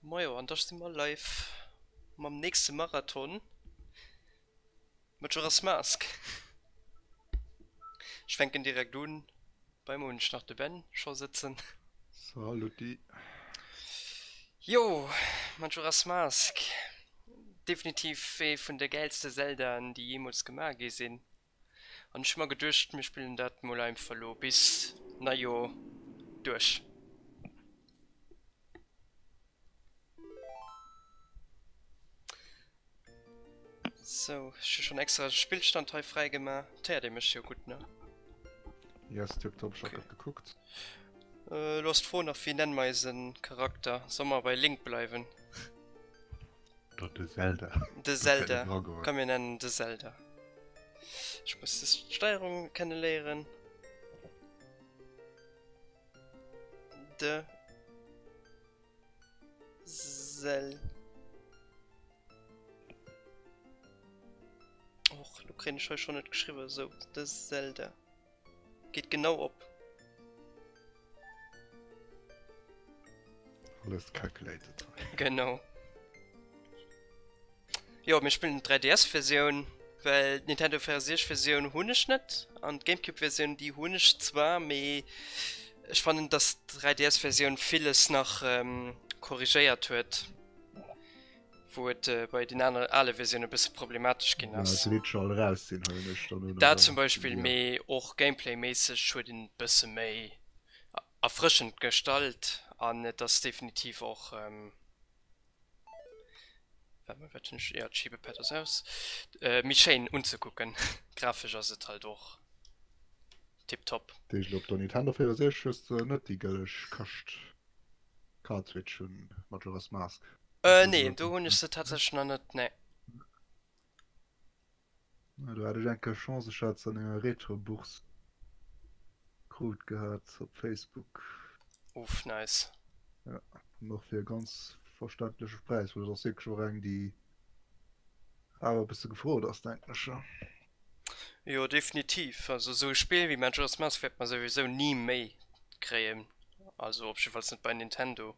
Majo, an da si mer live mam nächste Marathon, Majora's Mask. Ech fänken direkt un, bei mer hunn ech nach de Ben scho sëtzen. Saluti. Jo, Majora's Mask, definitiv ee vun de gäilste Zeldaen déi jeemools gemaach gi sinn. An ech hu mer geduecht, mir spillen dat mol einfach lo bis Neijoer duerch. Sou, ech hu schon extra de Spillstand hei fräi gemaach. Et héiert ee mech jo gutt, ne? Yes, tiptop, ech hat grad gekuckt. Elo ass d'Fro nach, wéi nenne mer eise Charakter? Solle mer bei Link bleiwen? Oder de Zelda. De Zelda. Komm mir nennen de Zelda. Ech muss des Steierung kenne léieren. De Zel. Och, lo kréien ech hei schon net geschriwwen. Sou, de Zelda. Geet genau op. Alles calculated. Genau. Jo, mir spillen d'3DS-Versioun, well d'Nintendo 64-Versioun hunn ech net an d'GameCube-Versioun déi hunn ech zwar, mee ech fannen, dass d'3DS-Versioun villes nach korrigéiert huet. Wou et bei den aner ale Versioune bësse problematesch ginn ass. Ja, Glitcher all raus sinn, huelen ech dann un. Dat zum Beispill, mee och Gameplay-méisseg huet een et bësse méi erfrëschend gestalt an et ass definitiv och, waart mol, wat hunn ech, jo d'Schiebepad ass aus, méi schéin unzekucken. Grafesch ass et halt och tiptop. Deeg elo op der Nintendo 64 hues de net déi gëlleg Kascht. Cartridge vun Majora's Mask. Äh, nee, do hunn ech se tatsächlech nach net, nee. Na, do hat ech eng Kéier Chance, ech hat se an enger Retro-Bourse krut gehat op Facebook. Uff, nice. Ja, an och fir e ganz verständleche Präis, well dat ass wierklech och eng, déi awer e bësse gefrot ass, denken ech. Jo definitiv, also esou e Spill wéi Majora's Mask wäert mer souwisou ni méi kréien, also op jiddefalls net bei Nintendo,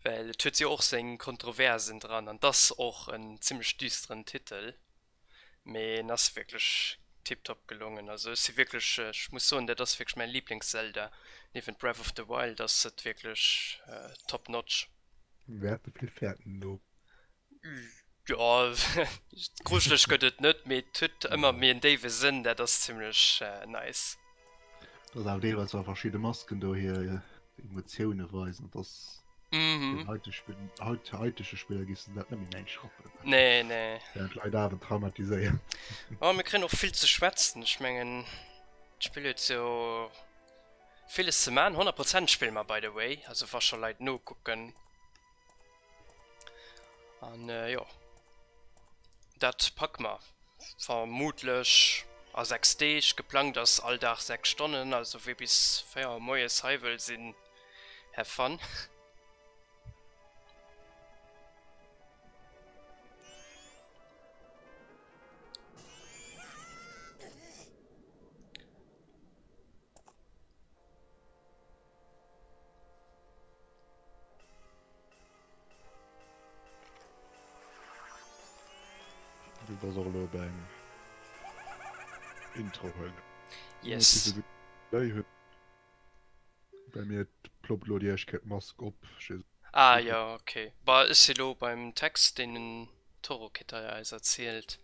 well et huet jo och seng Kontroversen dran an et ass och en zimmlech düsteren Titel, mee en ass wierklech tiptop gelongen. Also ech si wierklech, ech muss soen, dat ass wierklech mäin Lieblings-Zelda, niewent Breath of the Wild ass et wierklech top notch. Wäerte vill fäerten do. Jo, grujeleg gëtt et net, mee et huet ëmmer méi en déiwe Sënn, dat ass zimmlech nice. Dat ass awer deelweis wa verschidde Masken do hir Emotioune weisen, dat ass den haitege Spiller giff se dat net méi näischt rappen. Nee, nee. Wären d'Leit awer traumatiséiert. Oh, mir kréien och vill ze schwätzen, ech mengen d'Spill huet jo villes ze man. 100 Prozent spille mer by the way, also wa scho Leit nokucken. An jo, dat packe mer vermutlech a 6 Deeg. Geplangt ass all Dag 6 Stonnen, also wee bis 4 Auer moies hei wëll sinn, have fun. Du bass och elo beim Intro huelen. Yes. Bei mir ploppt elo déi éischt Kéier d'Mask op. Ah jo, ok. Bah, ech si lo beim Text, deen den Torokit hei eis erzielt.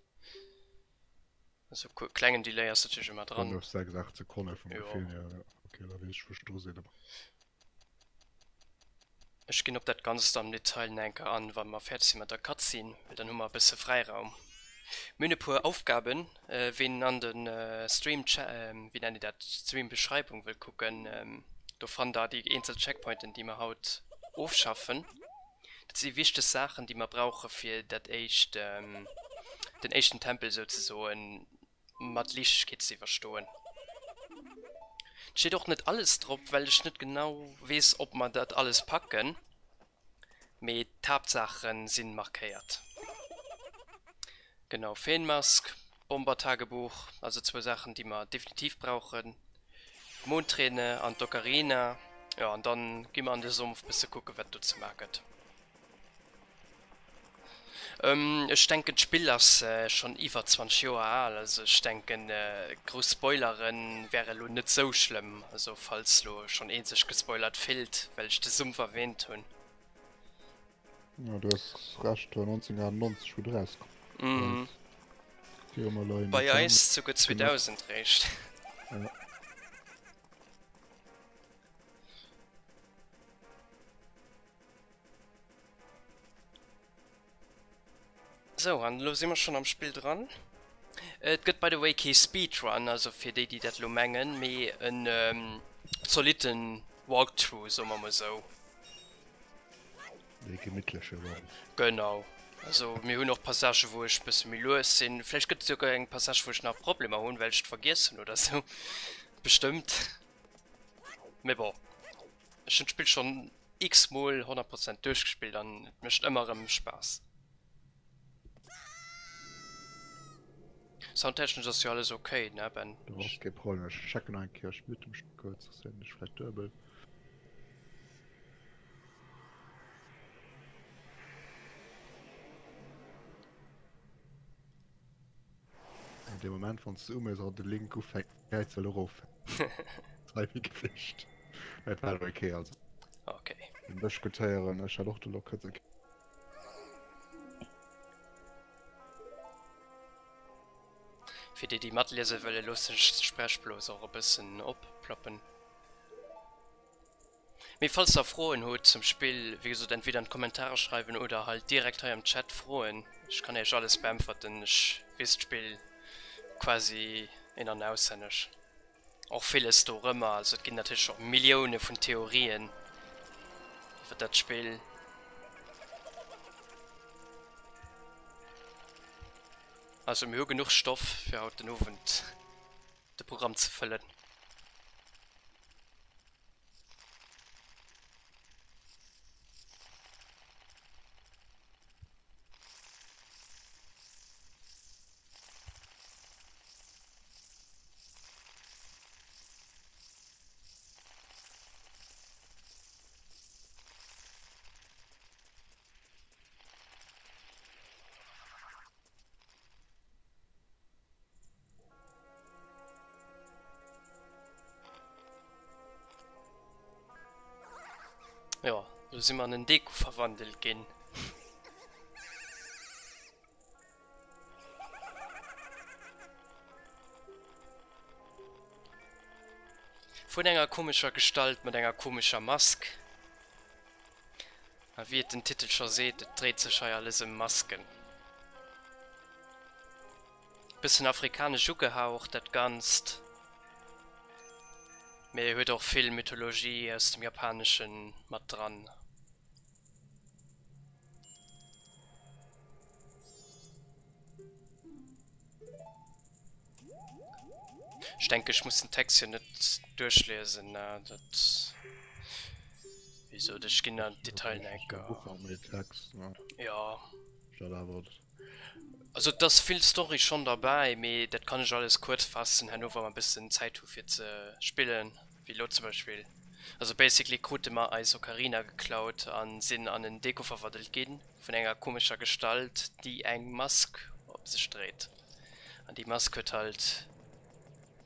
Also klengen Delay ass natierlech ëmmer dran. 5, 6, 8 Sekonne vum Gefill hier, jo. Ok, da weess ech wou ech dru sinn. Ech ginn op dat Ganzt am Detail nach eng Kéier an, wa mer fäerdeg si mat der Cutscene, well dann hu mer e bësse Fräiraum. Mir hunn e puer Aufgaben, ween an de Stream, wéi nennt een dat, Stream-Beschreibung wëll kucken, do fannt der déi eenzel Checkpointen, déi mer haut ofschaffen. Dat si wichteg Saachen, déi mer brauche fir dat éischt, den éischten Tempel souzesoen mat Liichtegkeet ze iwwerstoen. Et steet och net alles drop, well ech net genau weess, ob mer dat alles packen, mee d'Haaptsaache si markéiert. Genau, Feenmask, Bombertagebuch, also zwou Saachen, déi mer definitiv brauchen, d'Mondträne an d'Ocarina. Jo, an dann gi mer an de Sumpf bësse kucke wat do ze maache gëtt. Ech denken d'Spill ass schonn iwwer 20 Joer al, also ech denken grouss Spoileren wäre lo net sou schlëmm, also falls lo schonn ee sech gespoilert fillt well ech de Sumpf erwähnt hunn. Jo du hues Recht, 1998 wou et erauskomm ass. Bei eis souguer 2000 réischt. Sou, an elo si mer schonn am Spill dran. Et gëtt by the way kee Speedrun, also fir déi déi dat elo mengen, mee en zolitten Walkthrough, soe mer mol sou. Ee gemittleche Run. Genau. Also mir hunn och Passagen, wou ech bësse méi lues sinn. Vläicht gëtt et souguer eng Passage, wou ech nach Problemer hunn, well ech et vergiess hunn oder sou. Bestëmmt. Mee bon, ech hunn d'Spill schonn x-mol 100 Prozent duerchgespillt an et mécht ëmmer erëm Spaass. Soundtechnesch ass jo alles ok, ne Ben? Do ass kee Problem, ech checken nach eng Kéier, ech mute mech kuerz, soss héieren ech vläicht duebel. An dem Moment wann du uméchs an de Link ufänkt gäiz well erof gewicht. Dat war okay also. Okay. Den Bësch gutt héieren, ech hat och de Lock kuerz. Fir déi déi matliese wëlle loossen ech d'Sprechblos och e bëssen opploppen. Mee falls der Froen hutt zum Spill, wéi gesot entweder an d'Kommentarer schreiwen oder halt direkt hei am Chat froen. Ech kann iech alles beäntwerten, ech weess d'Spill quasi in an aushänneg. Och villes dorëmmer, also et ginn natierlech och Millioune vun Theorien iwwer dat Spill. Also mir hu genuch Stoff fir haut den Owend de Programm ze fëllen. Jo, do si mer an en Deku verwandelt ginn. Vun enger komescher Gestalt mat enger komescher Mask. A wéi et den Titel scho seet, et dréit sech hei alles ëm Masken. Bëssen afrikanesch ugehaucht dat Ganzt, mee huet och vill Mythologie aus dem Japaneschen mat dran. Ech denken ech muss den Text jo net duerchliesen, ne? Dat wéi gesot ech ginn an d'Detailen enker. Jo. Also et ass vill Story schonn derbäi, mee dat kann ech alles kuerz faassen herno wa mer e bëssen Zäit hu fir ze spillen, wéi elo zum Beispill. Also basically krute mer eis Ocarina geklaut a sinn an en Deko verwandelt ginn. Vun enger komescher Gestalt déi eng Mask op sech dréit. An déi Mask huet halt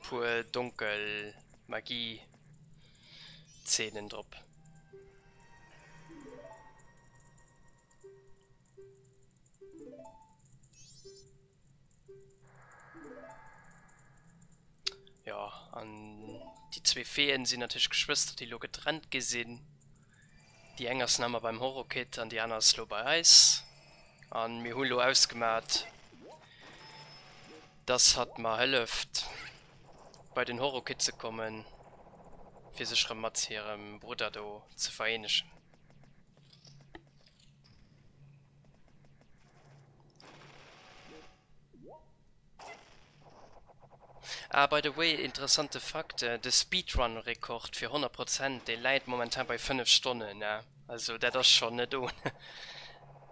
puer donkel Magie Zeenen drop. Jo, an déi zwee Feeën sinn natierlech Geschwëster, déi elo getrennt gi sinn. Déi eng ass nach ëmmer beim Horrorkit an déi aner ass elo bei eis. An mir hu elo ausgemat, dass hatt mer hëlleft, bei den Horrorkit ze kommen, fir sech erëm mat hirem Brudder do ze vereenegen. Ah, by the way, interessante Fakt, de Speedrun-Rekord fir 100 Prozent, dee läit momentan bei 5 Stonnen, ne? Also dat ass schonn net ohne.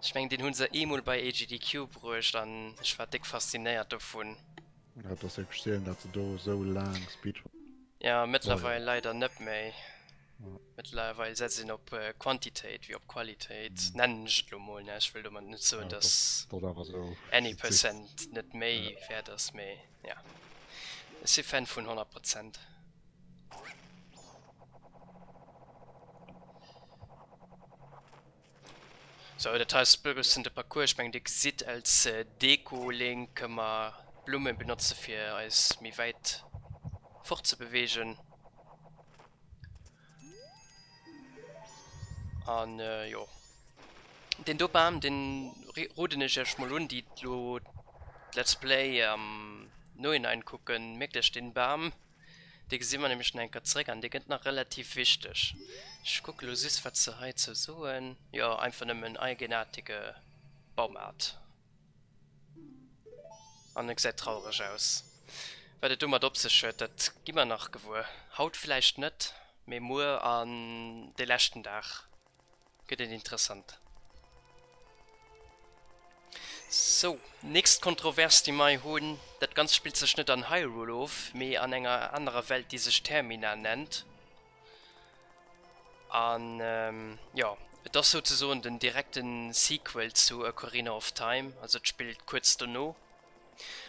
Ech mengen, deen hu se eemol bei AGDQ bruecht an ech war déck faszinéiert dovun. Ja, et ass wierklech seelen, datt se do esou laang Speedrun. Ja, mëttlerweil leider net méi. Mëttlerweil setzt een op Quantitéit wéi op Qualitéit, nennen ech et elo mol, ne? Ech wëll domat net soen, dass any percent net méi wäert ass, mee ja, ech si Fan vun 100 Prozent. Sou, dat hei ass e bëssen de Parcours. Ech mengen, Dir gesitt als Deko-Link kënne mer Blumme benotze fir eis méi wäit fortzebewegen. An jo, deen do Bam, deen roden ech iech mol un, déi elo d'Let's Play am Nohinein kucken. Mierkt iech deen Bam, dee gesi mer nämlech nach eng Kéier zréck an dee gëtt nach relativ wichteg. Ech kucke lo just, wat se heizou soen. Jo, einfach nëmmen eigenaartige Baumart. An e gesäit traureg aus. Wat et domat op sech huet, dat gi mer nach gewuer. Haut vläicht net, mee muer an de leschten Dag gëtt et interessant. Sou, nächst Kontrovers déi mer hei hunn, dat Ganzt spillt sech net an Hyrule of, mee an enger anerer Welt déi sech Termina nennt. An jo, et ass souzesoen den direkten Sequel zu Ocarina of Time, also et spillt kuerz dono.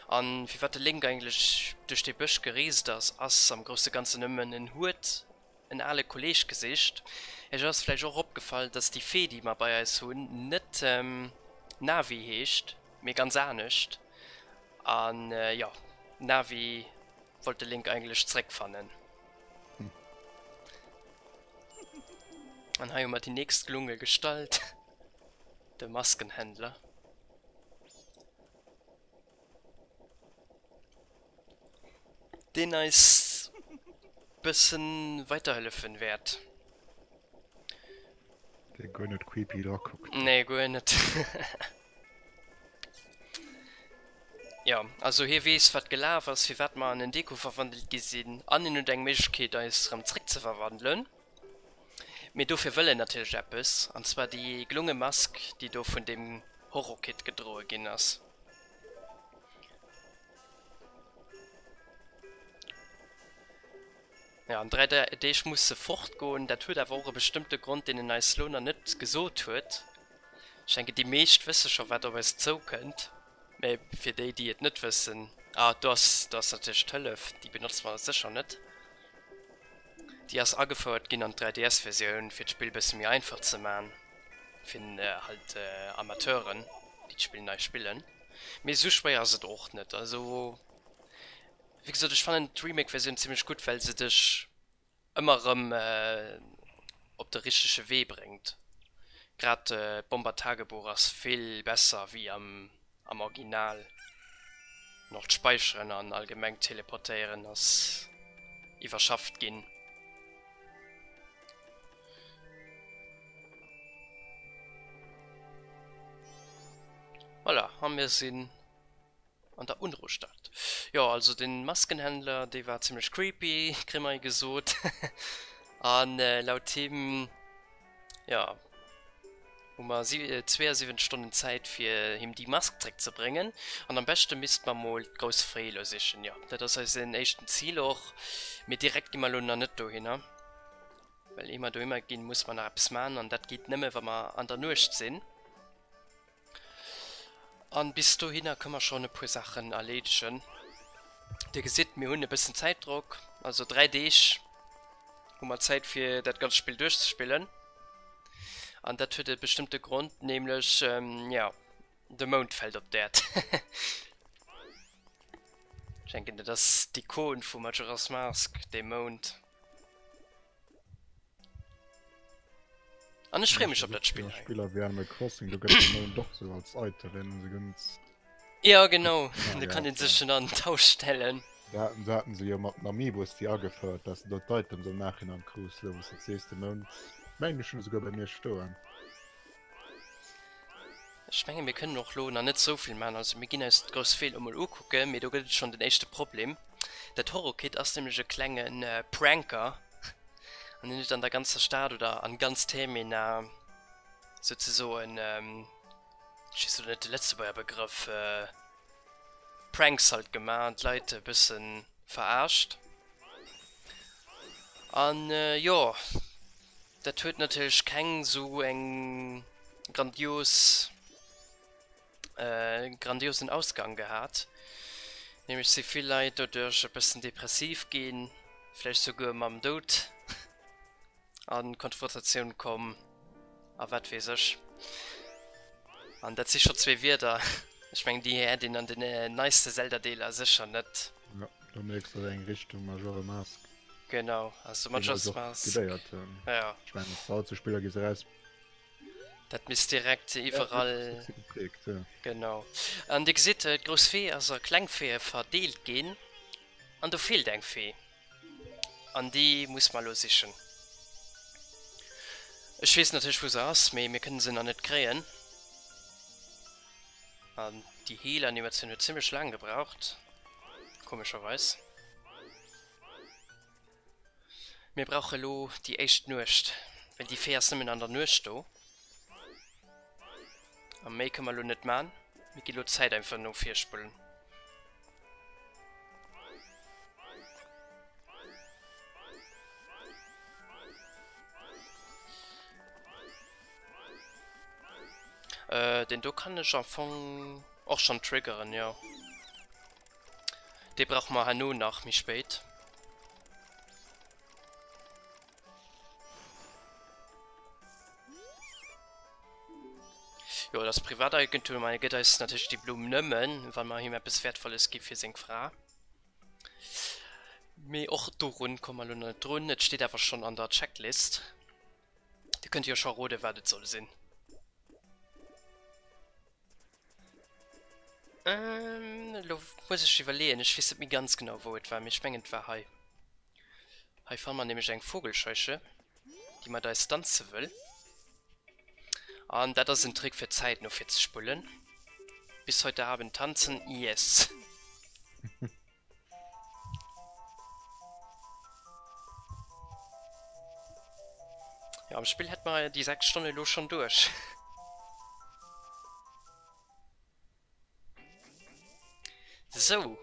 An firwat de Link eigentlech duerch dee Bësch gereest ass, ass am grousse Ganzen nëmmen, en huet en ale Kolleeg gesicht. Iech ass vläicht och opgefall, dass déi Fee, déi mer bei eis hunn, net Navi heescht, mee ganz anescht. An jo, d'Navi wollt de Link eigentlech zréckfannen. An hei hu mer déi nächst gelunge Gestalt, de Maskenhändler. Deen eis bëssen weiterhëllefen wäert. Dee guer net creepy dra kuckt. Nee, guer net. Jo, also hie weess wat gelaf ass, firwat mer an en Deko verwandelt gi sinn an hien huet eng Méiglechkeet eis erëm zréck ze verwandelen. Mee dofir wëll en natierlech eppes, an zwar déi gelunge Mask déi do vun deem Horrorkid gedroe ginn ass. Jo, an 3 Deeg muss se fortgoen. Dat huet awer och e bestëmmte Grond, deen en eis lo nach net gesot huet. Ech denken déi meescht wësse scho wat op eis zoukënnt, mä fir déi déi et net wëssen, ah do ass do ass natierlech d'Hëllef, déi benotze mer sécher net. Déi ass agefouert ginn an d'3DS Versioun fir d'Spill bësse méi einfach ze man fir halt Amateuren déi d'Spill nei spillen. Mee esou schwéier ass et och net. Also wéi gesot ech fannen d'Remake Versioun zimmlech gutt well se dech ëmmer erëm op de richtege Wee bréngt. Grad d'Bomber-Tagebuch ass vill besser wéi am Original. An och d'Speicheren an allgemeng d'Teleportéieren ass iwwerschafft ginn. Voilà, a mir sinn An der Unruhstadt. Jo, also den Maskenhändler, dee war zimmlech creepy, kritt mer gesot. An laut him, jo, hu mer 72 Stonnen Zäit fir him déi Mask zréck ze bréngen. An am beschte misst mer mol d'grouss Fréi elo sichen. Jo, dat ass eisen éischten Zil och. Mee direkt gi mer elo nach net dohinner. Well ier mer dohinner ginn, musse mer nach eppes maachen. An dat geet nëmme wa mer an der Nuecht sinn. An bis dohinner kënne mer schonn e puer Saachen erleedegen. Dir gesitt, mir hunn e bëssen Zäitdrock, also 3 Deeg hu mer Zäit fir dat ganzt Spill duerchzespillen. An dat huet e bestëmmte Grond, nämlech, jo, de Mound fält op d'Äerd. Ech denken, dat ass d'Ikon vu Majora's Mask, dee Mound. An ech freeë mech op dat Spill hei. Spiller wéi Animal Crossing, do gëtt de Mound och sou als Item en se ganz. Ja genau, do kann een sech en an d'Haus stellen. Dat haten se jo mat den Amiibos déi agefouert, dass de do d'Items am Nachhinein krus, lo wou s de et sees, de Mound mengen ech hunn e souguer bei mir stoen. Ech menge mir kënnen och lo nach net sou vill maachen, also mir ginn eis d'grouss Fee lo mol ukucken, mee do gëtt et schonn den éischte Problem. Dat Horrorkit ass nämlech e klenge Pranker an hien huet an der ganzer Stad oder an ganz Termina souzesoen, ech weess lo net de Lëtzebuerger Begrëff, Pranks halt gemaach an d'Leit e bësse verarscht. An jo. Dat huet natierlech keng sou eng grandios grandiosen Ausgang gehat. Nämlech si vill Leit doduerch e bëssen depressiv ginn, vläicht souguer mam Doud a Konfrontatioun komm a wat weess ech. An dat si scho zwee Wierder, ech mengen déi hätt een an den neiste Zelda-Deeler sécher net. Jo, do mierks de eng Richtung Majora's Mask. Genau, also Majora's Mask. Ja. Ech mengen, haut zu Spiller gi se raus. Dat misst direkt iwwerall. Genau. An Dir gesitt, d'grouss Fee ass a kleng Feeë verdeelt ginn. An do feelt eng Fee. An déi muss mer elo sichen. Ech weess natierlech, wou se ass, mee mir kënne se nach net kréien. An déi Heelanimatioun huet zimmlech laang gebraucht, komescherweis. Mir brauche lo déi éischt Nuecht, well déi Fee ass nëmmen an der Nuecht do. A méi kënne mer lo net man. Mir gi lo d'Zäit einfach no vir spullen. Äh, deen do kann ech am Fong och schonn triggeren, jo. Dee brauche mer herno nach méi spéit. Jo, dat ass Privateigentum an e gëtt eis natierlech déi Blumm nëmmen, wa mer him eppes Wäertvolles gi fir seng Fra. Mee och dorun komme mer elo nach net drun. Et steet awer schonn an der Checklist. Dir kënnt jo scho roden, wat et soll sinn. Ähm, elo muss ech iwwerleeën. Ech weess net méi ganz genau, wou et war, mee ech mengen, et war hei. Hei fanne mer nämlech eng Vogelscheuche, déi mat eis danze wëll. An dat ass en Trick, fir d'Zäit no vir ze spullen. Bis heute Abend tanzen, yes! Jo, am Spill hätt mer déi 6 Stonne elo schonn duerch. Sou.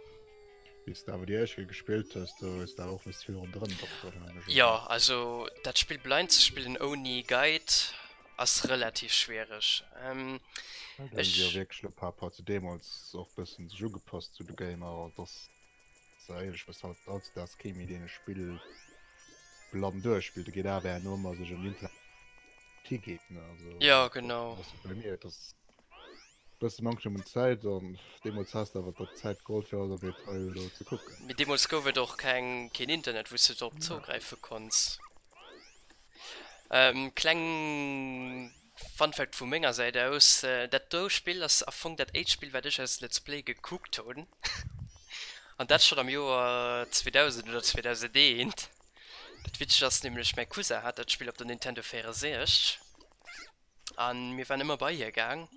Wéi s de awer déi éischt Kéier gespillt hues, do hues de awer och nees vill ronderëm doktert, huelen ech un. Jo, also dat Spill blind ze spillen ouni Guide ass relativ schwiereg. Da hunn se jo wierklech elo par rapport zu deemools och bëssen sech ugepasst zu de Gamer, an dass se éierlech bis haut hautdesdaags kee méi deen e Spill blann duerchspillt, do geet awer herno ëmmer sech ëm Internet higeet, ne, also Jo, genau. ass bei mir, et ass bësse Manktem un Zäit an deemools has de awer der Zäit geholl fir alles am Detail do ze kucken. Mee deemools gouf et och keng, keen Internet wou s de drop zougräife konns. Kleng Fun Fact vu menger Säit aus, dat do Spill ass am Fong dat éischt Spill wat ech als Let's Play gekuckt hunn, an dat schonn am Joer 2000 oder 2001. Dat Witzegt ass nämlech, mäi Cousin hat dat Spill op der Nintendo 64 an mir waren ëmmer bei hie gaang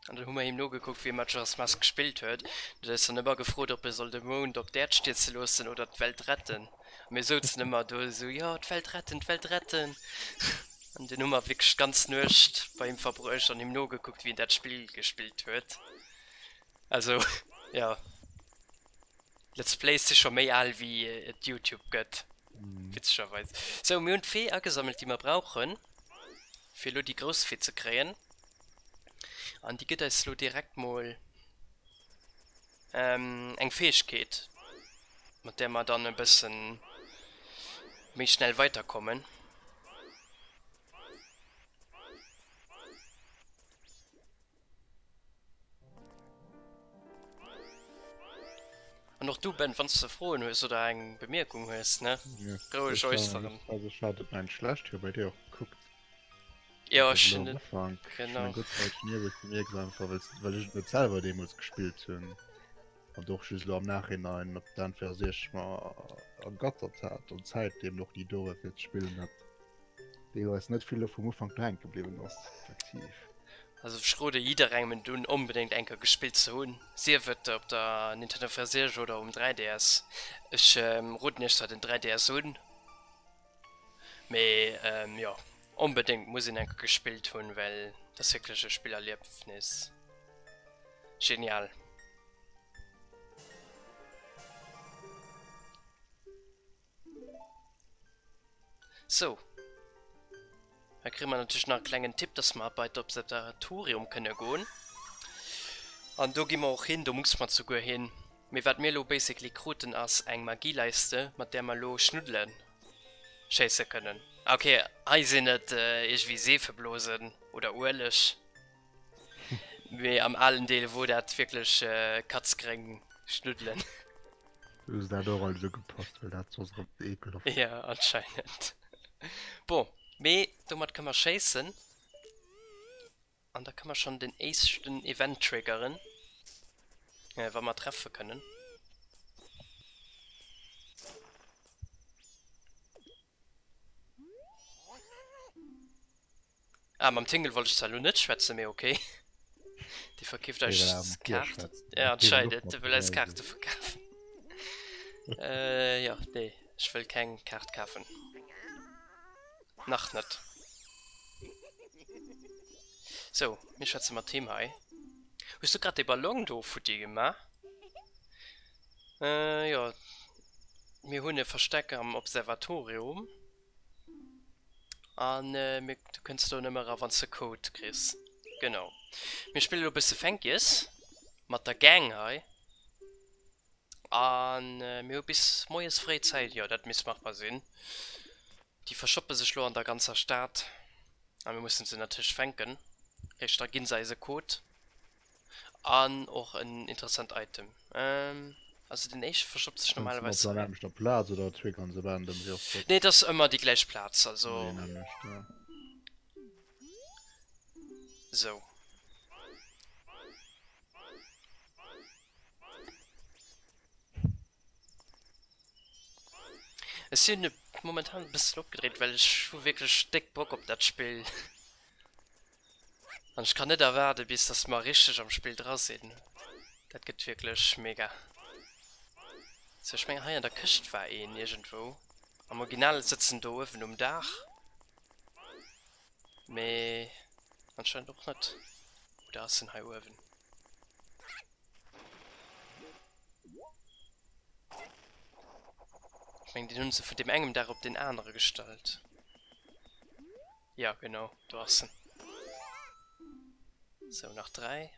an dann hu mer him nogekuckt wéi e Majora's Mask gespillt huet. An huet eis dann ëmmer gefrot ob e soll de Mound op d'Äerd stierze loossen oder d'Welt retten. A mir souzen ëmmer do esou, jo d'Welt retten, d'Welt retten. An dunn hu mer wierklech d'ganz Nuecht bei him verbruecht an him nogekuckt wéi en dat Spill gespillt huet. Also jo. Let's Plays si scho méi al wéi et Youtube gëtt, witzegerweis. Sou, mir hunn d'Fee agesammelt déi mer brauchen, fir elo déi grouss Fee ze kréien. An déi gëtt eis elo direkt mol eng Fäegkeet, mat där mer dann e bëssen méi schnell weiterkommen. An och du Ben, wann s de Froen hues oder eng Bemierkung hues, ne? Roueg äusseren. Also ech hat et mengt schlecht, hu bei dir och gekuckt. Jo, ech hunn et, genau. Eng gutt Zäit schon iewel zu mir gesat, einfach well ech et net selwer deemools gespillt hunn an och just elo am Nachhinein op d'N64 mer ergattert hat an d'Zäit deemno och ni do war fir ze spillen hat. Deelweis net vill vum Ufank do hänke bliwwen ass, effektiv. Also ech rode jidderengem et un onbedéngt eng Kéier gespillt ze hunn, sief et op der Nintendo 64 oder um 3DS. Ech roden iech zwar den 3DS un, mee jo onbedéngt muss een eng Kéier gespillt hunn, well et ass wierklech e Spillerliefnis. Genial. Sou. Hei kréie mer natierlech nach e klengen Tipp, dass mer bei d'Observatorium kënne goen. An do gi mer och hin, do muss mer souguer hin. Mee wat mir elo basically kruten ass eng Magieleiste, mat där mer elo Schnuddele schéisse kënnen. Ok, hei sinn et iergendwéi Seefeblosen oder Ueleg. Mee am alen Deel wor dat wierklech katzgréng Schnuddelen. Du hues dat och alles ugepasst, well dat soss erëm ze ekelhaft wor. Jo, anscheinend. Bon, mee domat kënne mer schéissen. An da kënne mer schonn den éischten Event triggeren, wa mer treffe kënnen. Ah, mam Tingle wollt ech zwar elo net schwätzen, mee okay. Dee verkeeft eis Kaarten. Ja, anscheinend, dee wëll eis Kaarte verkafen. Äh, jo, nee, ech wëll keng Kaart kafen. Nach net. Sou, mir schwätze mat him hei. Hues du grad dee Ballon do futti gemaach? Äh, jo. Mir hunn e Versteck am Observatorium. An mir, du kënns do nëmme era wann s de Code kriss. Genau. Mir spille lo e bësse Fänkies mat der Gang hei. An mir hu bis moies fréi Zäit. Jo, dat misst machbar sinn. Déi verschoppe sech lo an der ganzer Stad. A mir mussen se natierlech fänken. Réischt da ginn se eis e Code. An och en interessant Item. Also den éischte verstoppt sech normalerweis. Op der nämmlechter Plaz oder triggern se random wéi oft dat? Nee, et ass ëmmer déi gläich Plaz, also. Déi nämmlecht, ja. Sou. Ech sinn momentan e bëssen opgedréit, well ech hu wierklech déck Bock op dat Spill. An ech kann net erwaarde bis dass mer richteg am Spill dra sinn. Dat gëtt wierklech mega. Sou, ech mengen hei an der Këscht war een iergendwou. Am Original sëtzt en do uewen um Daach. Mee anscheinend och net. Oder ass en hei uewen? Ech mengen deen hunn se vun deem engem Dag op deen anere gestallt. Ja genau, do ass en. Sou, nach 3.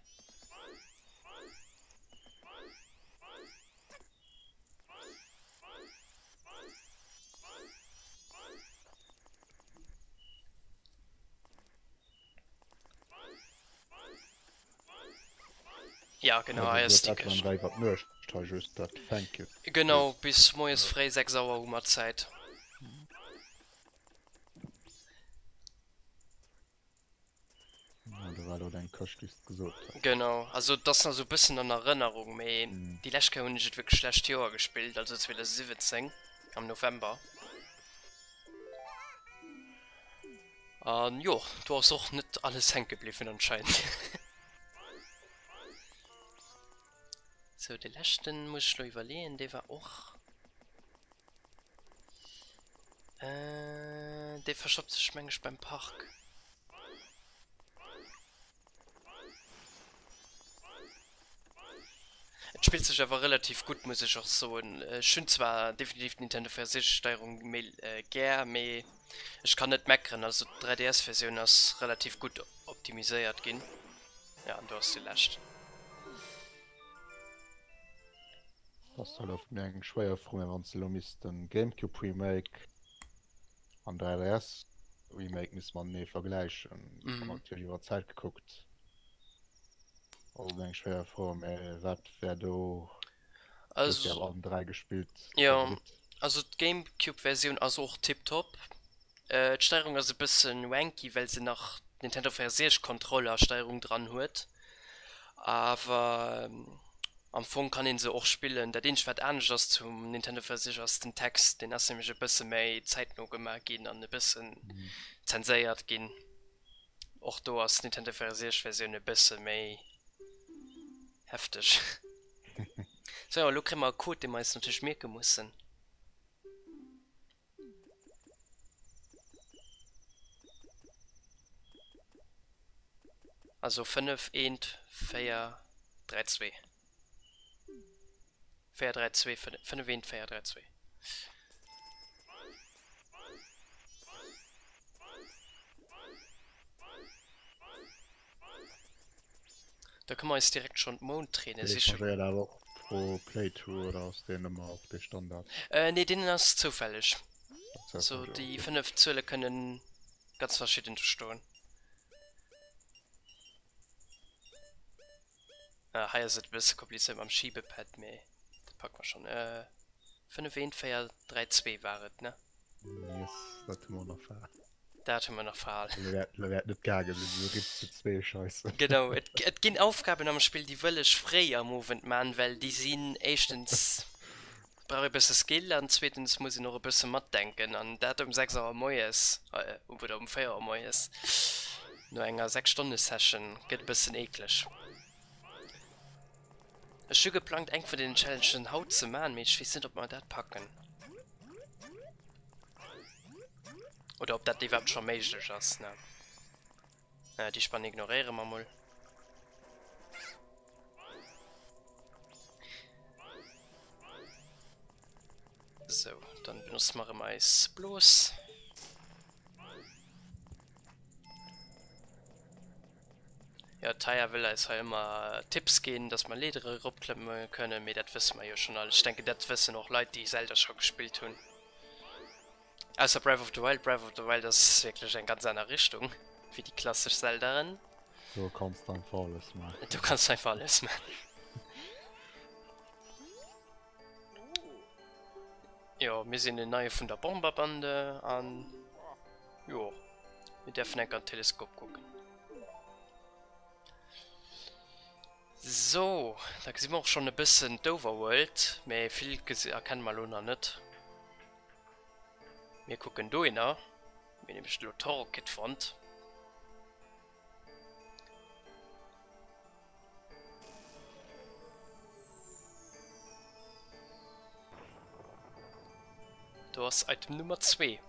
Ja genau, hei ass déi Këscht. Genau, bis moies fréi 6 Auer hu mer Zäit. Genau, also et ass nach esou e bëssen an Erënnerung, mee déi lescht Kéier hunn ech et wierklech d'lescht Joer gespillt, also 2017 am November. An jo, do ass och net alles hänke bliwwen anscheinend. Sou, de leschten muss ech lo iwwerleeën, dee war och... Äh, dee verstoppt sech meng ech beim Park. Et spillt sech awer relativ gutt, muss ech och soen. Ech hunn zwar definitiv d'Nintendo 64 Steierung méi gär, mee ech kann net meckeren. Also d'3DS Versioun ass relativ gutt optimiséiert ginn. Ja, an do ass déi lescht. Ass elo fir mech eng schwéier Fro, mä wann s de elo misst den Gamecube Remake an 3DS Remake misst matenee vergläichen, an natierlech iwwer d'Zäit gekuckt, ass et eng schwéier Fro, mä wat wär do, du hues jo allen 3 gespillt, Jo, also d'Gamecube Versioun ass och tiptop. D'Steierung ass e bëssen wanky, well se nach d'Nintendo 64 Kontroller Steierung dran huet, awer Am Fong kann een se och spillen. Dat eenzegt wat anescht ass zum Nintendo 64 ass den Text, deen ass nämlech e bësse méi zäitno gemaach ginn an e bëssen zenséiert ginn. Och do ass d'Nintendo 64 Versioun e bësse méi hefteg. Sou, elo kréie mer e Code dee mer eis natierlech mierke mussen. Also 5, 1, 4, 3, 2. 4, 3, 2, 5, 5, 1, 4, 3, 2. Da kënne mer eis direkt schonn d'Moundträne Dee siche. changéiert awer och pro Playthrough oder ass deen ëmmer och dee Standard? Nee, deen ass zoufälleg. Also Zoufälleg, déi okay. 5 Zuele kënnen ganz verschidden do stoen. Hei ass et e bësse komplizéiert mam Schibepad, mee dat packe mer schonn. 5, 1, 4, 3, 2 war et, ne? Yes, dat hu mer nach verhal. Dat hu mer nach verhal. Lo wäert, lo wäert net gaangen sinn, esou ripp zu zwee, scheisse. Genau, et, et ginn Aufgaben am Spill, déi wëll ech fréi am Owend man, well déi sinn éischtens brauch ee bësse Skill an zweetens muss een och e bësse matdenken an dat um 6 Auer moies, oder um 4 Auer moies no enger 6 Stonne Session gëtt e bëssen eekleg. Ech hu geplangt eng vun deenen Challengen haut ze man, mee ech weess net ob mer dat packen. Oder ob dat iwwerhaapt scho méiglech ass, ne? Äh, déi Spann ignoréiere mer mol. Sou, dann benotze mer erëm eis Blos. Jo, d'Taya wëll eis hei ëmmer Tipps ginn, dass mer Leedere eropklëmme kënnen, mee dat wësse mer jo schonn all. Ech denken, dat wëssen och Leit, déi Zelda scho gespillt hunn. Ausser Breath of the Wild. Breath of the Wild ass wierklech eng ganz aner Richtung wéi déi klassesch Zeldaen. Do kanns de einfach alles maachen. Do kanns de einfach alles maachen. Jo, mir sinn den Neie vun der Bomberbande an jo, mir däerfen enk an d'Teleskop kucken. So, da gesi mer och schonn e bëssen d'Overworld, mä vill erkenne mer elo nach net. Mir kucken dohinner, mir hunn nämlech elo d'Horrorkit fonnt. Do ass Item Nummer 2.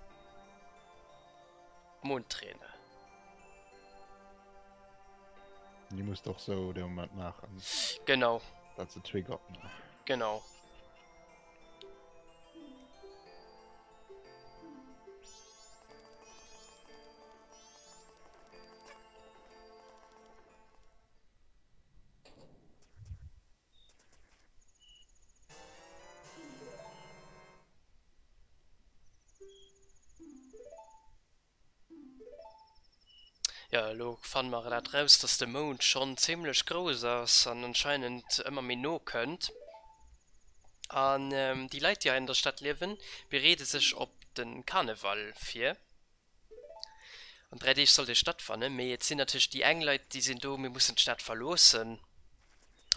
D'Mondträne. Déi muss de och sou dee Moment maachen. Genau. Dat se triggert. Genau. Jo, elo fanne mer dat raus, dass de Mound schonn zimlech grouss ass an anscheinend ëmmer méi no kënnt. An déi Leit, déi hei an der Stad liewen, bereede sech op de Karneval vir. An 3 Deeg soll dee stattfannen, mee et sinn natierlech déi eng Leit, déi sinn do, mir mussen d'Stad verloossen,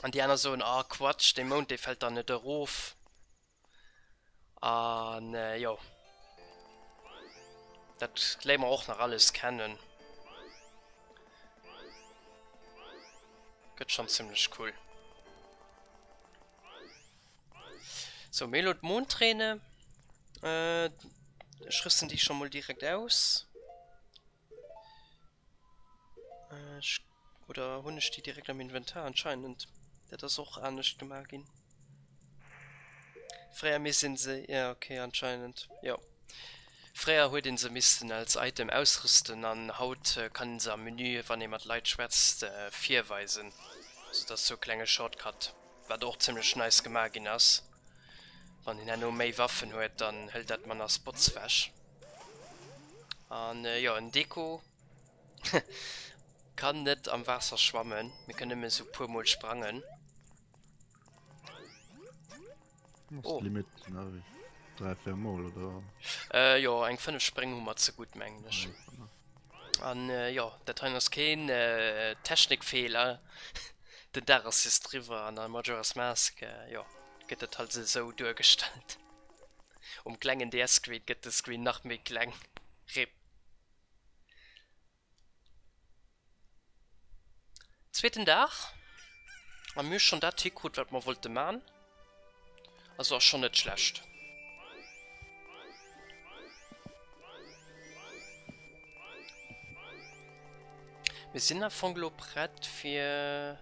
an déi aner soen, ah Quatsch, dee Mound, dee fält dann net erof. An jo, dat léiere mer och nach alles kennen. Gëtt schonn zimmlech cool. Sou, mir hu lo d'Mondträne. Ech rüsten déi scho mol direkt aus. Ech, oder hunn ech déi direkt am Inventar? Anscheinend. Dat ass och anescht gemaach ginn. Fréier misst se, ja okay, anscheinend, jo. Fréier huet een se missten als Item ausrüsten an haut kann een se am Menü, wann ee mat Leit schwätzt, virweisen. Also dat ass sou e klenge Shortcut. Wat och zimlech nice gemaach ginn ass. Wann een herno méi Waffen huet, dann hëlt dat manner Spots wech. An jo, en Deko kann net am Waasser schwammen, mir kënnen nëmmen esou puer mol sprangen. Oh. Limit, ne? 3, 4 mol oder? Äh, jo, eng 5 Spréng hu mer ze gutt, mengen ech. An jo, dat hei ass keen Technikfeeler, den Dag ass just driwwer an am Majora's Mask, jo, gëtt dat halt esou duergestallt. Um klengen DS-Screen gëtt de Screen nach méi kleng. Rip. Zweeten Dag a mir hu schonn dat hikrut wat mer wollte man, also ass schonn net schlecht. Mir sinn am Fong elo prett fir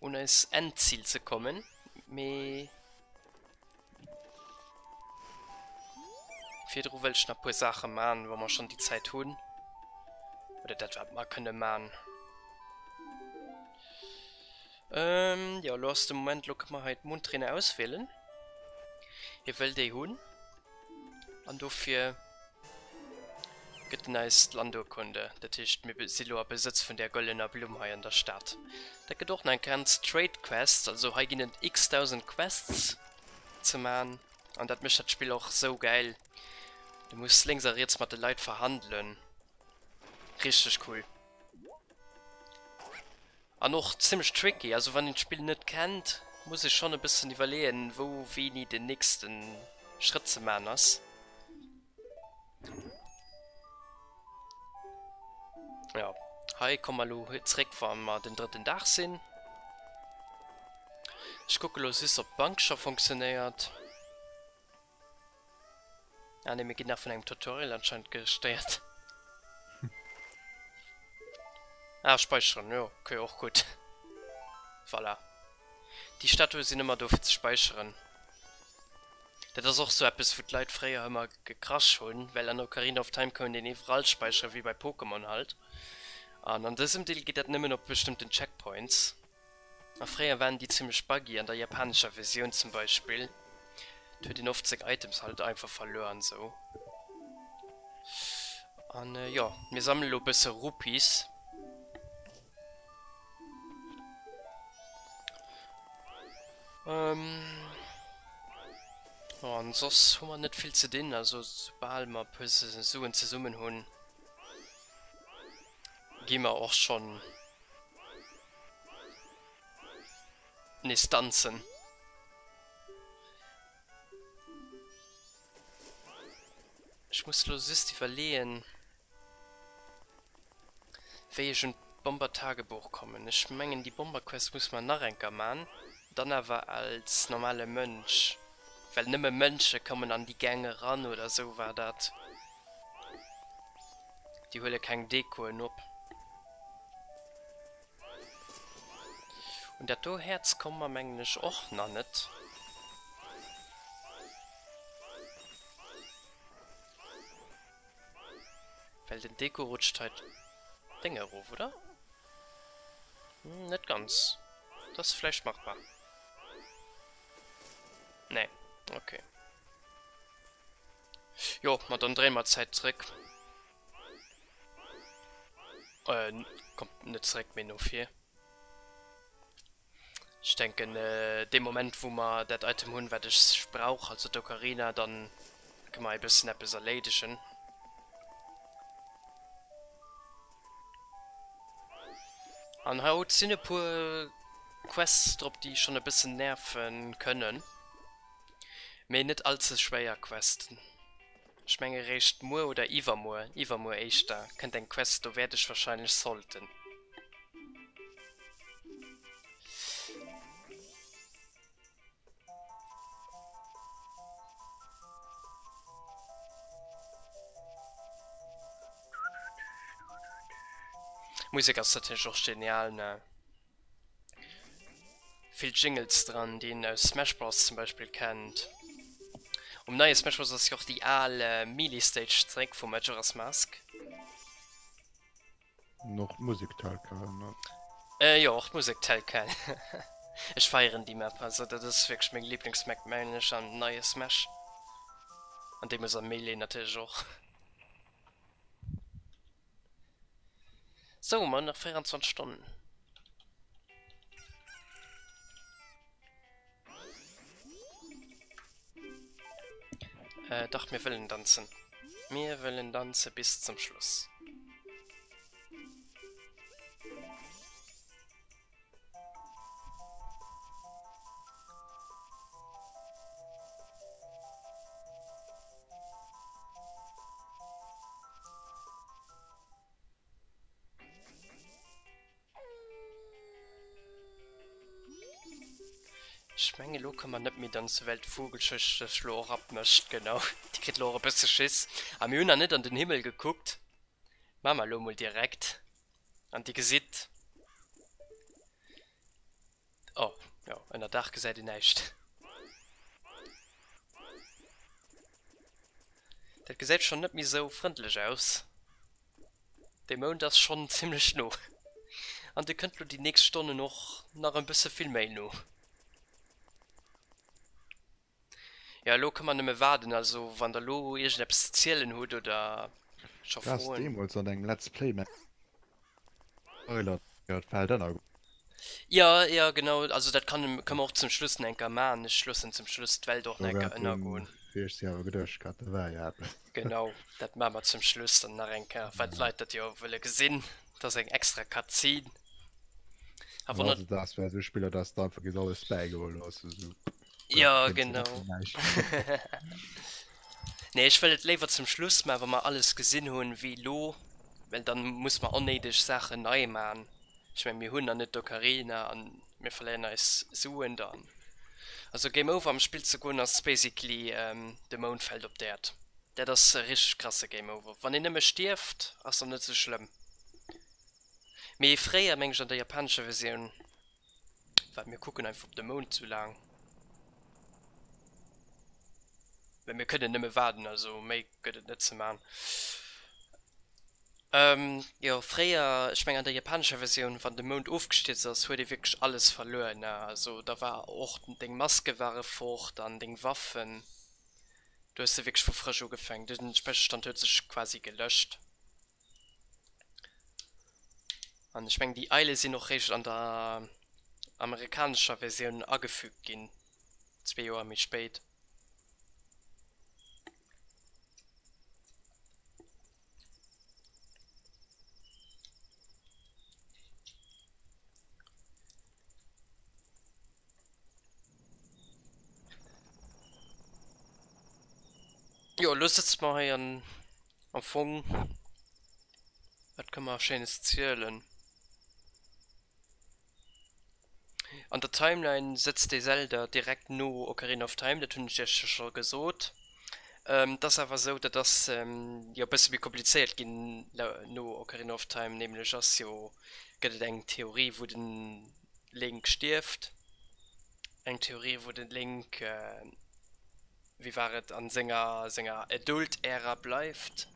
un eis Endzil ze kommen, mee Virdru wëll ech nach puer Saache man, wa mer schonn déi Zäit hunn. Oder dat wat mer kënne man. Ähm, jo, elo ass de Moment, elo kënne mer hei d'Mundtrainer auswielen. Hie wëll déi hunn. An dofir gëtt en eis d'Landurkunde. Dat heescht, mir si lo a Besëtz vun där gëllener Blumm hei an der Stad. Dat gëtt och nach eng ganz Trade Quest. Also hei ginn et x-dausend Quests ze man. An dat mécht dat Spill och sou gäil. Du muss lénks a riets mat de Leit verhandelen. Richteg cool. An och zimmlech tricky, also wann een d'Spill net kennt, muss ee schonn e bëssen iwwerleeën, wou wéini den nächste Schrëtt ze man ass. Jo, hei komme mer elo zréck wa mer den drëtten Dag sinn. Ech kucke lo just ob d'Bank scho funktionéiert. Ah ne, mir ginn nach vun engem Tutorial anscheinend gestéiert. Ah, speicheren, jo, okay, och gutt. Voilà. Déi Statue sinn ëmmer do fir ze speicheren. Dat ass och sou eppes wou d'Leit fréier ëmmer gekrasch hunn, well an Ocarina of Time kount een iwwerall speicheren, wéi bei Pokémon halt. An an dësem Deel geet dat nëmmen op bestëmmten Checkpoints. A fréier waren déi zimmlech buggy, an der japanescher Versioun zum Beispill, do huet een oft seng Items halt einfach verluer an sou. An jo, mir sammele lo bësse Rupees. Jo, an soss hu mer net vill ze dinn, also soubal mer e puer Suen zesummen hunn, gi mer och schonn Nees danzen. Ech muss lo just iwwerleeën, wéi ech un d'Bomber-Tagebuch kommen. Ech mengen, déi Bomber-Quest muss mer nach eng Kéier man, dann awer als normale Mënsch, well nëmme Mënsche kommen an déi Gäng eran oder sou war dat. Déi huele keng Dekoen op. Un dat do Häerz komme mer mengen ech och nach net. Well den Deko rutscht hei d'Déng erof, oder? Net ganz. Dat ass vläicht machbar. Nee, okay. Jo, ma dann dréie mer d'Zäit zréck. Äh, kommt net zréck, mee no vir. Ech denken, dee Moment wou mer dat Item hunn, wat ech brauch, also d'Ocarina, dann kënne mer e bëssen eppes erléidegen. An haut sinn e puer Quests drop, déi schonn e bëssen nerve kënnen, mee net all ze schwéier Questen. Ech menge réischt muer oder iwwermuer, iwwermuer éischter, kënnt eng Quest, do wäert ech wahrscheinlech sollten. D'Musek ass natierlech och genial, ne? Vill Jingles dran, déi een aus Smash Bros zum Beispill kennt. Um neie Smash Bros ass jo och déi al Melee Stage zeréck vu Majora's Mask. An och d'Musek tel quel, ne? Jo, och d'Musek tel quel. Ech feieren déi Map, also dat ass wierklech meng Liblingsmap mengen ech am neie Smash. An deemools am Melee natierlech och. Sou, mer hunn nach 24 Stonnen. Äh, dach, mir wëllen danzen. Mir wëllen danze bis zum Schluss. Ech mengen elo ka mer net méi danzen, well d'Vogelscheuche sech elo och abmëscht. Genau, déi kritt elo och e bësse Schiss. A mir hunn nach net an den Himmel gekuckt. Maache mer elo emol direkt. An dir gesitt, oh jo, ënner Daach gesäit een näischt. Dat gesäit schonn net méi sou frëndlech aus. De Mound ass schonn zimmlech no. An dir kënnt lo déi nächst Stonnen och nach e bësse vill méi no. Jo, elo kënne mer nëmme waarden. Also wann der elo iergendeppes ze zielen hutt oder scho Du has Froen. deemools an engem Let's Play mengt ech, d'Welt ënnergoen. Jo, jo, genau. Also dat kann, kënne mer och zum Schluss nach eng Kéier maachen. Ech loossen zum Schluss d'Welt och Do nach eng war Kéier ënnergoen. den Riech si awer geduecht gehat, do war jo eppes. Genau, dat maache mer zum Schluss dann nach eng Kéier, well d'Leit dat jo wëlle gesinn. Dat ass eng extra Cutscene. A An wann also dat war esou Spiller, dass de einfach gees alles bäigeholl hues, esou Jo, genau. Nee, ech wëll et léiwer zum Schluss maachen, wa mer alles gesinn hunn, wéi elo, well dann muss mer onnéideg Saachen nei maachen. Ech mengen, mir hunn nach net d'Ocarina an mir verléieren eis Suen dann. Also Game Over am Spill ze goen ass basically de Mound fält op d'Äerd. Dat ass e richteg krasse Game Over. Wann een nëmme stierft, ass dann net sou schlëmm. Mee fréier, meng ech, an der japanescher Versioun, Waart, mir kucken einfach op de Mound sou laang. Well mir kënnen nëmme waarden, also méi gëtt et net ze man. Ähm, jo, fréier, ech meng an der japanescher Versioun, wann de Mound ofgestierzt ass, huet ee wierklech alles verluer, ne? Also da war och deng Maske ware fort an deng Waffen. Du hues de wierklech vu frësch ugefänkt. Den Späicherstand huet sech quasi gelöscht. An ech mengen déi Eile sinn och réischt an der amerikanescher Versioun agefügt ginn, zwee Joer méi spéit. Jo, elo sëtze mer hei an am Fong, wat kënne mer Schéines zielen? An der Timeline sëtzt de Zelda direkt no Ocarina of Time, dat hunn ech iech jo scho gesot. Et ass awer esou, dat ass jo e bësse méi komplizéiert ginn no Ocarina of Time, nämlech ass jo, gëtt et eng Theorie wou den Link stierft, eng Theorie wou de Link, wéi war et, an senger senger Adult Ära bleift,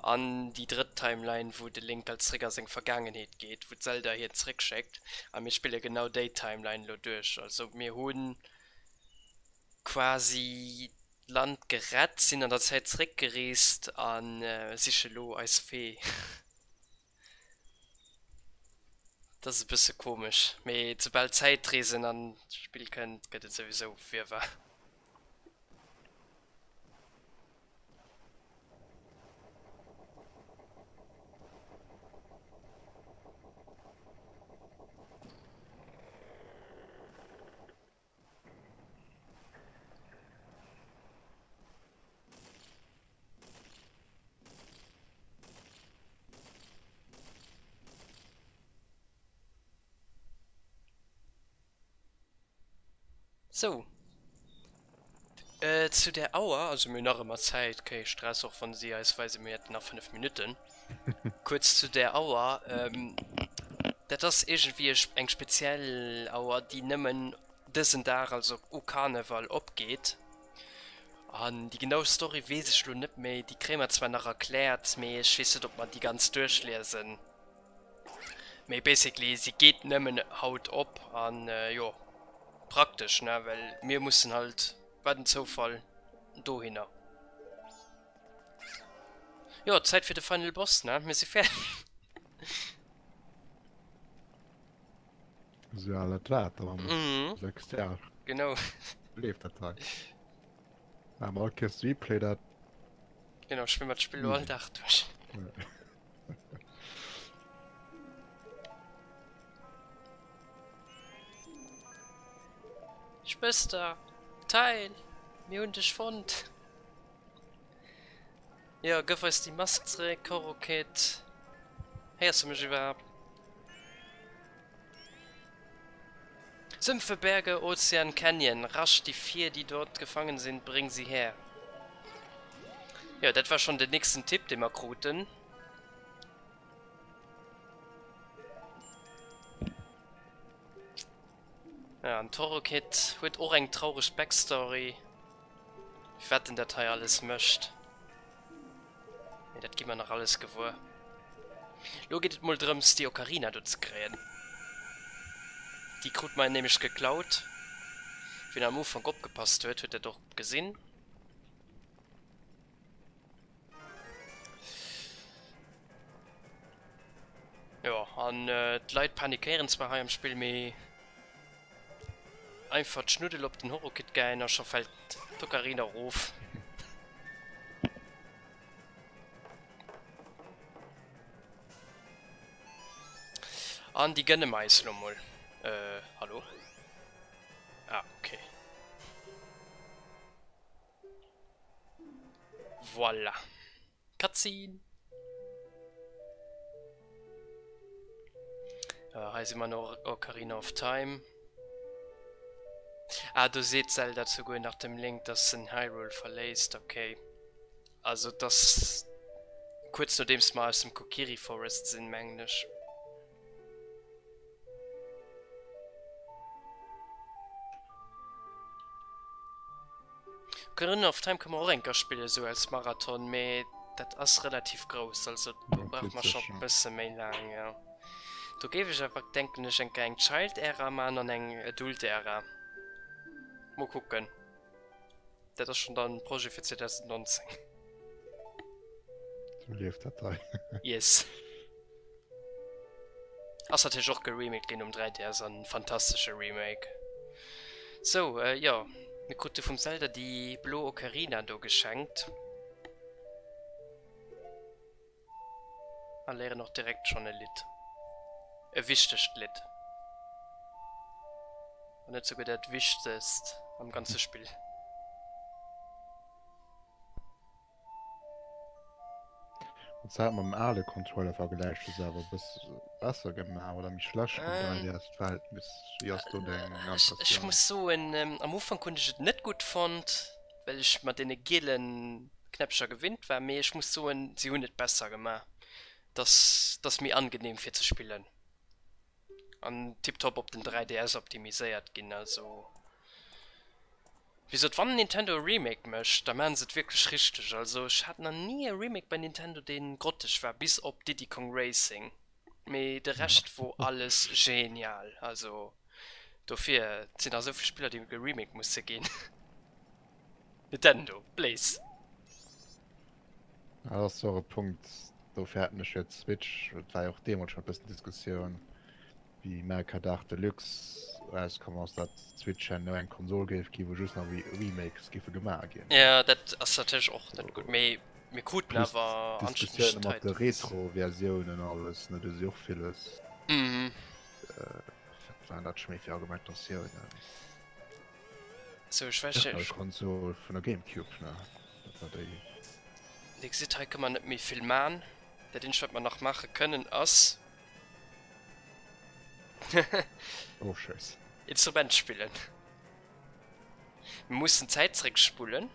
an déi drëtt Timeline wou de Link halt zréck a seng Vergaangenheet geet, wou d'Zelda hien zréck schéckt, a mir spille genau déi Timeline elo duerch. Also mir hu quasi d'Land gerett, sinn an der Zäit zréck gereest a siche lo eis Fee. Dat ass e bësse komesch, mee soubal Zäitreesen an d'Spill kënnt, gëtt et souwisou Wirrwarr. Sou, zu der Auer, also mir hunn nach ëmmer Zäit, kee Stress, och wann si eis weisen, mir hätten nach 5 Minutten. Kuerz zu der Auer, dat ass iergendwéi eng speziell Auer, déi nëmmen dësen Dag, also u Karneval, opgeet. An déi genau Story weess ech lo net méi, déi kréie mer zwar nach erkläert, mee ech weess net, ob mer déi ganz duerchliesen. Mee basically, si geet nëmmen haut op an jo, praktesch, ne, well mir mussen halt, wat en Zoufall, dohinner. Jo, Zäit fir de Final Boss, ne? Mir si fäerdeg. Esou al dat war, da Mhm. 6 Jahre Genau. leeft dat hei. Awer all Kéiers Replay dat. Genau, spille mer d'Spill lo all Dag duerch. Schwëster, Teil, mir hunn dech fonnt. Jo, gëff eis déi Mask zeréck, Korokit. Héiers de mech iwwerhaapt? Sümpfe, Berge, Ozean, Canyon, rasch die vier, die dort gefangen sind, bring sie her. Jo, dat war schonn den nächsten Tipp, dee mer kruten. Ja, an Torokit huet och eng traureg Backstory. Firwat en dat hei alles mécht. Mee dat gi mer nach alles gewuer. Lo geet et mol drëms déi Ocarina do ze kréien. Déi krut mer nämlech geklaut. Wien am Ufank opgepasst huet, huet dat och gesinn. Jo, an d'Leit panikéieren zwar hei am Spill, mee einfach d'Schnuddel op den Horrorkit gäien a scho fält d'Ocarina erof. An déi gënne mer eis lo mol. Äh, hallo? Ah, okay. Voilà. Cutscene! Äh, hei si mer no Ocarina of Time. Ah, do seet Zelda souguer nach dem Link, dass en Hyrule verléisst. Okay. Also, et ass kuerz nodeems mer aus dem Kokiri Forest sinn, mengen ech. Ocarina of Time kann man och enker spillen sou als Marathon, mee dat ass relativ grouss, also do brauch man scho bësse méi laang, jo. Do géif ech awer denken ech enker eng Child Era man an eng Adult Era. Mol kucken. Dat ass schon dann Projet fir 2019. Du lieft dat hei. Yes. Ass natierlech och geremaked ginn um 3DS an fantastesche Remake. Sou, äh, jo, mir krute vum Zelda déi blo Ocarina do geschenkt. A léieren och direkt schonn e Lidd. E wichtegt Lidd. Wann net souguer dat wichtegst am ganze Spill. Wann s de dat mam ale Controller vergläichs, hues se awer e bësse besser gemaach oder méi schlecht mam 3DS d'Verhältnis? Wéi ass do deng Impressioun? Ech muss soen, am Ufank hunn ech et net gutt fonnt, well ech mat deene gielen Knäppcher gewinnt war, mee ech muss soen, si hunn et besser gemaach. Dass dass méi angenehm fir ze spillen an tiptop op den 3DS optimiséiert ginn. Also wéi sot, wann Nintendo e Remake mécht, da maachen se et wierklech richteg. Also ech hat nach ni e Remake bei Nintendo deen grottig war, bis op Diddy Kong Racing, mee de Rescht wor alles genial. Also dofir, et sinn nach esou vill Spiller déi geremakt musse ginn. Nintendo, please. Dat ass och e Punkt, dofir hätten ech jo d'Switch, et war jo och deemools schonn e bëssen Diskussioun, wéi Mario Kart 8 Deluxe erauskomm ass, datt d'Switch herno eng Konsol géif ginn, wou just nach Remakes géife gemaach ginn. Jo, dat ass natierlech och net gutt, mee mir kruten Plus awer d'Diskussioune mat de Retro-Versiounen alles, ne, do si och villes. Wat waren dat scho méi fir Argumentatiounen? Sou, ech weiß nicht. Konsol vun der Gamecube, ne? Dat war déi. Dir gesitt, hei kënne mer net méi vill man. Dat eenzegt, wat mer nach maache kënnen, ass. Oh, Scheiss. Instrument spillen. Mir mussen d'Zäit zréckspullen.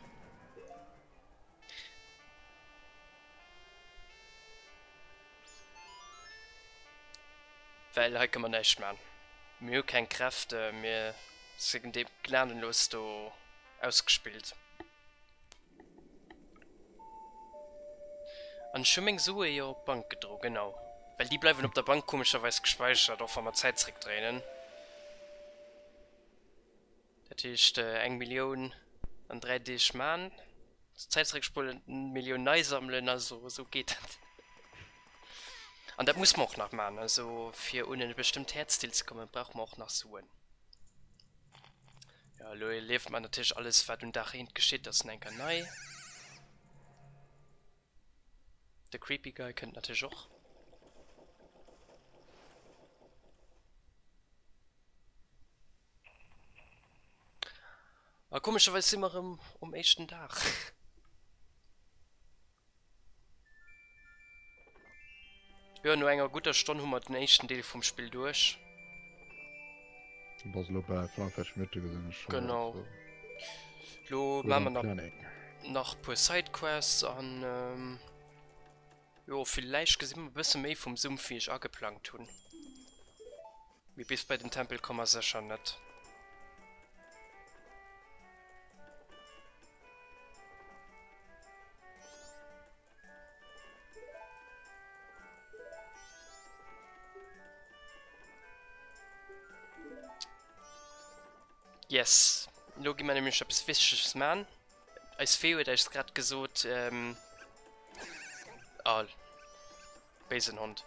Well hei kënne mer näischt man. Mir hu keng Kräfte, mir sinn deem gnadenlos do ausgespillt. An ech hu meng Sue jo op d'Bank gedro, genau. Well déi bleiwen op der Bank komescherweis gespäichert, och wa mer d'Zäit zréckdréinen. Dat heescht eng Millioun an 3 Deeg man, Zäit zeréckspullen, Millioun nei sammelen, also esou geet dat. An dat muss mer och nach man, also fir un e bestëmmt Häerzdeel ze kommen, brauche mer och nach Suen. Jo, elo erlieft mer natierlech alles wat un Dag eent geschitt ass, nach eng Kéier nei. De Creepy Guy kënnt natierlech och. A komescherweis si mer erëm um éischten Dag. Jo, no enger gudder Stonn hu mer den éischten Deel vum Spill duerch. Du bass elo bei 45 Minutte gesinn ech schon. Genau. Lo maache mer nach, nach puer Sidequests an jo, villäicht gesi mer e bësse méi vum Sumpf wéi ech ageplangt hunn. Mee bis bei den Tempel komme mer sécher net. Yes, elo gi mer nämlech eppes Wichteges man. Eis Fee huet eis grad gesot, ähm, ah, béisen Hond,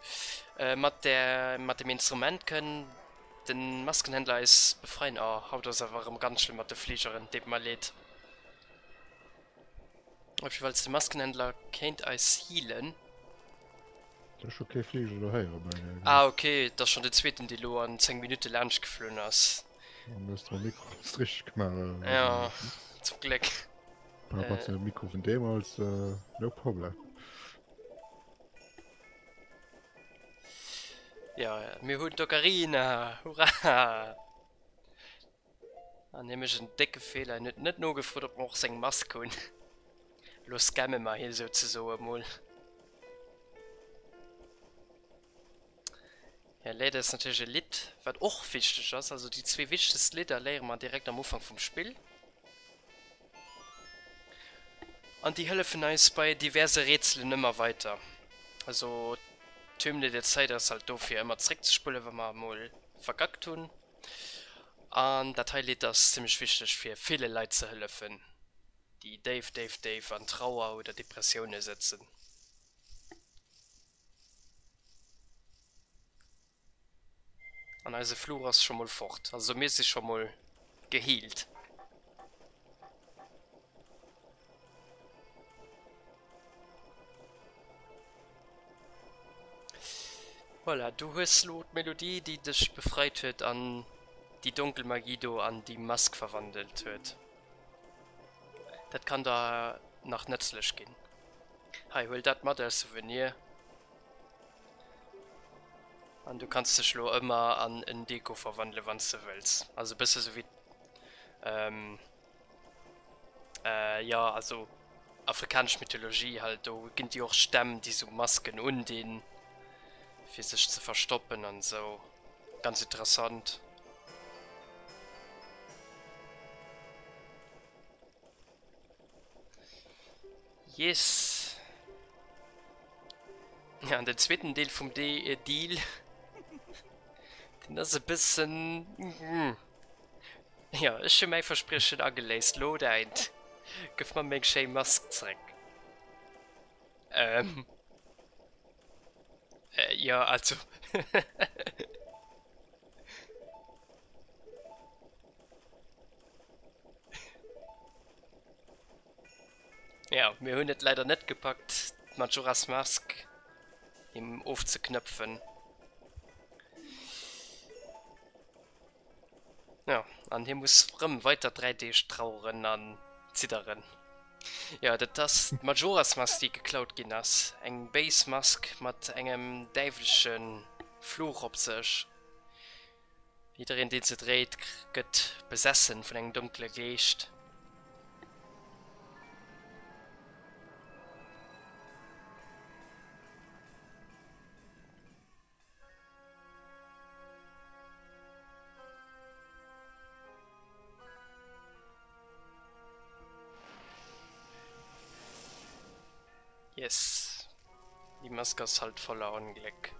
äh, mat der, mat dem Instrument kënn den Maskenhändler eis befreien. Oh, haut ass awer erëm ganz schlëmm mat de Fligeren, deet mer leed. Op jiddefalls, de Maskenhändler kéint eis healen. Ech hu kee Fliger do héieren, by the way. Ah ok, et ass schonn den zweeten dee lo an 10 Minutte laanscht geflunn ass. Dann hues de mam Mikro alles richteg gemaach, oder? Ja, zum Gléck. Par rapport zu dem Mikro vun deemools, no problem. Ja, mir hunn d'Ocarina! Hurra! An hie mécht en décke Feeler, hien huet net nogefrot, ob mer och seng Mask hunn. Elo scamme mer hie souzesoe mol. Hie léiert eis natierlech e Lidd, wat och wichteg ass. Also déi zwee wichtegst Lidder léiere mer direkt am Ufank vum Spill. An déi hëllefen eis bei diverse Rätselen ëmmer weiter. Also d'Hymne der Zeit ass halt do fir ëmmer zréckzespullen, wa mer emol verkackt hunn. An dat hei Lidd ass zimmlech wichteg fir ville Leit ze hëllefen, déi déif, déif, déif an Trauer oder Depressioune sëtzen. An eise Fluch ass scho mol fort, also mir si scho mol gehealt. Voilà, du hues lo d'Melodie, déi dech befreit huet an déi donkel Magie do an déi Mask verwandelt huet. Dat kann der nach nëtzlech ginn. Hei, huel dat mat als Souvenir. An du kanns dech lo ëmmer an en Deko verwandelen, wann s de wëlls. Also e bësse sou wéi, ähm, Äh jo, also afrikanesch Mythologie halt, do ginn et jo och Stämm, déi sou Masken undinn, fir sech ze verstoppen an esou. Ganz interessant. Yes. Ja, an den zweeten Deel vum Deal, deen ass e bëssen. Jo, ech hu mäi Verspriechen ageléist. Lo däint. Gëff mer meng schéi Mask zréck. Ähm. Äh, jo, also. Jo, mir hunn et leider net gepackt, d'Majora's Mask him ofzeknëpfen. Jo, an hie muss rëm weiter 3 Deeg traueren an zidderen. Jo, dat ass d'Majora's Mask, déi geklaut ginn ass. Eng béis Mask mat engem däiwleche Fluch op sech. Jiddereen, deen se dréit, gëtt besessen vun engem donkele Geescht. Yes. Déi Mask ass halt voller Ongléck.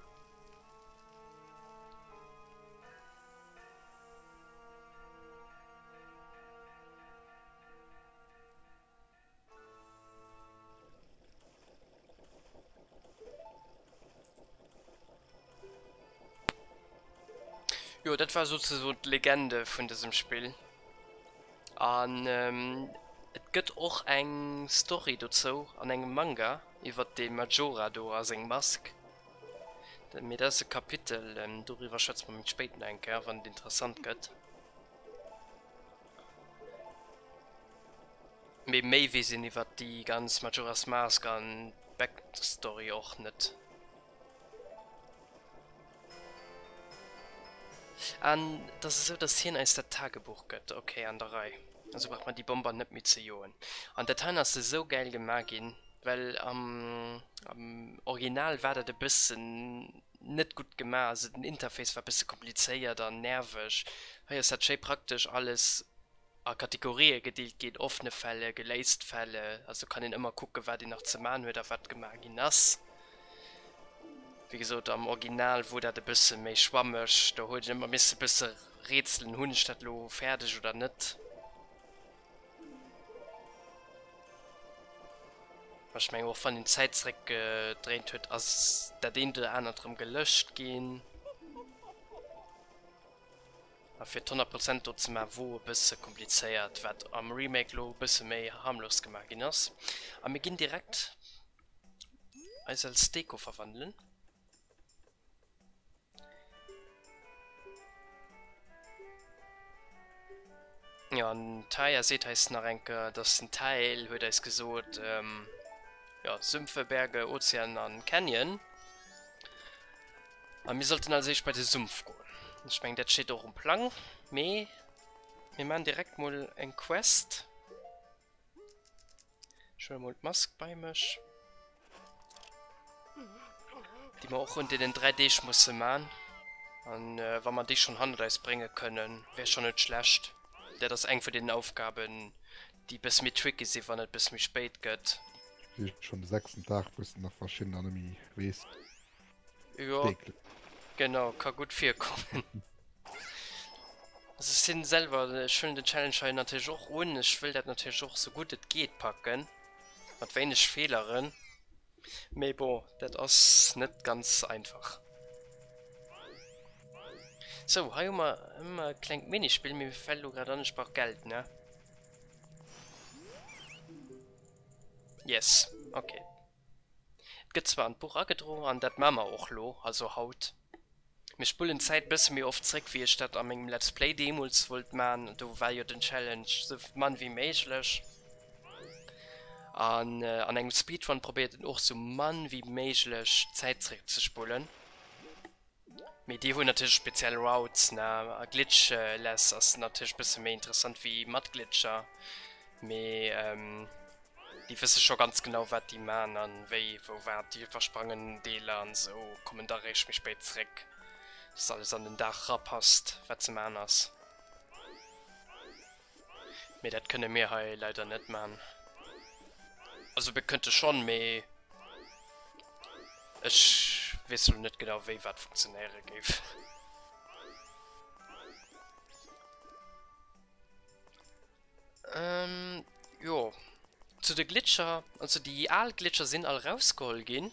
Jo, dat war souzesoen d'Legende vun dësem Spill. An et gëtt och eng Story dozou an engem Manga iwwert de Majora do a seng Mask. Mee dat ass e Kapitel, doriwwer schwätze mer méi spéit nach eng Kéier, wann et interessant gëtt. Mee méi weess een iwwert déi ganz Majora's Mask an d'Backstory och net. An et ass esou, dass hien eis dat Tagebuch gëtt. Ok, an der Rei. Also brauch mer déi Bomber net méi ze joen. An dat heien ass esou gäil gemaach ginn, well am Original war dat e bëssen net gutt gemaach. Also den Interface war e bësse komplizéiert an nerveg. Hei ass dat schéi praktesch alles a Kategorië gedeelt ginn, offene Fälle, geléist Fälle, also kann een ëmmer kucken, wat een nach ze man huet a wat gemaach ginn ass. Wéi gesot, am Original wor dat e bësse méi schwammeg, do huet een ëmmer misse bësse Rätselen, hunn ech dat elo fäerdeg oder net. Mä ech mengen och wann een d'Zäit zeréck gedréint huet, ass dat eent oder anert erëm gelëscht ginn. A fir d'100 Prozent do ze maachen, wor e bësse komplizéiert, wat am Remake lo e bësse méi harmlos gemaach ginn ass. A mir ginn direkt eis als Deko verwandelen. Jo, an d'Taya seet eis nach eng Kéier, dass den Tael huet eis gesot, jo, Sümpfe, Berge, Ozean an Canyon. A mir sollten als éischt bei de Sumpf goen. Ech mengen, dat steet och um Plang. Mee mir maachen direkt mol eng Quest. Ech huele mol d'Mask bei mech. Déi mer och un deenen 3 Deeg musse man. An wa mer déi schonn hannert eis brénge kënnen, wär schonn net schlecht. Dat ass eng vun deenen Aufgaben, déi e bësse méi tricky sinn, wann et e bësse méi spéit gëtt. Ech weess schonn de sechsten Dag, wou s de nach verschiddener net méi weess. Jo, genau, ka gutt virkommen. Also ech sinn selwer, ech huelen den Challenge hei natierlech och un. Ech wëll dat natierlech och sou gutt et geet packen, mat wéineg Feeleren. Mee bon, dat ass net ganz einfach. Sou, hei hu mer ëmmer e klengt Minispill, mee mir fält elo grad an, ech brauch Geld, ne? Yes, okay. Et gëtt zwar an d'Buch agedro, an dat maa mer och lo, also haut. Mir spullen d'Zäit bësse méi oft zréck wéi ech dat a mengem Let's Play deemools wollt maan, do war jo den Challenge sou mann wéi méiglech. An an engem Speedrun probéiert een och sou mann wéi méiglech d'Zäit zréckzespullen. Mee déi hunn natierlech speziell Routes, ne? A Glitchless ass natierlech bësse méi interessant wéi mat Glitcher. Mee déi wësse scho ganz genau wat déi man an wéi, wou, wat. Déi iwwersprangen Deeler an esou, kommen da réischt méi spéit zréck, dass alles an den Dag rapasst wat ze man ass. Mee dat kënne mir hei leider net man. Also mir kënnte schonn, mee ech weess lo net genau wéi wat funktionéiere géif. Ähm, jo. Zu de Glitcher, also déi al Glitcher sinn all rausgeholl ginn.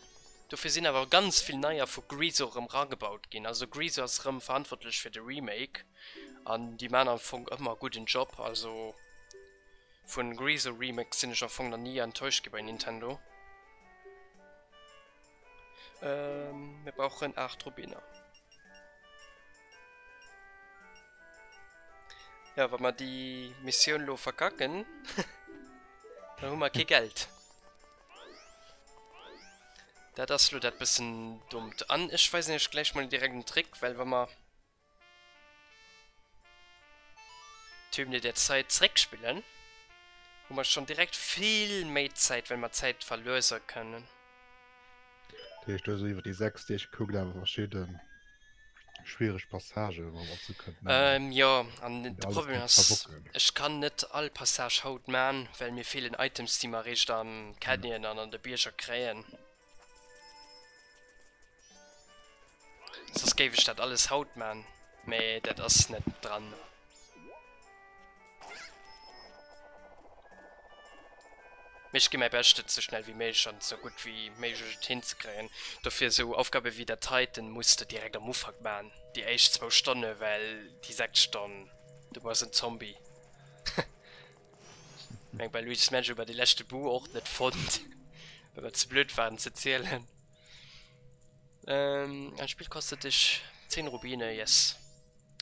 Dofir sinn awer ganz vill neier vu Griso erëm ragebaut ginn. Also Griso ass erëm verantwortlech fir de Remake an déi maan am Fong ëmmer gudden Job. Also vun Griso Remakes sinn ech am Fong nach ni enttäuscht gi bei Nintendo. Ähm, mir brauchen 8 Rubiner. Ja, wa mer déi Missioun lo verkacken, dann hu mer kee Geld. Dat ass lo dat bëssen dommt. An ech weisen iech gläich mol direkt en Trick, well wa mer Tümle der Zeit zréckspillen, hu mer schonn direkt vill méi Zäit, well mer Zäit verluese kënnen. Dat heescht, du hues elo iwwer déi 6 Deeg gekuckt, awer verschidde schwiereg Passagen, wann man se kënnt nennen. Jo, an de Problem ass, ech kann net all Passage haut man, well mir feelen Items, déi mer eréischt am Canyon an an de Bierger kréien. Soss géif ech dat alles haut man, mee dat ass net dran. Mee ech gi mäi Bescht et sou schnell wéi méiglech an sou gutt wéi méiglech et hinzekréien. Dofir sou Aufgabe wéi dat heiten muss de direkt am Ufank man, déi éischt zwou Stonne, well déi sechst Stonn du bass en Zombie. Meng bei Luigi's Mansion hu mer dee leschte Boo och net fonnt, well mer ze blöd waren ze zielen. Ein Spiel kostet dich 10 Rubine, yes.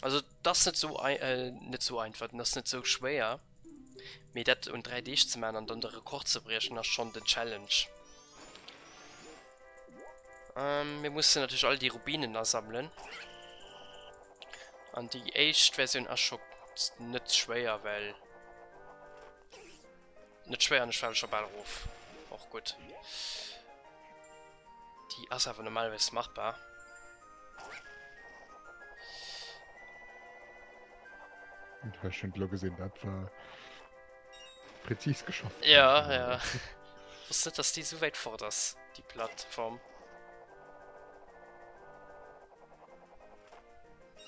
Also et ass net sou net sou einfach, den ass net sou schwéier, mee dat un 3 Deeg ze maachen an dann de Rekord ze briechen ass schonn den Challenge. Mir mussen natierlech all déi Rubinen asammelen. An déi éischt Versioun ass scho net schwéier, well net schwéier an ech fale scho bal erof. Och gutt. Déi ass awer normalerweis machbar. Ech hunn elo gesinn, dat war präzis geschafft. Ja, ja. Wosst net, dass déi esou wäit fort ass, déi Plattform.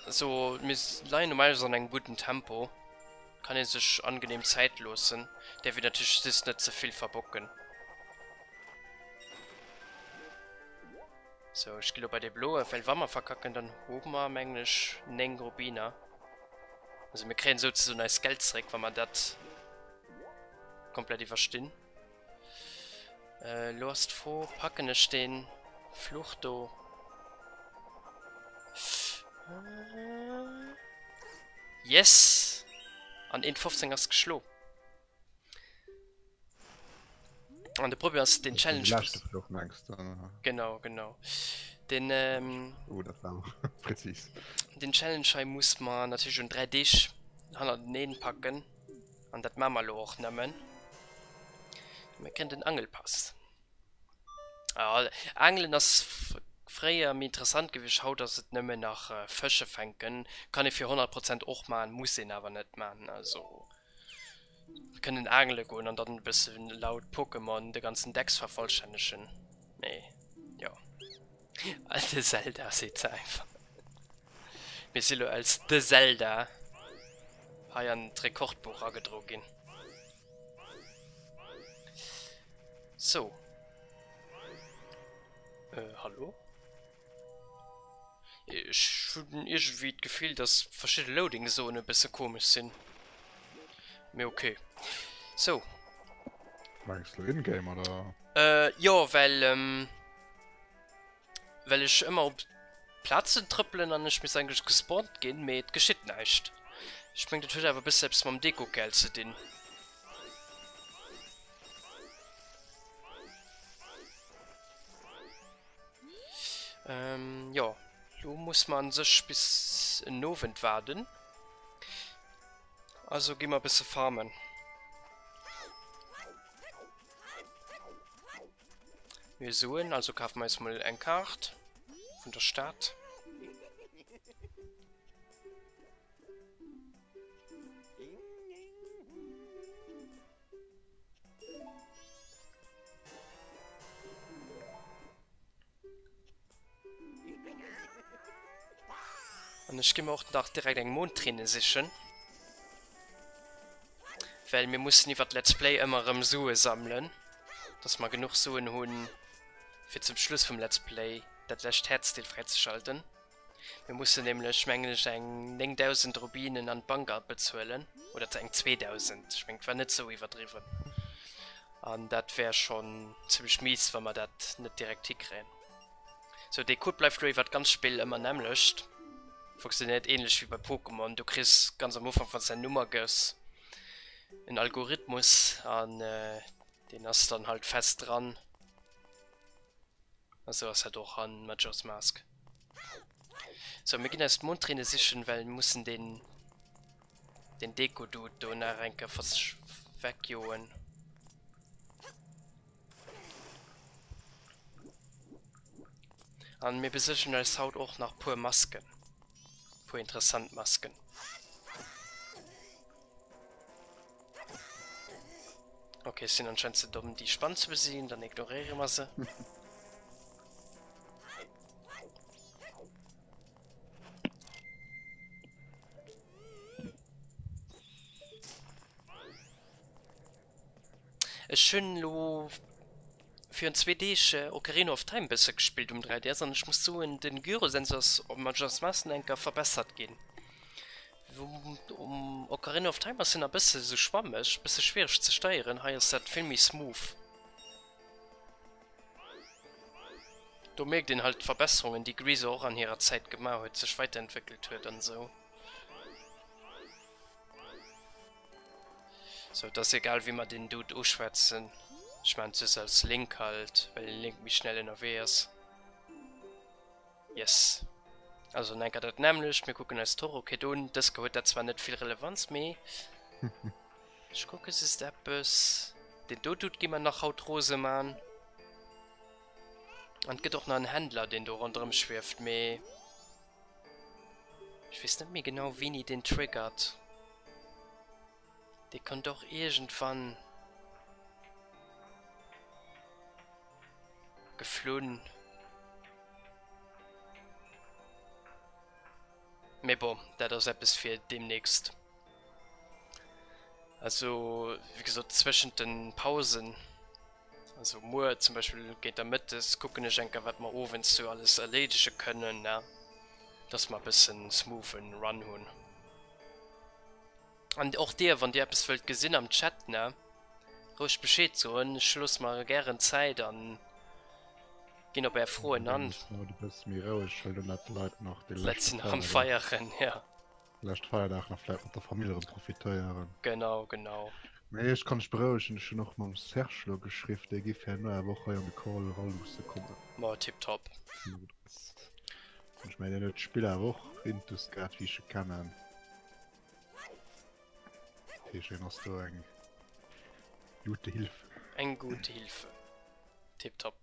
Also mir leien normalerweis an engem gudden Tempo. Kann ee sech angenehm Zäit loossen. Däerf een natierlech just net ze vill verbocken. Sou, ech gi lo bei dee bloe, well wa mer verkacken, dann hu mer mengen ech 9 Rubiner. Also mir kréien souzesoen eist Geld zeréck, wa mer dat komplett iwwerstinn. Elo ass d'Fro, packen ech deen Fluch do? Yes! An 1,15 ass geschlo. An de Problem ass, den Challenge... Den leschte Fluch mengst du? Genau, genau. Den, ähm, oh, dat war präzis. Den Challenge hei muss man natierlech un 3 Deeg hannerteneen packen. An dat maache mer elo och nëmmen. Mir kréien den Angelpass. Ah, Aangelen ass fréier méi interessant gewiescht, haut ass et nëmmen nach Fësche fänken. Kann ee fir 100 Prozent och maachen, muss een awer net maachen. Also mir kënnen aangele goen an dann e bësse laut Pokémon de ganzen Dex vervollstännegen. Mee jo. The Zelda seet se einfach. Mir si lo als The Zelda hei an d'Rekordbuch agedro ginn. So. Äh, hallo? Ech hunn iergendwéi d'Gefill, dass verschidde Loading-Zonen e bësse komesch sinn. Mee okay. So. Mengs du in-game oder? Äh, jo, well, ähm, well ech ëmmer op Plazen trëppelen an ech misst eigentlech gespawnt ginn, mee et geschitt näischt. Ech meng dat huet awer e bësse eppes mam Dekokerl ze dinn. Ähm, jo, lo muss mer an sech bis en Owend waarden. Also gi mer e bësse farmen. Mir Suen, also kafe mer eis mol eng Kaart vun der Stad. An ech gi mer och nach direkt eng Mondträne sichen. Well mir mussen iwwer d'Let's Play ëmmer erëm Sue sammelen, dass mer genuch Suen hunn, fir zum Schluss vum Let's Play dat lescht Häerzdeel fräizeschalten. Mir mussen nämlech, mengen ech, eng 9.000 Rubinen an d'Bank abezuelen, oder eng 2.000, ech mengen et war net sou iwwerdriwwen. An dat wär schonn zimmlech mies, wa mer dat net direkt hikréien. Sou, dee Code bleift lo iwwer d'ganz Spill ëmmer nämmlecht. Funktionéiert ähnlech wéi bei Pokémon, du kriss ganz am Ufank, wann s däin Numm agëss, en Algorithmus an deen ass dann halt fest dran. A sou ass dat och an Majora's Mask. Sou, mir ginn eis d'Mondträne sichen, well mir mussen den den Deko-Dude do nach eng Kéier wegjoen. An mir besuergen eis haut och nach puer Masken. Puer interessant Masken. Ok, ech sinn anscheinend ze domm déi Spann ze besiegen, dann ignoréiere mer se. Ech hunn elo virun zwee Deeg Ocarina of Time bësse gespillt um 3DS an ech muss soen, den Gyrosensor ass op Majora's Mask nach eng Kéier verbessert ginn. Um Ocarina of Time ass en e bësse sou schwammeg, bësse schwiereg ze steieren, hei ass dat vill méi smooth. Do mierkt een halt d'Verbesserungen déi Grieser och an hirer Zäit gemaach huet, sech weiterentwéckelt huet an esou. Sou, et ass egal wéi mer den Dude uschwätzen. Ech maan et just als Link halt, well den Link méi schnell ënnerwee ass. Yes. Also en enker dat nämmlecht. Mir kucken eis d'Horrorkit un. Dës Kéier huet dat zwar net vill Relevanz, mee ech kucke just eppes. Deen do Dude gi mer nach haut rose maan. An et gëtt och nach en Händler, deen do ronderëm schwieft, mee ech weess net méi genau, wéini deen triggert. Dee kënnt och iergendwann geflunn. Mee bon, dat ass eppes fir deemnächst. Also, wéi gesot, zwëschent den Pausen, also muer zum Beispill géint der Mëttes, kucken ech eng Kéier, wat mer owends sou alles erleedege kënnen, ne, dass mer e bëssen smoothen Run hunn. An och dir, wann dir eppes wëllt gesinn am Chat, ne, roueg Bescheed soen. Ech loosse mer gären Zäit an ginn op är Froen an. Haut e bësse méi roueg, well do net d'Leit nach dee leschte Leit sinn nach am Feierdag. Feieren, ja. Lescht Feierdag nach vläit mat der Famill erëm profitéieren. Genau, genau. Mee ech kann dech berouegen, ech hunn och mam Serge lo geschriff, dee giff herno awer och hei an de Call era luusse kommen. Ma tiptop. Ech mengen, deen huet d'Spill awer och intus gehat, wéi ech e kennen. Heeschen ass do eng gute Hilfe. Eng gute Hilfe. Tipptopp.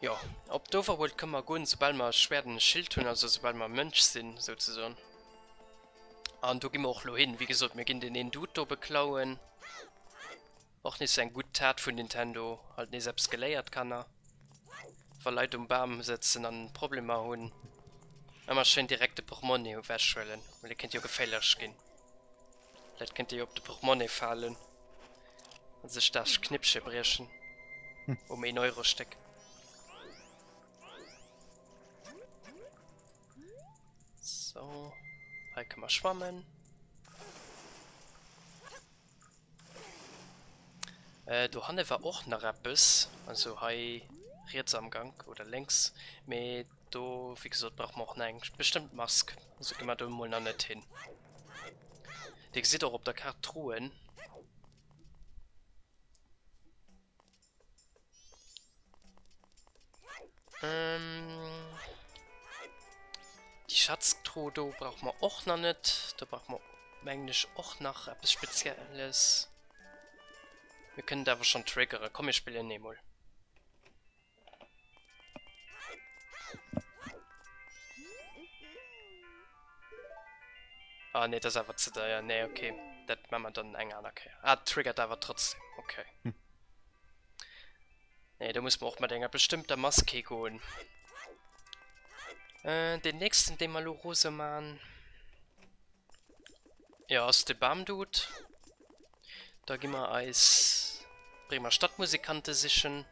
Jo, op d'Overworld kënne mer goen, soubal mer e Schwert an e Schild hunn, also soubal mer Mönch sinn, souzesoen. An do gi mer och lo hin. Wéi gesot, mir ginn deen een Dude do beklauen. Och nees eng gutt Tat vun Nintendo, halt nees eppes geléiert Kanner. Wa Leit um Bam sëtzen an Problemer hunn, ëmmer schéin direkt de Portmonnie ewech huelen, well e kéint jo geféierlech ginn. Vläit kéint e jo op de Portmonnie falen a sech dat Knippche briechen um een Euro Stéck. Sou, hei kënne mer schwammen. Äh, dohanne war och nach eppes, also hei riets am Gank oder lénks, mee do, wéi gesot, brauche mer och nach eng bestëmmt Mask, also gi mer do emol nach net hin. Dir gesitt och op der Kaart d'Truen. Ähm, die Schatztruhe do brauche mer och nach net. Do brauche mer, mengen ech, och nach eppes Spezielles. Mir kënnen et awer schonn triggeren. Komm, mir spillen eemol. Ah nee, dat ass awer ze deier. Nee, okay. Dat maache mer dann eng aner Kéier. Ah, triggert awer trotzdem. Okay. Nee, do muss mer och mat enger bestëmmter Mask higoen. Äh, den nächsten, dee mer elo rose man, jo, ass de Bamdude. Da gi mer eis Bremer Stadtmusikante sichen.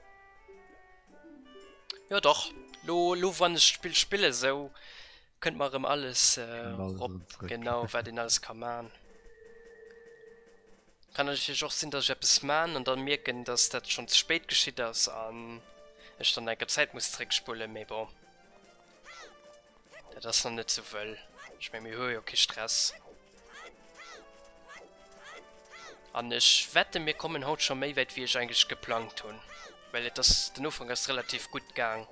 Jo dach, lo, lo wann ech d'Spill spille sou kënnt mer erëm alles erop, genau, wat een alles ka man. Kann natierlech och sinn, dass ech eppes man an dann mierken, dass dat schonn ze spéit geschitt ass an ech dann enker Zäit muss zréckspullen, mee bon, dat ass nach net sou wëll. Ech meng mir hu jo kee Stress. An ech wetten, mir kommen haut scho méi wäit wéi ech eigentlech geplangt hunn, well et ass, den Ufank ass relativ gutt gaang.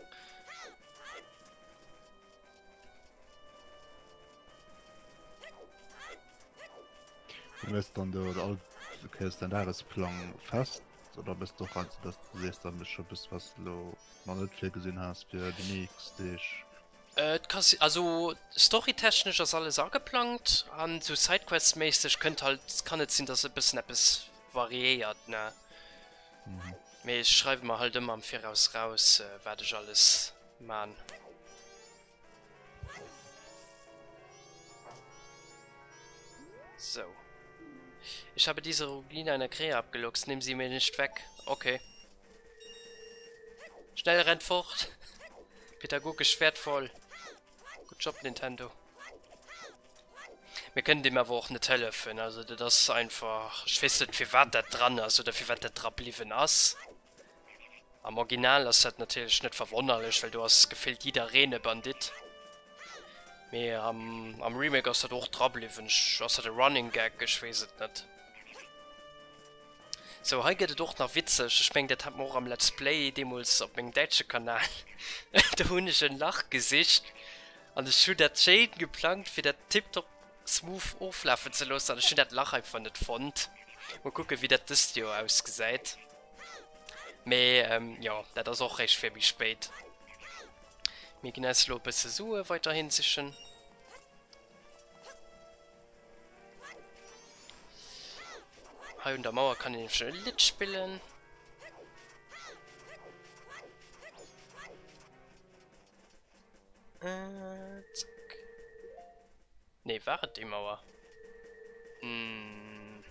Du hues dann do all Kéiers dein Dagesplang fest oder bist du och eins, dass du sees dann ech hu bis was du lo nach net virgesinn has fir déi nächst Deeg? Et ka si, also storytechnesch ass alles ageplangt an sou Sidequest-méisseg kënnt halt, kann et sinn, dass e bëssen eppes variéiert, ne? Mee ech schreiwe mer halt ëmmer am Viraus raus, wat ech alles man. So. Ich habe diese Rubine einer Krähe abgeluchst. Nimm sie mir nicht weg. Okay. Schnell rennt fort. Pädagogisch wertvoll. Good job, Nintendo. Mir kënnen deem awer och net hëllefen. Also dat ass einfach, ech weess net firwat dat dran ass oder firwat dat dra bliwwen ass. Am Original ass dat natierlech net verwonnerlech, well do ass gefillt jiddereen e Bandit. Mee am, am Remake ass dat och dra bliwwen. Ech, ass dat e Running Gag? Ech weess et net. Sou, hei gëtt et och nach witzeg. Ech mengen, dat hat mer och am Let's Play deemools op mengem däitsche Kanal. Do hunn ech en Lach gesicht an ech hunn dat schéin geplangt, fir dat tiptop smooth oflafen ze loossen an ech hunn dat Lach einfach net fonnt. Mol kucken, wéi dat dëst Joer ausgesäit. Mee jo, dat ass och réischt fir méi spéit. Mir ginn eis elo e bësse Sue weiderhin sichen. Hei un der Mauer kann een nämlech e Lidd spillen. Äh, zack. Nee, war et déi Mauer? Hm.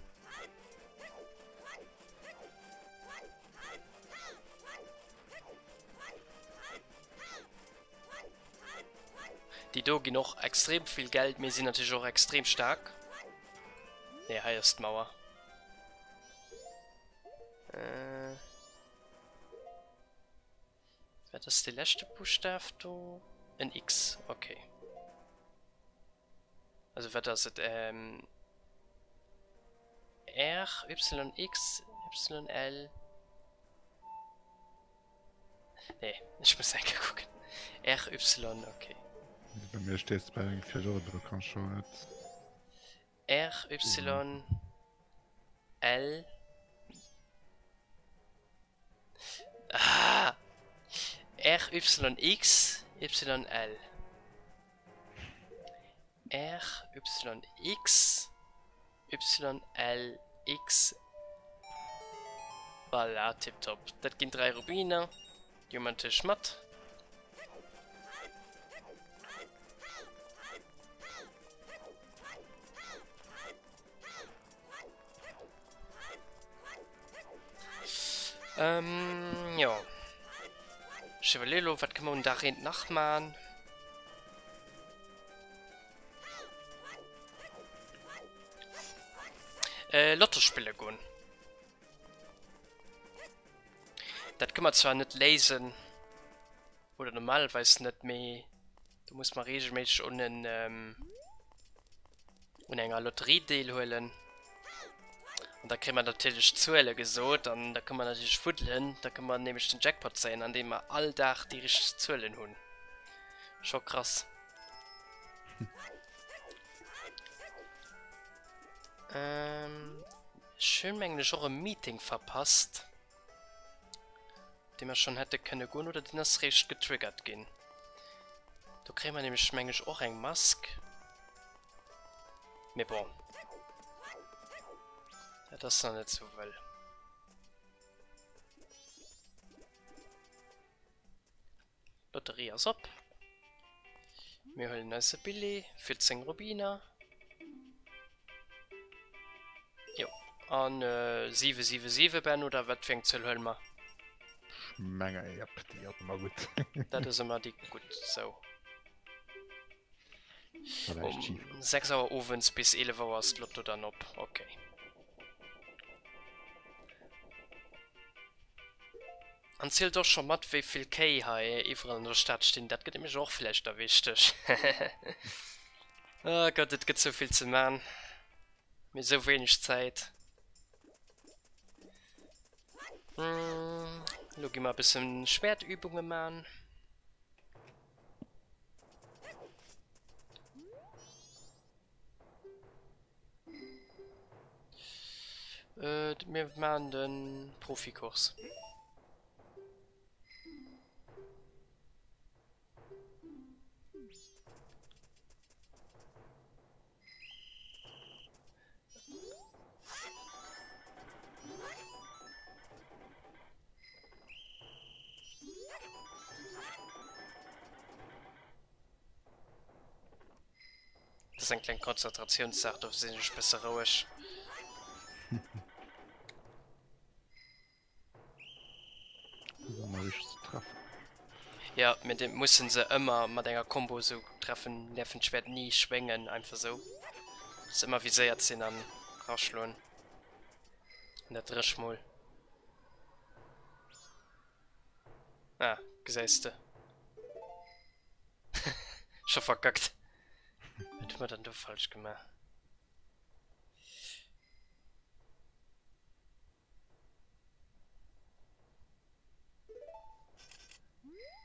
Déi do ginn och extrem vill Geld, mee sinn natierlech och extrem staark. Nee, hei ass d'Mauer. Äh. Wat ass de leschte Buschtaf do? En X, okay. Also wat ass et? Ähm, R, Y, X, Y, L. Nee, ech muss eng Kéier kucken. R, Y, okay. Bei mir steet es bei engem Virdru, du kanns schon net. R, Y, L. Ah! R, Y, X, Y, L. R, Y, X, Y, L, X. Voilà, tipptopp. Dat ginn 3 Rubiner. Déi hu mer natierlech mat. Ähm, jo. Ech iwwerleeë lo, wat kënne mer un Dag eent nach man? Äh, Lotto spille goen. Dat kënne mer zwar net léisen, oder normalerweis net, mee do muss mer regelméisseg un en, ähm, un enger Lotterie deelhuelen. An da kréie mer natierlech Zuele gesot an da kënne mer natierlech fuddelen. Da kënne mer nämlech den Jackpot zéien, andeem mer all Dag déi richteg Zuelen hunn. Scho krass. Ähm, ech hunn mengen ech och e Meeting verpasst, op dee mer schonn hätte kënne goen, oder deen ass réischt getriggert ginn. Do kréie mer nämlech mengen ech och eng Mask. Mee bon. Dat ass nach net sou wëll. Lotterie ass op. Mir huelen eis e Billet fir 10 Rubiner. Jo, an 7, 7, 7, Ben, oder wat fir eng Zuel huele mer? Ech menge, jep, déi ass ëmmer gutt. Dat ass ëmmer déi gutt, sou. Um 6 Auer owends bis 11 Auer ass d'Lotto dann op, ok. An zielt och scho mat wéi vill Kéi hei iwwerall an der Stad stinn, dat gëtt nämlech och vläicht da wichteg. Oh Gott, et gëtt sou vill ze man, mee sou wéineg Zäit. Elo gi mer e bëssen Schwertübunge man. Äh, mir machen den Profikurs. Dat ass eng kleng Konzentratiounssaach, dofir sinn ech bësse roueg. Ja, mir de mussen se ëmmer mat enger Combo sou treffen, däerfen d'Schwert ni schwéngen, einfach sou. Se ëmmer viséiert sinn an raschloen. An dat dréch mol. Ah, gesäis de. Scho verkackt. Wat hu mer dann do falsch gemaach?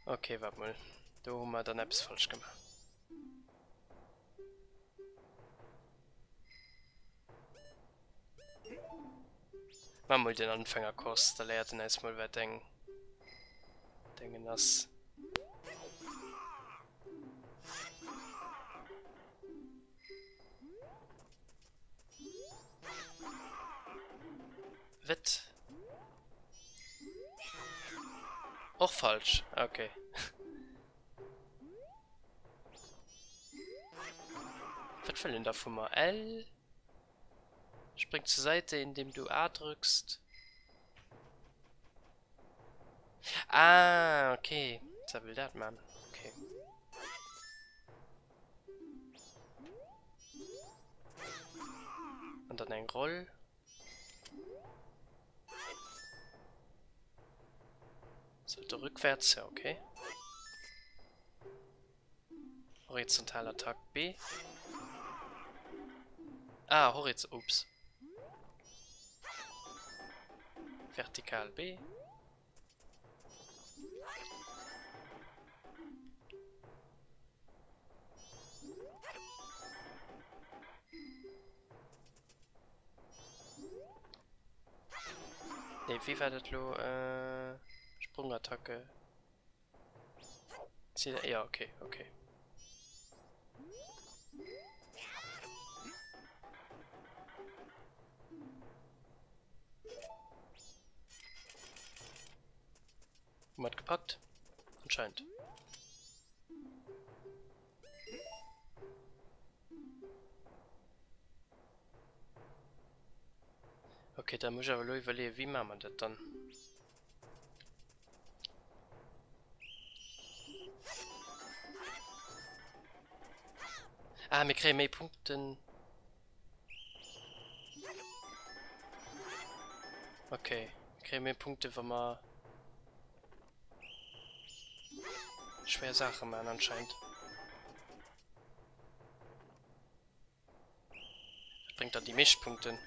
Okay, wart mol. Do hu mer dann eppes falsch gemaach. Maa mol den Anfängerkurs, da léiert en eis mol wat eng Dengen ass. Wett? Och falsch, okay. Wat wëll en da vu mer? L Spring zur Seite indem du A drückst. Ah, okay. Zwar wëll dat man. Okay. An dann eng Roll. Sollte rückwärts, ja okay. Horizontal Attack B. Ah, Horiz ups. Vertikal B. Nee, wéi war dat lo? Äh, Sprungattacke. Ja, okay, okay. Hu mer et gepackt? Anscheinend. Okay, da muss ich awer elo iwwerleeën, wéi maache mer dat dann? Ah, mir kréie méi Punkten. Okay, mir kréie méi Punkte, wa mer schwéier Saache maachen anscheinend. Wat bréngt dann déi meescht Punkten?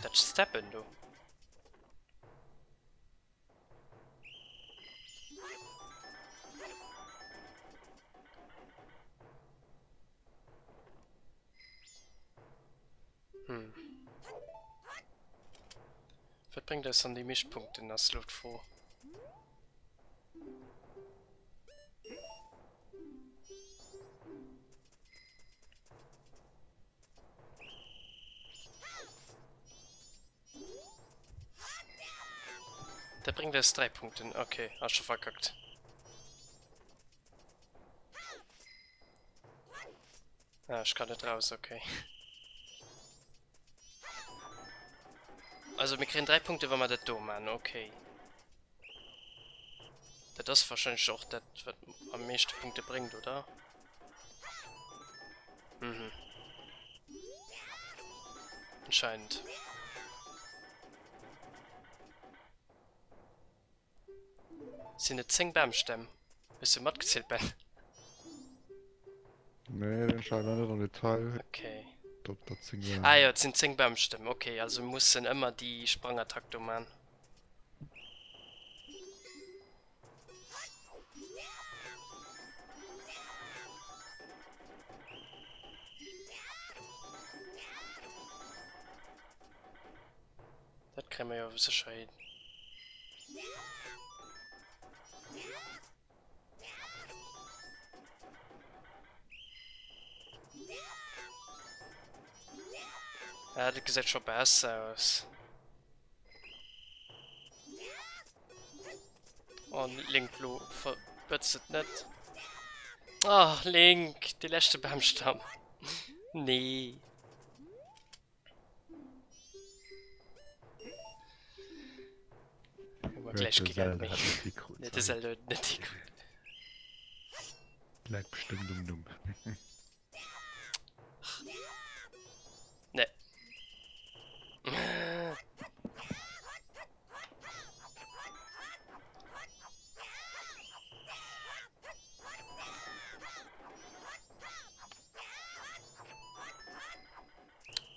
Dat Steppen do. Hm. Wat bréngt eis dann déi meescht Punkten, ass elo d'Fro. Dat bréngt eis 3 Punkten. Okay, ass scho verkackt. Ah, ech kann net raus, okay. Also mir kréien 3 Punkte, wa mer dat do maachen, okay. Dat ass wahrscheinlech och dat, wat am meeschte Punkte bréngt, oder? Mhm. Anscheinend. Sinn et 10 Bamstämm? Hues du matgezielt, Ben? Nee, den schauen wir net am Detail. Okay. Ob dat 10 waren. Ah jo, et sinn 10 Bamstämm. Okay, also mussen ëmmer déi Sprangattack do man. Dat kréie mer jo sécher hin. Ah, dat gesäit scho besser aus. Oh, Link, lo verbëtz et net. Oh, Link, de leschte Bamstamm. Nee. Gleich De Zelda hat net hikrut. Nee, de Zelda huet net hikrut. Läit bestëmmt um Numm. Nee.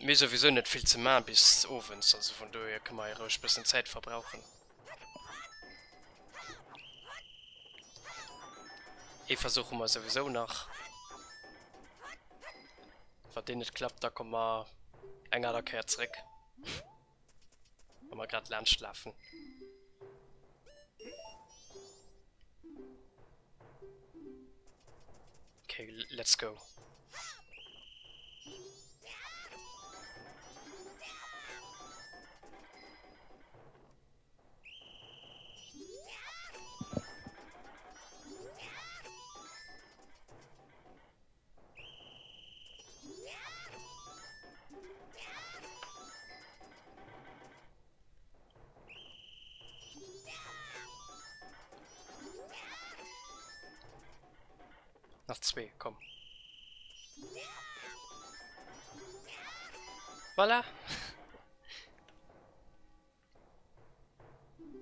Mir hu souwisou net vill ze man bis owends, also vun dohier kënne mer hei roueg bëssen Zäit verbrauchen. Ee Versuch hu mer souwisou nach. Wann deen net klappt, da komme mer eng aner Kéier zréck, wa mer grad laanscht lafen. Okay, let's go. Nach zwee, komm. Voilà!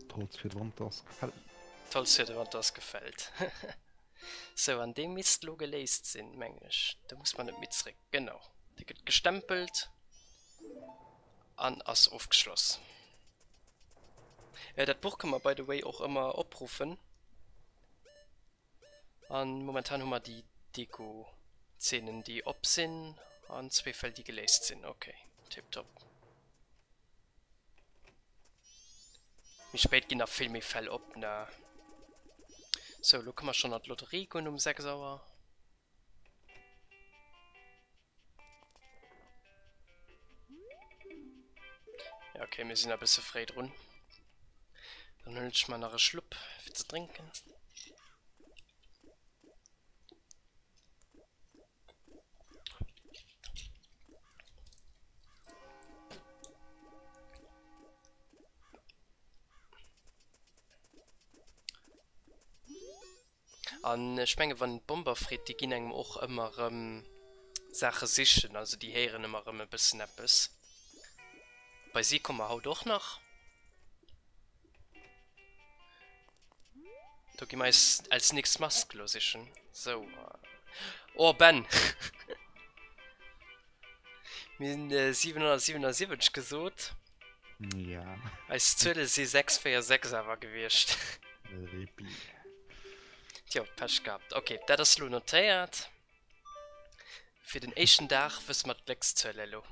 D'Holz fir de Wanter ass gefällt. D'Holz fir de Wanter ass gefällt. Sou, an dee misst lo geléist sinn, mengen ech. Do muss mer net méi zréck. Genau, dee gëtt gestempelt an ass ofgeschloss. Dat Buch kënne mer by the way och ëmmer opruffen. An momentan hu mer déi Deko-Zeenen déi op sinn an zwee Fäll déi geléist sinn. Ok, tiptop. Méi spéit ginn nach vill méi Fäll op, ne? Sou, elo kënne mer schonn an d'Lotterie goen um 6 Auer. Ja, okay, mir sinn e bësse fréi drun. Dann huelen ech mer nach e Schlupp fir ze drénken. An ech menge wann een d'Bomber freet, déi ginn engem och ëmmer erëm Saache sichen, also déi héieren ëmmer erëm e bëssen eppes. Bei si komme mer haut och nach. Do gi mer eis als nächst Mask elo sichen. Sou. Oh Ben! Mir hunn 777 gesot. Ja. Eis Zuele si 646 awer gewiescht. Rippi. Tjo, Pech gehabt. Okay, dat ass lo notéiert. Fir den éischten Dag wësse mer d'Gléckszuel elo.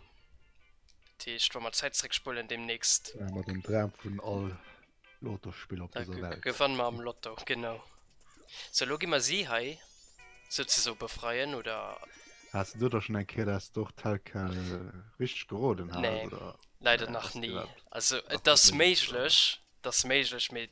Dat heescht, wa mer d'Zäit zeréckspullen deemnächst. Da hu mer den Dram vun all Lottospiller op Da dëser Welt. gewanne mer am Lotto, genau. Sou, elo gi mer si hei souzesoe befreien, oder? Has de do da schonn eng Kéier dat s de och tel quel richteg geroden has, Nee, oder? leider Nee, nach ass ni. dat Also, ass et dat ass méiglech, oder? méiglech, et ass méiglech, mee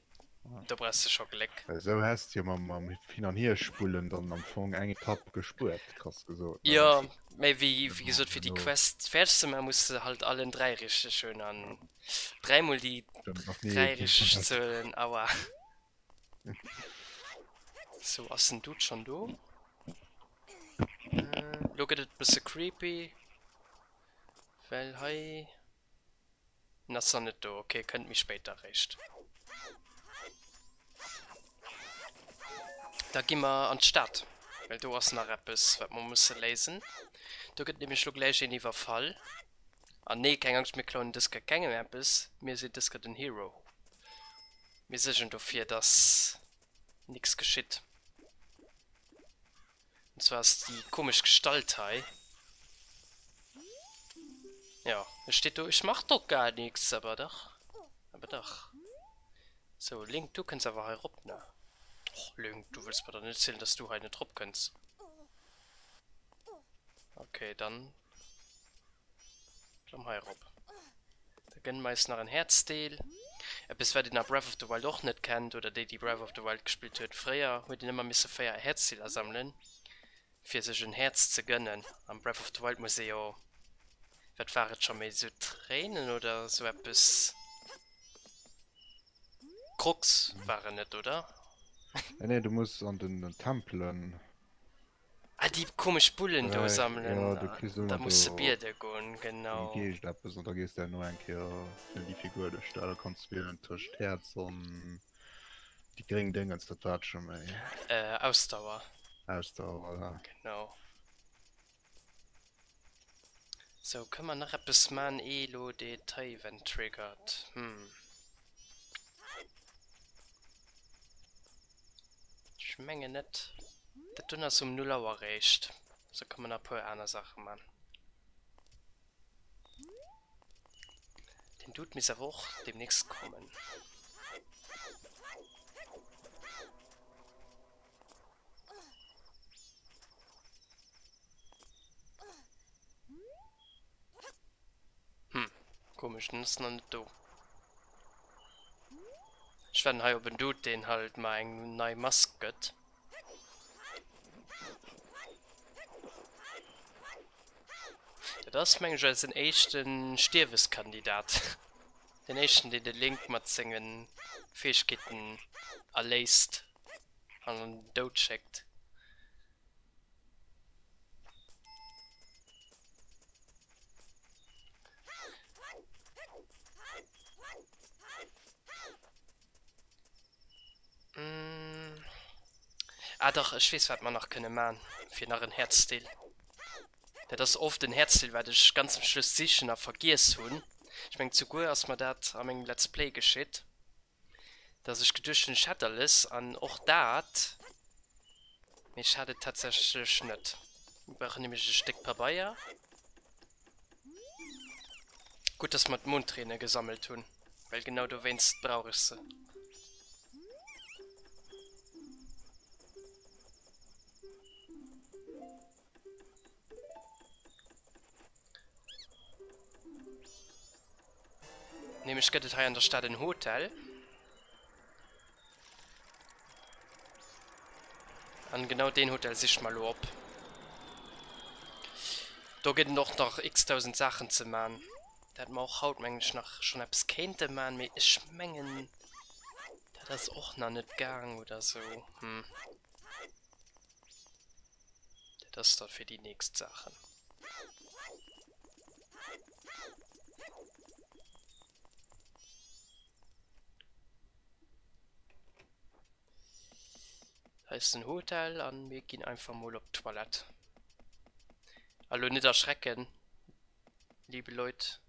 do brauchs de scho Gléck. Well esou häss de jo mam mam Hin an Hierspullen dann am Fong eng Etapp gespuert, krass gesot, ne? Jo, Wanns de mee wéi wéi genau gesot, fir déi herno. Quest fäerdeg ze maachen, muss de halt allen 3 richteg hunn an dräimol déi Stimmt, nach ni 3 ee richteg gewonn. Zuelen, aua. Sou, ass den Dude schonn do? Lo gëtt et bësse creepy, well hei, en ass nach net do. Ok, kënnt méi spéit da réischt. Da gi mer an d'Stad, well do ass nach eppes, wat mer musse léisen. Do gëtt nämlech lo gläich een iwwerfall. An nee, keng Angscht, mir klauen dës Kéier kengem eppes, mir sinn dës Kéier den Hero. Mir suergen dofir, dass nix geschitt. Und zwar ass déi komesch Gestalt hei. Ja, es steet do, ich mach doch gar nix, aber dach, aber dach. So, Link, du kënns awer hei rop, ne? Och, Link, du wëlls mer doch net erzielen, dass du hei net rop kënns. Okay, dann Klamm hei erop. Da gënne mer eis nach en Häerzdeel. Eppes wat een a Breath of the Wild och net kennt, oder déi déi Breath of the Wild gespillt huet, fréier huet een ëmmer misse 4 Häerzdeeler sammelen fir sech en Häerz ze gënnen. Am Breath of the Wild muss ee jo, wat war et scho méi, sou Tréinen oder sou eppes, Crocs waren et, oder? Nee, nee, du muss an den Tempelen Ah, déi komesch Bullen do sammelen. Ja, du kriss Da ëmmer muss de do biede goen, eng genau. Geescht eppes an da gees de herno eng Kéier fir déi Figur duerch da. Da kanns de wielen tëscht Häerz an déi gréng Déngens, dat war et scho méi. Äh, Ausdauer. Ausdauer, voilà. Genau. Sou, kënne mer nach eppes man ee lo Detail-Event triggert? Hm. Ech mengen net. Dat dunn ass um 0 Auer eréischt. Also kënne mer nach e puer aner Saache man. Den Dude misst awer och demnächst kommen. Hm, komesch, den ass nach net do. Ech waarden hei op en Dude, deen halt mer eng nei Mask gëtt. Dat ass, meng ech, eisen éischte Stierweskandidat. Den éischten, deen de Link mat senge Fäegkeeten erléist an an den Doud schéckt. Ah dach, ech weess wat mer nach kënne man fir nach en Häerzdeel. Dat ass oft en Häerzdeel wat ech ganz zum Schluss sichen a vergiess hunn. Ech mengen zuguer ass mer dat a mengem Let's Play geschitt, dass ech geduecht hunn ech hätt alles an och dat, mee ech hat et tatsächlech net. Mir brauchen nämlech e Stéck Pabeier. Gutt dass mer d'Mondträne gesammelt hunn, well genau dowéinst brauch ech se. Nämlech gëtt et hei an der Stad en Hotel. An genau deen Hotel siche mer elo op. Do gëtt et och nach x-tausend Saachen ze man. Da hätte mer och haut, mengen ech, nach schonn eppes kéinte man, mee ech mengen, dat ass och nach net gaang oder sou. Hm. Dat ass da fir déi nächst Saachen. Hei ass den Hotel an mir ginn einfach mol op d'Toilette. A lo net erschrecken, liebe Leut.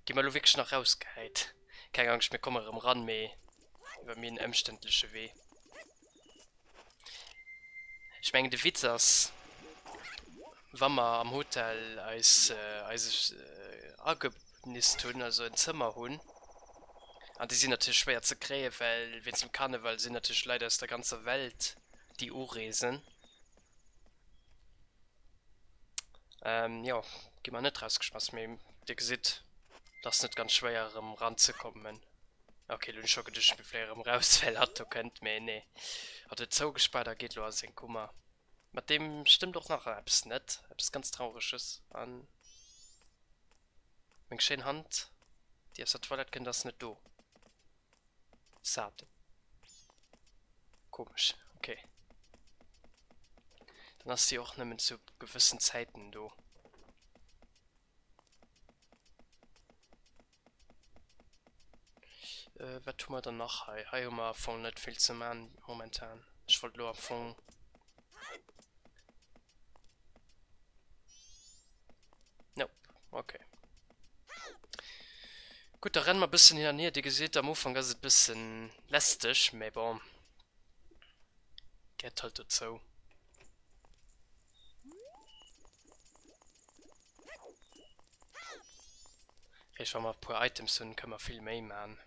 Gi mer lo wierklech nach rausgehäit? Keng Angscht, mir komme rëm ran, mee iwwer méi en ëmständleche Wee. Ech mengen de Witz ass, wa mer am Hotel eis eis agenist hunn, also en Zëmmer hunn, an déi sinn natierlech schwéier ze kréien, well wéinst dem Karneval sinn natierlech Leit aus der ganzer Welt déi ureesen, jo gi mer net rausgeschmass, mee dir gesitt, et ass net ganz schwéier erëm eranzekommen. Ok, lo hunn ech scho geduecht, ech fléie rëm raus, well hatt do kënnt, mee nee, hatt huet zougespaart a geet lo a seng Kummer. Mat deem stëmmt och nach eppes net, eppes ganz Traureges. An meng schéin Hand, déi aus der Toilette kënnt, ass net do. Sad. Komesch, ok. Dann ass si och nëmmen zu gewëssen Zäiten do. Wat hu mer dann nach hei? Hei hu mer am Fong net vill ze man momentan. Ech wollt elo am Fong... Nope, okay. Gutt, da renne mer e bëssen hin an hier. Dir gesitt, am Ufank ass et e bëssen lästeg, mä bon, gehéiert halt dozou. Réischt wa mer e puer Items hunn, kënne mer vill méi man.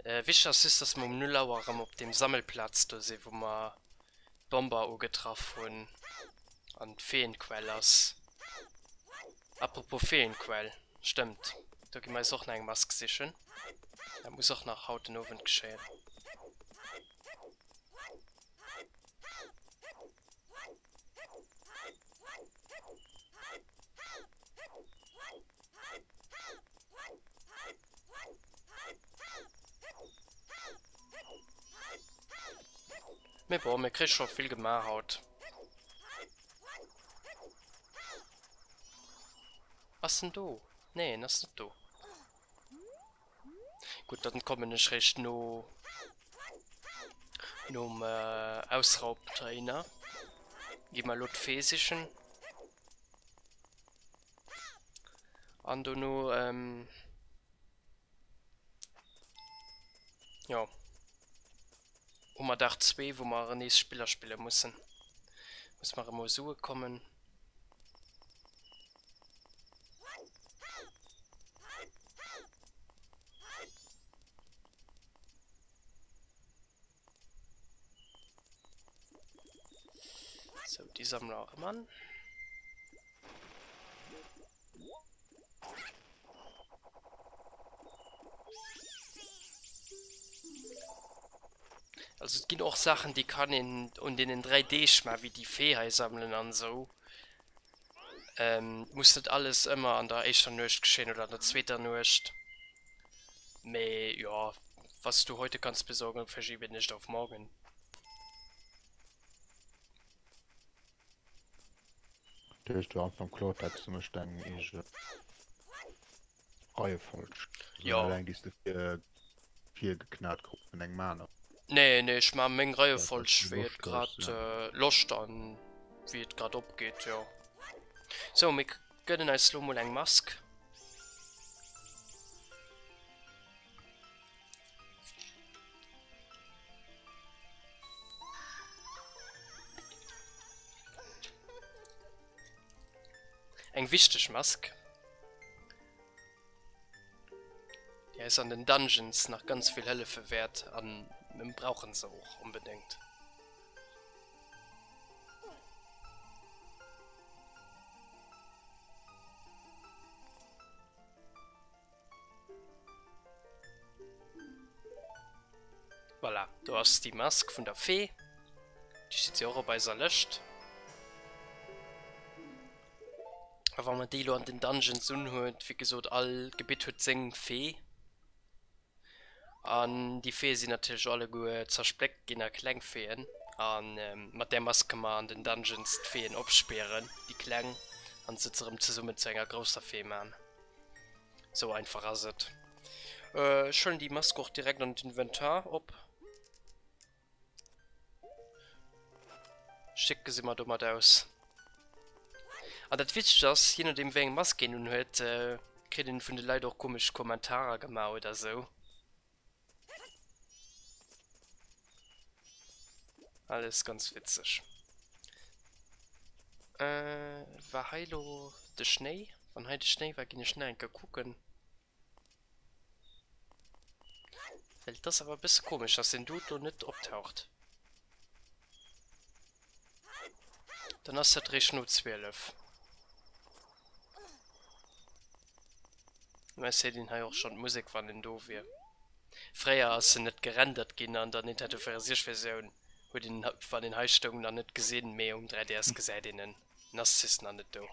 Wichteg ass just, dass mer um 0 Auer erëm op deem Sammelplatz do sinn, wou mer d'Bomber ugetraff hunn an d'Feenquell ass. Apropos Feenquell, stëmmt, do gi mer eis och nach eng Mask sichen. Dat muss och nach haut den Owend geschéien. Mee bon, mir kréie scho vill gemaach haut. Ass en do? Nee, en ass net do. Gutt, dann kommen ech réischt no nom Ausraub dohinner. Gi mer elo d'Fee sichen. An dono jo hu mer Dag 2, wou mer nees Spiller spille mussen. Muss mer erëm u Sue kommen. Sou, déi sammele mer erëm an. Also et ginn och Saachen déi kann een un deenen 3 Deeg man, wéi déi Fee hei sammelen an esou. Ähm, muss net alles ëmmer an der éischter Nuecht geschéien oder an der zweeter Nuecht. Mee jo, was du heute kannst besorgen, verschiebe nicht auf morgen. Dat heescht, du am Kloertext, du méchs deng eege Reiefolg. Also Jo. net eng, déi s de vir, virgeknat krus vun engem aneren. Nee, nee, ech maache meng Dat, wat Reiefolg, du wéi et Loscht hues, grad ja. Loscht an wéi et grad opgeet, jo. Sou, mir gönnen eis lo mol eng Mask. Eng wichteg Mask, déi eis an den Dungeons nach ganz vill hëllefe wäert an mir brauchen se och onbedéngt. Voilà, do ass déi Mask vun der Fee. Déi steet jo och op eiser Lëscht. A wa mer déi elo an den Dungeons unhuet, wéi gesot, all Gebitt huet seng Fee. An déi Feeë sinn natierlech och alleguer zerspléckt ginn a kleng Feeën. A mat där Mask ka mer an den Dungeons d'Feeën opspieren, déi kleng, an se erëm zesummen zu enger grousser Fee man. Sou einfach ass et. Ech huelen déi Mask och direkt an d'Inventar op. Schick gesi mer domat aus. An dat Witzegt ass, je nodeem wéi eng Mask een unhuet, kritt een vun de Leit och komesch Kommentarer gemaach oder sou. Alles ganz witzeg. Äh, war hei lo de Schnéi? Wann hei de Schnéi war, ginn ech nach eng Kéier kucken. Well et ass awer e bësse komesch, dass den Dude do net optaucht. Dann ass dat réischt no 12. Mä es héiert een hei och schonn d'Musek wann en do wier. Fréier ass en net gerendert ginn an der Nintendo 64 Versioun huet een wann een hei stoung nach net gesinn, mee um 3DS gesäit een en, en ass just nach net do.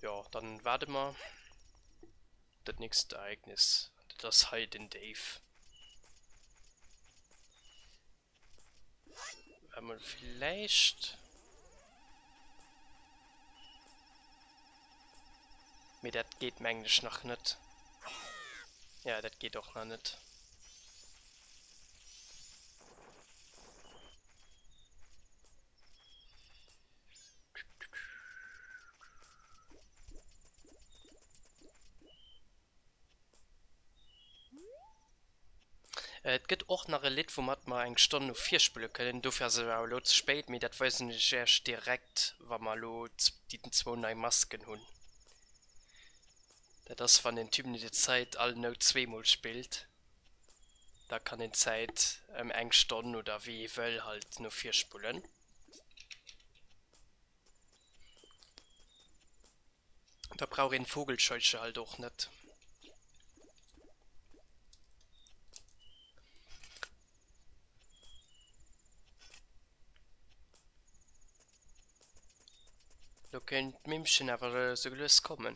Jo, dann waarde mer dat nächst Ereignis, dat ass hei den Dave. Einmal vielleicht. Mee dat geet mengen ech nach net. Ja, dat geet och nach net. Et gëtt och nach e Lidd woumat mer eng Stonn no vir spulle kënnen, dofir ass et awer elo ze spéit, mee dat weisen ech iech direkt wa mer elo déi zwou nei Masken hunn. Dat ass wann den Typ net d'Zäit all Nout zweemol spillt, da kann een d'Zäit ëm eng Stonn oder wéi ee wëll halt no vir spullen. Da brauch een d'Vogelscheuche halt och net. Lo kéint d'Mimmchen awer sou lues kommen.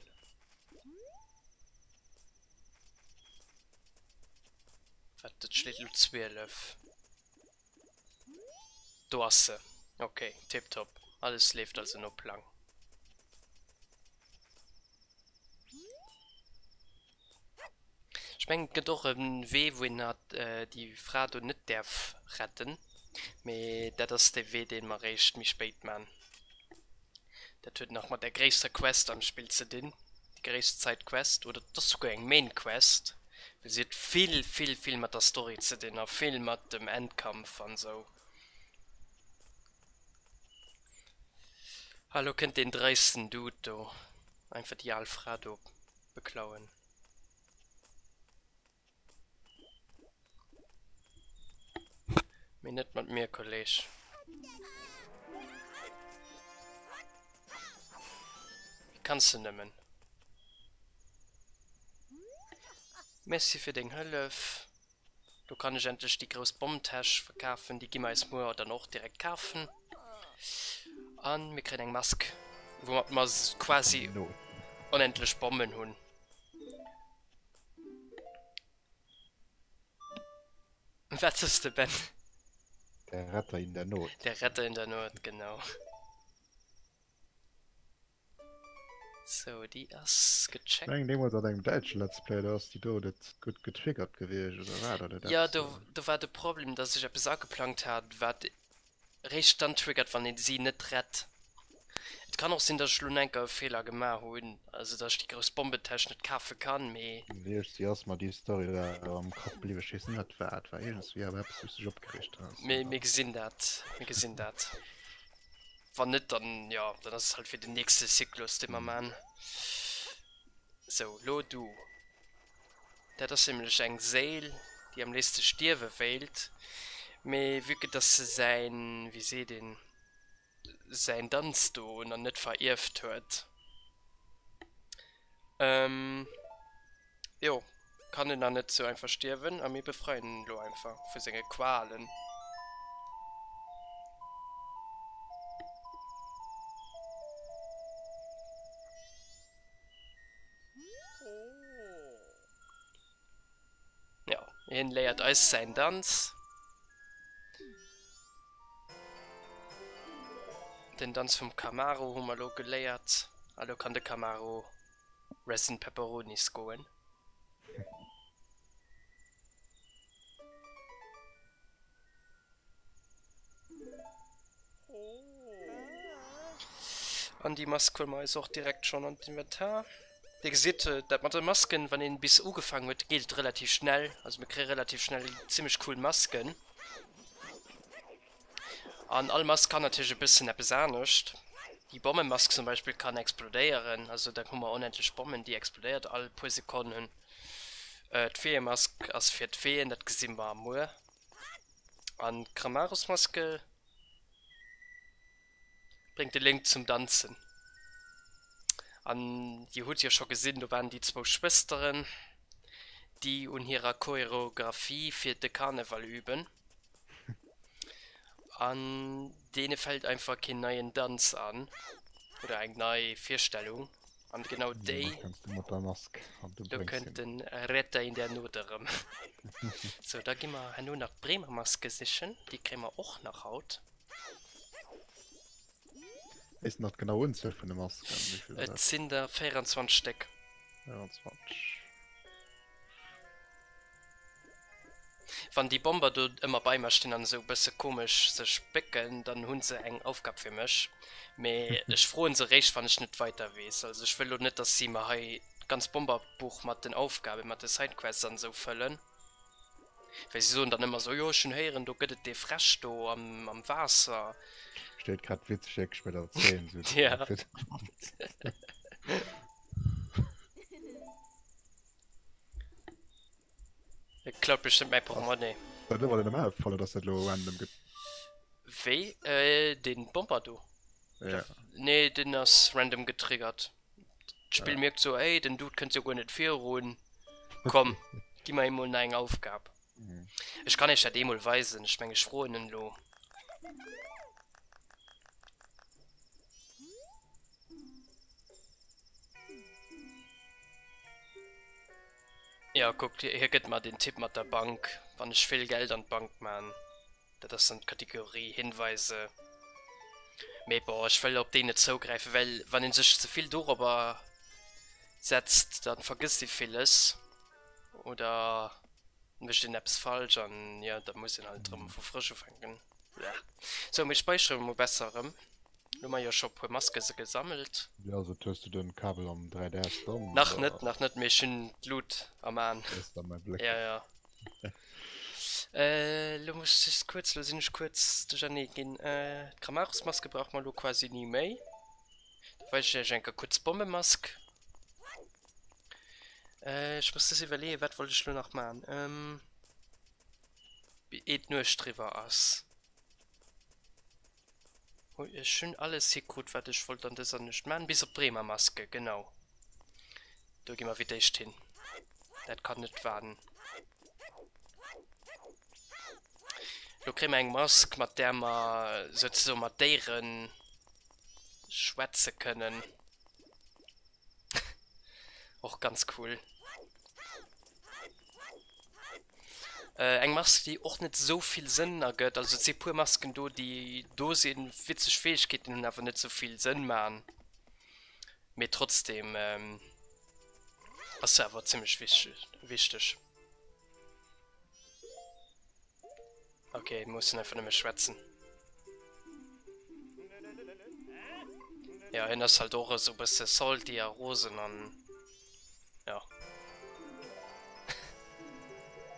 Wat, et schléit elo 12. Do ass se. Ok, tiptop. Alles leeft also no Plang. Ech mengen et gëtt och e Wee wou een hat déi Fra do net däerf retten, mee dat ass dee Wee dee mer réischt méi spéit man. Dat huet nach mat der gréisster Quest am Spill ze dinn, déi gréisst Side Quest, oder et ass souguer eng Main Quest, well se huet vill, vill, vill mat der Story ze dinn a vill mat dem Endkampf an esou. Ah, lo kënnt deen dreisten Dude do einfach déi al Fra do beklauen. Mee net mat mir, Kolleg. Wéi kanns de nëmmen? Merci fir deng Hëllef. Lo kann ech endlech déi grouss Bommtäsch verkafen. Déi gi mer eis muer dann och direkt kafen. An mir kréien eng Mask, woumat mer quasi onendlech Bommen hunn. Wat soss de Ben? Der Retter in der Not. Der Retter in der Not, genau. Sou, déi ass gecheckt. Ech mengen deemools an engem däitsche Let's Play, do ass déi do net gutt getriggert gewiescht, oder war dat net Jo, do, do war de Problem, dass ech eppes ageplangt hat, wat réischt dann triggert, wann een si net rett. Et kann och sinn, dass ech lo enker e Feeler gemaach hunn, also dass ech déi grouss Bombetäsch net kafe kann, mee. Nee, ech, si ass mer déi Story da am Kapp bliwwen. Ech weess net wat war, et war iergendswéi awer eppes wou s dech opgereegt has. Mee mir gesinn dat, mir gesinn dat. Wann net, dann jo, dann ass et halt fir den nächste Zyklus, dee mer man. Sou, lo du. Dat ass nämlech eng Séil, déi am léifste stierwe wéilt, mee vue que dass se säin, wéi seet een, säin Danz do nach net verierft huet, jo, kann en nach net sou einfach stierwen a mir befreien en elo einfach vu senge Qualen. Jo, hien léiert eis säin Danz. Den Danz vum Camaro hu mer elo geléiert. A lo kann de Camaro Rest in Pepperonis goen. An déi Mask huele mer eis och direkt schonn an d'Inventar. Dir gesitt, dat mat de Masken, wann een bis ugefaangen huet, geet et relativ schnell. Also mir kréie relativ schnell zimmlech cool Masken. An all Mask kann natierlech e bëssen eppes anescht. Déi Bommemask zum Beispill kann explodéieren, also da hu mer onendlech Bommen, déi explodéiert all puer Sekonnen. D'Feeëmask ass fir d'Feeën, dat gesi mer muer. An d'Kramarosmaske bréngt de Link zum Danzen. An Dir hutt jo scho gesinn, do waren déi zwou Schwësteren, déi un hirer Choreographie fir de Karneval üben. An deene fält einfach keen neien Danz an oder eng nei Virstellung. An genau déi, do kënnt den Retter in der Not erëm. Sou, da gi mer herno nach d'Bremer Maske sichen. Déi kréie mer och nach haut. Weess de nach d'genau Unzuel vun de Masken? Wéi vill Et sinn der 24 Stéck. 24. Wann déi Bomber do ëmmer bei mer stinn an esou bësse komesch sech bécken, dann hunn se eng Aufgab fir mech. Mee ech froen se réischt wann ech net weider weess. Also ech wëll lo net, dass si mer hei d'ganz Bomberbuch mat den Aufgaben, mat de Sidequests an esou fëllen. Well si soen dann ëmmer esou, jo ech hunn héieren do gëtt et dee Fräsch do am am Waasser. Steet grad witzeg wierklech bei der Zeen. Ja. E klaut bestëmmt mäi Portemonnaie. Dat ëmmer den Ëmmer dass dat lo random gëtt. Wéi? Äh, den Bomber do? Ja. Nee, den ass random getriggert. D'Spill mierkt sou, ey, den Dude kënnt jo guer net virun. Komm, gi mer him mol nach eng Aufgab. Ech kann iech dat eemol weisen. Ech meng, ech froen en elo. Jo, kuckt, hie gëtt mer den Tipp mat der Bank, wann ech vill Geld an d'Bank man. Dat ass dann d'Kategorie Hinweise. Mee bon, ech wëll op déi net zougräifen, well wann ee sech ze vill dorobber setzt, da vergësst ee villes oder mécht een eppes falsch an jo, da muss een halt erëm vu frësch ufänken. Bleh. Sou, mir späichere mol besser erëm. Lo hu mer jo scho puer Maske gesammelt. Jo, also hues du den Kabel am 3DS dann? Nach net, nach net, mee ech hunn d'Lut am Aan. Hues de mäi Bléck? Ja, ja. Äh, lo muss ech just kuerz, lo sinn ech kuerz duerchernee ginn. Äh, d'Kramarosmaske brauche mer lo quasi ni méi. Da weis ech iech eng Kéier kuerz d'Bommemask. Äh, ech muss just iwwerleeën, wat wollt ech lo nach man? Ähm, ehe d'Nuecht driwwer ass. Ech hunn alles hikrut wat ech wollt an dëser Nuecht man, bis op d'Bremer Maske, genau. Do gi mer fir d'éischt hin. Dat kann net waarden. Lo kréie mer eng Mask mat där mer souzesoe mat Déiere schwätze kënnen. Och ganz cool. Eng Mask déi och net esou vill Sënn ergëtt. Also et si puer Masken do déi do sinn, witzeg Fäegkeeten hunn awer net esou vill Sënn man. Mee trotzdem ass se awer zimmlech wichteg. Ok, mussen einfach nëmme schwätzen. Ja, hien ass halt och esou bësse salty a rosen an ja.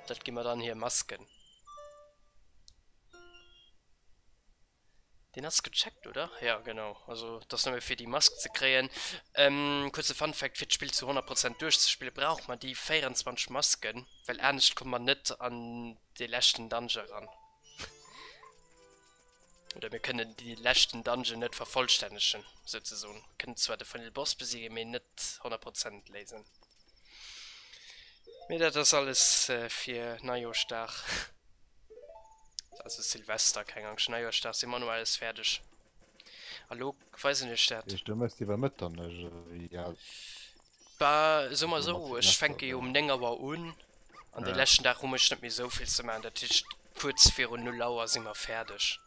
Dat gi mer dann hir Masken. Deen ass gecheckt, oder? Ja, genau. Also, et ass nëmme fir déi Mask ze kréien. Ähm, kuerze Fun Fact, Fir d'Spill zu 100 Prozent duerchzespille brauch mer déi 24 Masken, well anescht komme mer net an dee leschten Dungeon eran. Oder mir kënnen dee leschten Dungeon net vervollstännegen, souzesoen. Mir kënnen zwar de Final Boss besiegen, mee net 100 Prozent léisen. Mee dat ass alles fir Neijoerschdag. Also Silvester, keng Angscht, Neijoerschdag si mer no alles fäerdeg. A lo weisen ech dat. Heescht du mëss iwwer Mëtternuecht oder wéi? Ja. Bah, soe mer esou, ech fänke jo um 9 Auer un an de leschten Dag hu ech net méi esou vill ze maachen. Dat heescht kuerz virun 0 Auer si mer fäerdeg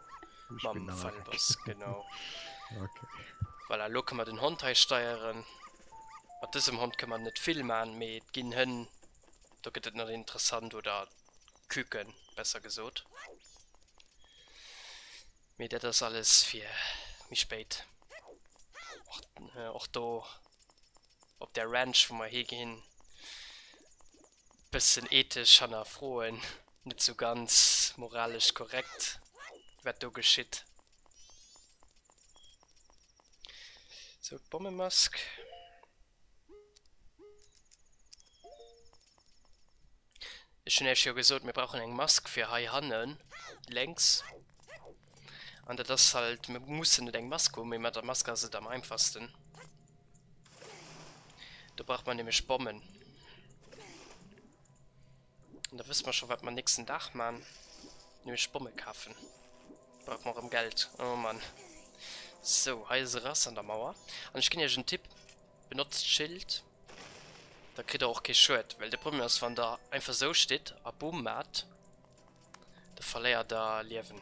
mam Final Boss, genau. Voilà, lo kënne mer den Hond hei steieren. Mat dësem Hond kënne mer net vill maachen, mee et ginn Hënn, do gëtt et nach interessant oder Küken, besser gesot. Mee dat ass alles fir méi spéit. Och, och do op der Ranch, wou mer higinn, bëssen ethesch hannerfroen, net sou ganz moralesch korrekt, wat do geschitt. Sou, d'Bommemask. Ech hunn Iech jo gesot, mir brauchen eng Mask fir hei hannen lénks. An dat ass halt, mir mussen net eng Mask hunn, mee mat der Mask ass et am einfachsten. Do braucht man nämlech Bommen. An da wësse mer scho wat mer nächsten Dag man, nämlech Bomme kafen. Brauche mer erëm Geld. Oh Mann. Sou, hei ass e Rass an der Mauer. An ech ginn Iech en Tipp, Benotzt d'Schild, da kritt der och kee Schued. Well de Problem ass, wann der einfach sou stitt a Bumm maacht, da verléiert der Liewen.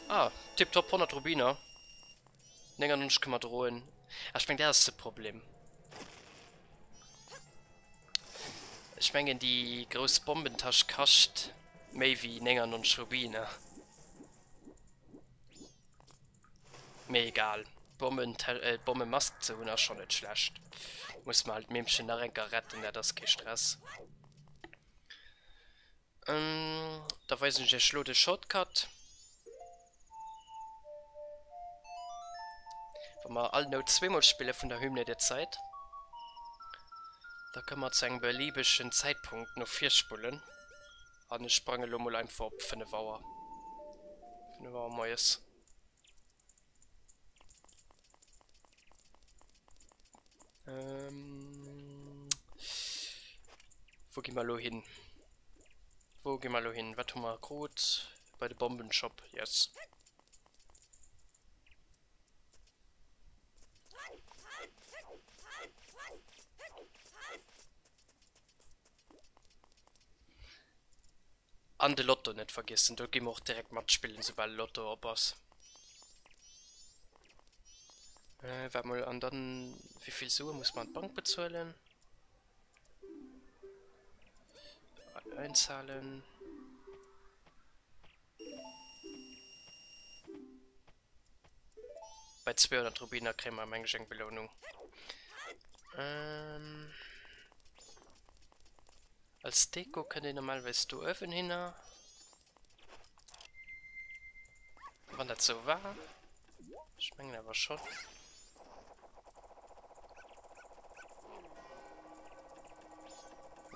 Ah, tiptop, 100 Rubiner. 99 kënne mer droen. Ah, ech meng dat ass de Problem. Ech mengen déi grouss Bombentasch kascht méi wéi 99 Rubiner. Mee egal, d'Bommemask ze hunn ass schonn net schlecht. Muss mer halt d'Meemchen nach eng Kéier retten, dat ass kee Stress. Da weisen ech iech lo de Shortcut. Wa mer all Nout zweemol spille vun der Hymne der Zeit, da kënne mer zu engem beliebegen Zäitpunkt no vir spullen. An ech sprange lo mol einfach op 5 Auer. 5 Auer moies. Ähm, wou gi mer lo hin? Wou gi mer lo hin? Wat hu mer krut? Bei de Bombenshop, yes. An de Lotto net vergiessen, do gi mer och direkt matspillen soubal de Lotto op ass. Waart mol, an dann wéivill Sue muss mer an d'Bank bezuelen? Einzahlen. Bei 200 Rubiner kréie mer meng ech eng Belounung. Ähm als Deko kënnt een normalerweis do uewen hinner. Wann dat sou war. Ech mengen awer schonn.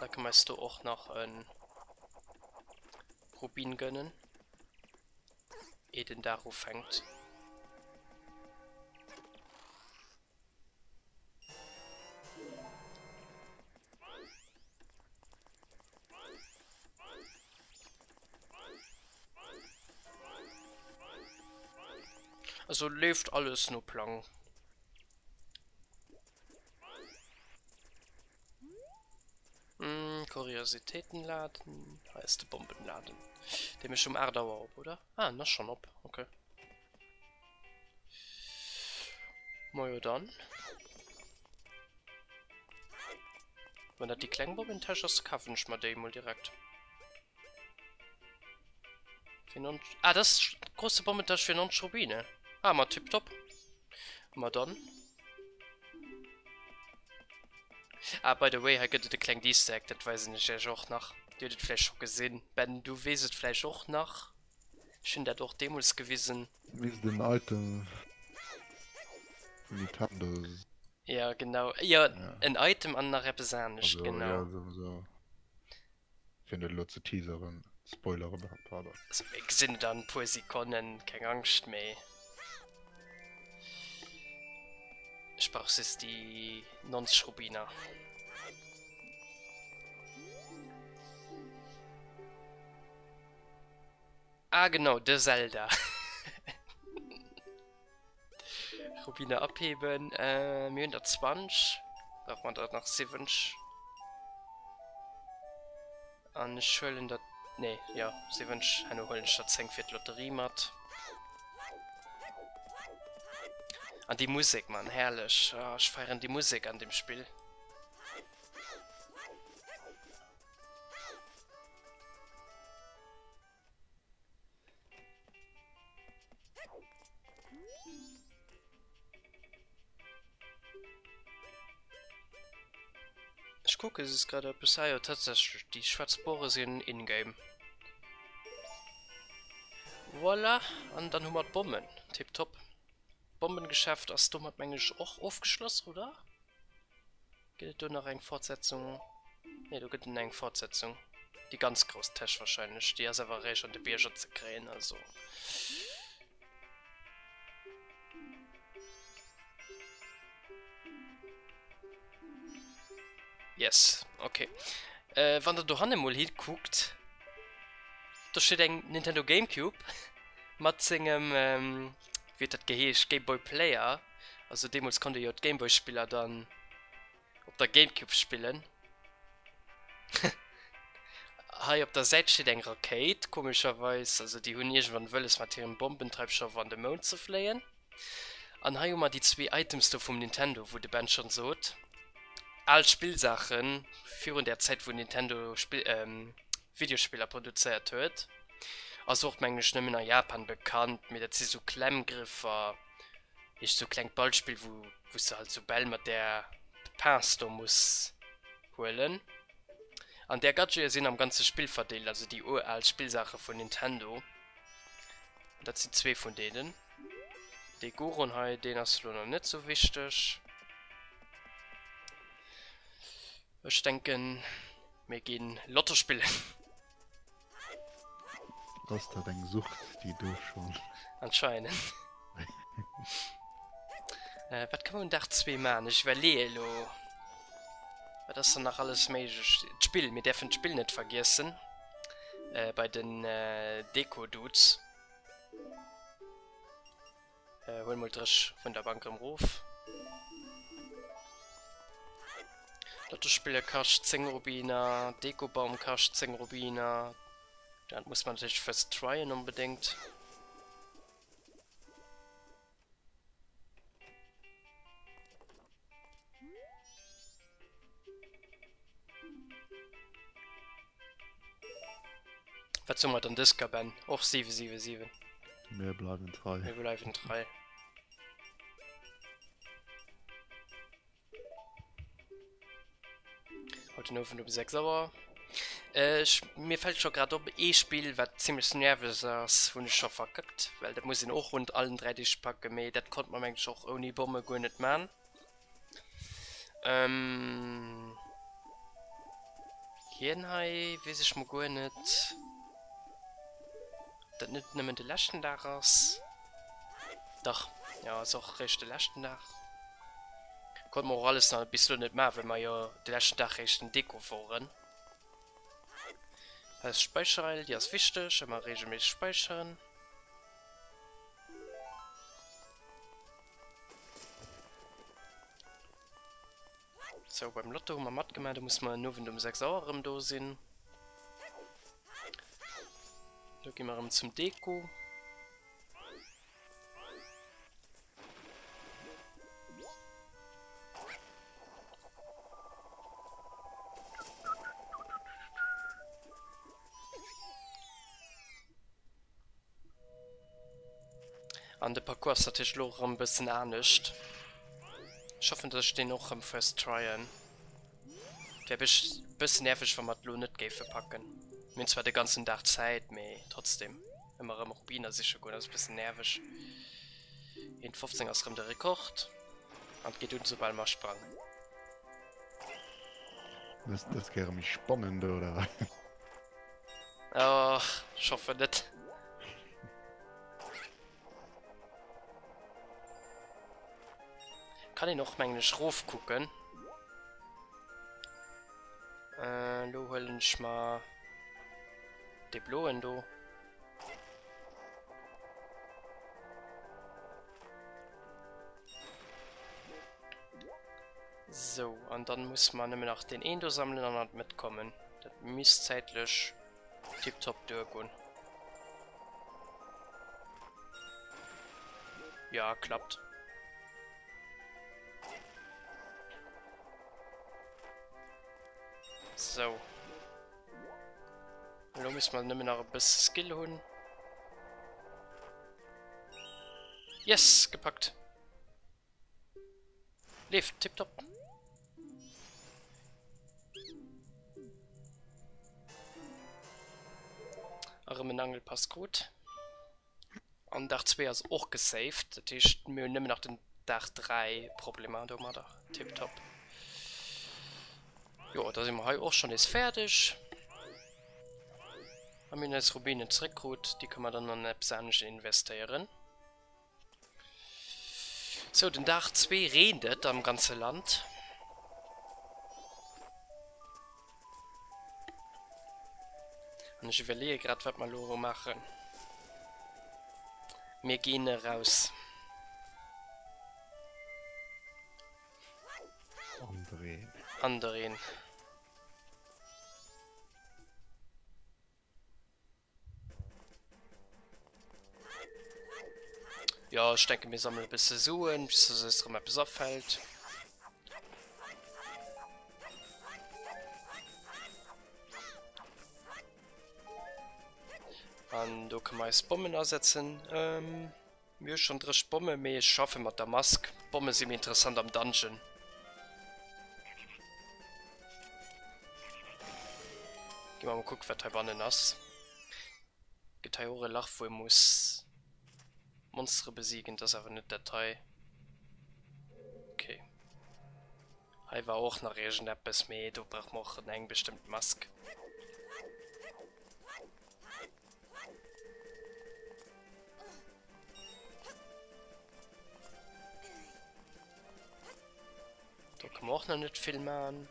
Da kënne mer eis do och nach en Rubin gönnen. Ehe den Dag ufänkt. Also leeft alles no Plang. Kuriositéitenladen. Hei ass de Bombenladen. Dee mécht um 8 Auer op, oder? Ah, en ass schonn op. Okay. Majo dann. Wann dat déi kleng Bombentäsch ass, kafen ech mer déi mol direkt. Fir 90... Ah, das ist große Bombentäsch fir 90 Rubine. Ah, ma tipptopp. Ma dann. Ah, by the way, hei gëtt et e klengt Easter Egg, dat weisen ech iech och nach. Dir hutt et vläicht scho gesinn. Ben, du weess et vläicht och nach. Ech hunn dat och deemools gewisen. Misst en Item vun Nintendo sinn. Ja, genau. Jo, en Item an nach eppes anescht, genau. Also, ja, sou. Fir net elo ze teaseren, spoileren, pardon. Also mir gesinn et an e puer Sekonnen, keng Angscht, mee ech brauch just déi 90 Rubiner. Ah genau, de Zelda. Rubiner abheben. Äh, mir hunn der 20. Brauch man der nach 70. An ech huelen der... Nee, ja, 70. Herno huelen ech der 10 fir d'Lotterie mat. An déi Musek, Mann, herrlech. Ah, ech feieren déi Musek an dem Spill. Ech kucke just grad eppes. Ah jo, tatsächlech, déi schwaarz Bore sinn in-game. Voilà, an dann hu mer d'Bommen. Tiptop. D'Bommengeschäft ass domat mengen ech och ofgeschloss, oder? Gëtt et do nach eng Fortsetzung? Nee, do gëtt et eng Fortsetzung. Déi ganz grouss Täsch wahrscheinlech. Déi ass awer eréischt an de Bierger ze kréien, also. Yes, okay. Äh, wann der dohanne mol hikuckt, do steet eng Nintendo Gamecube mat sengem, ähm, wéi huet dat geheescht, Game Boy Player. Also deemools konnt ee jo d'Gameboy-Spiller dann op der Gamecube spillen. Hei op der Säit steet eng Rakéit, komescherweis. Also déi hunn iergendwann wëlles mat hirem Bombentreibstoff an de Mound ze fléien. An hei hu mer déi zwee Items do vum Nintendo, wou de Ben schonn sot, al Spillsaachen virun där Zäit wou Nintendo Spill Videospiller produzéiert huet. Ass och mengen ech nëmmen a Japan bekannt, mee dat si sou Klemmgriffer. Heescht sou klengt Ballspill wou wous de halt sou Bäll mat där Pince do muss huelen. An där Gadgete sinn am ganze Spill verdeelt, also déi ural Spillsaache vun Nintendo. An dat sinn zwee vun deenen. Dee Goron hei, deen ass elo nach net sou wichteg. Ech denken mir ginn Lotto spillen. Ass dat eng Sucht déi do schon? Anscheinend. Äh, wat kann man un Dag 2 man? Ech iwwerleeë elo. Wat ass dann nach alles méiglech? D'Spill, mir däerfen d'Spill net vergiessen. Äh, bei den äh, Deko-Dudes. Huel mol d'Dréch vun der Bank erëm rof. Lottospille kascht 10 Rubiner, Dekobaum kascht 10 Rubiner. Dat muss man natierlech first tryen onbedéngt. Wat soe mer dann dës Kéier, Ben? Och 777? Mir bleiwen trei. Mir bleiwen trei. Haut den Owend um 6 Auer. Ech, mir fält scho grad op, ee Spill, wat zimmlech nerveg ass, hunn ech scho verkackt, well dat muss een och rund allen 3 Deeg packen, mee dat konnt mer mengen ech och ouni Bomme guer net man. Ähm, hien hei weess ech mol guer net, ob dat net nëmmen de leschten Dag ass. Dach, jo, ass och réischt de leschten Dag. Konnt mer och alles nach bis elo net maachen, well mer jo de leschten Dag réischt den Deko woren. Hei ass d'Speichereil, déi ass wichteg, ëmmer regelméisseg speicheren. Sou, beim Lotto hu mer matgemaach, do musse mer en Owend um 6 Auer erëm do sinn. Do gi mer erëm zum Deko. An de Parcours ass natierlech elo erëm e bëssen anescht. Ech hoffen, dass ech deen och erëm first tryen. Wär e bëssen nerveg, wa mer et elo net géife packen. Mir hunn zwar de ganzen Dag Zäit, mee trotzdem, ëmmer erëm Rubiner siche goen ass e bëssen nerveg. 1,15 ass erëm de Rekord an et geet un, soubal mer sprangen. Dës dës Kéier méi spannend, oder? Ach, ech hoffen net. Kann een och mengen ech rof kucken. Äh, lo huelen ech mer de bloen do. Sou, an dann musse mer nëmmen nach deen een do sammelen an an d'Mëtt kommen. Dat misst zäitlech tiptop duergoen. Ja, klappt. Sou. Elo musse mer nëmmen nach e bësse Skill hunn. Yes, gepackt! Leeft tiptop. Erëm en Angelpass krut. An Dag 2 ass och gesaved. Dat heescht mir hunn nëmmen nach den Dag 3 Problemer domadder. Tiptop. Jo, da si mer hei och schonn nees fäerdeg. A mir hunn eis Rubinen zeréckkrut. Déi kënne mer dann an eppes anescht investéieren. Sou, den Dag zwee reent et am ganze Land. An ech iwwerleeë grad, wat mer elo maachen. Mir ginn eraus. An de Reen. An de Reen. Jo, ech denke mir sammele bësse Suen, bis dass eis erëm eppes afält. An do kënne mer eis Bommen asetzen. Ähm, mir hu schonn 30 Bomme, mee ech schaffe mat der Mask. Bomme si méi interessant am Dungeon. Gi mer mol kucken, wat heibannen ass. Gëtt hei och e Lach wou ee muss Monstere besiegen, dat ass awer net dat hei. Ok. Hei war och nach iergendeppes, mee do brauch mer och eng bestëmmt Mask. Do kann mer och nach net vill man.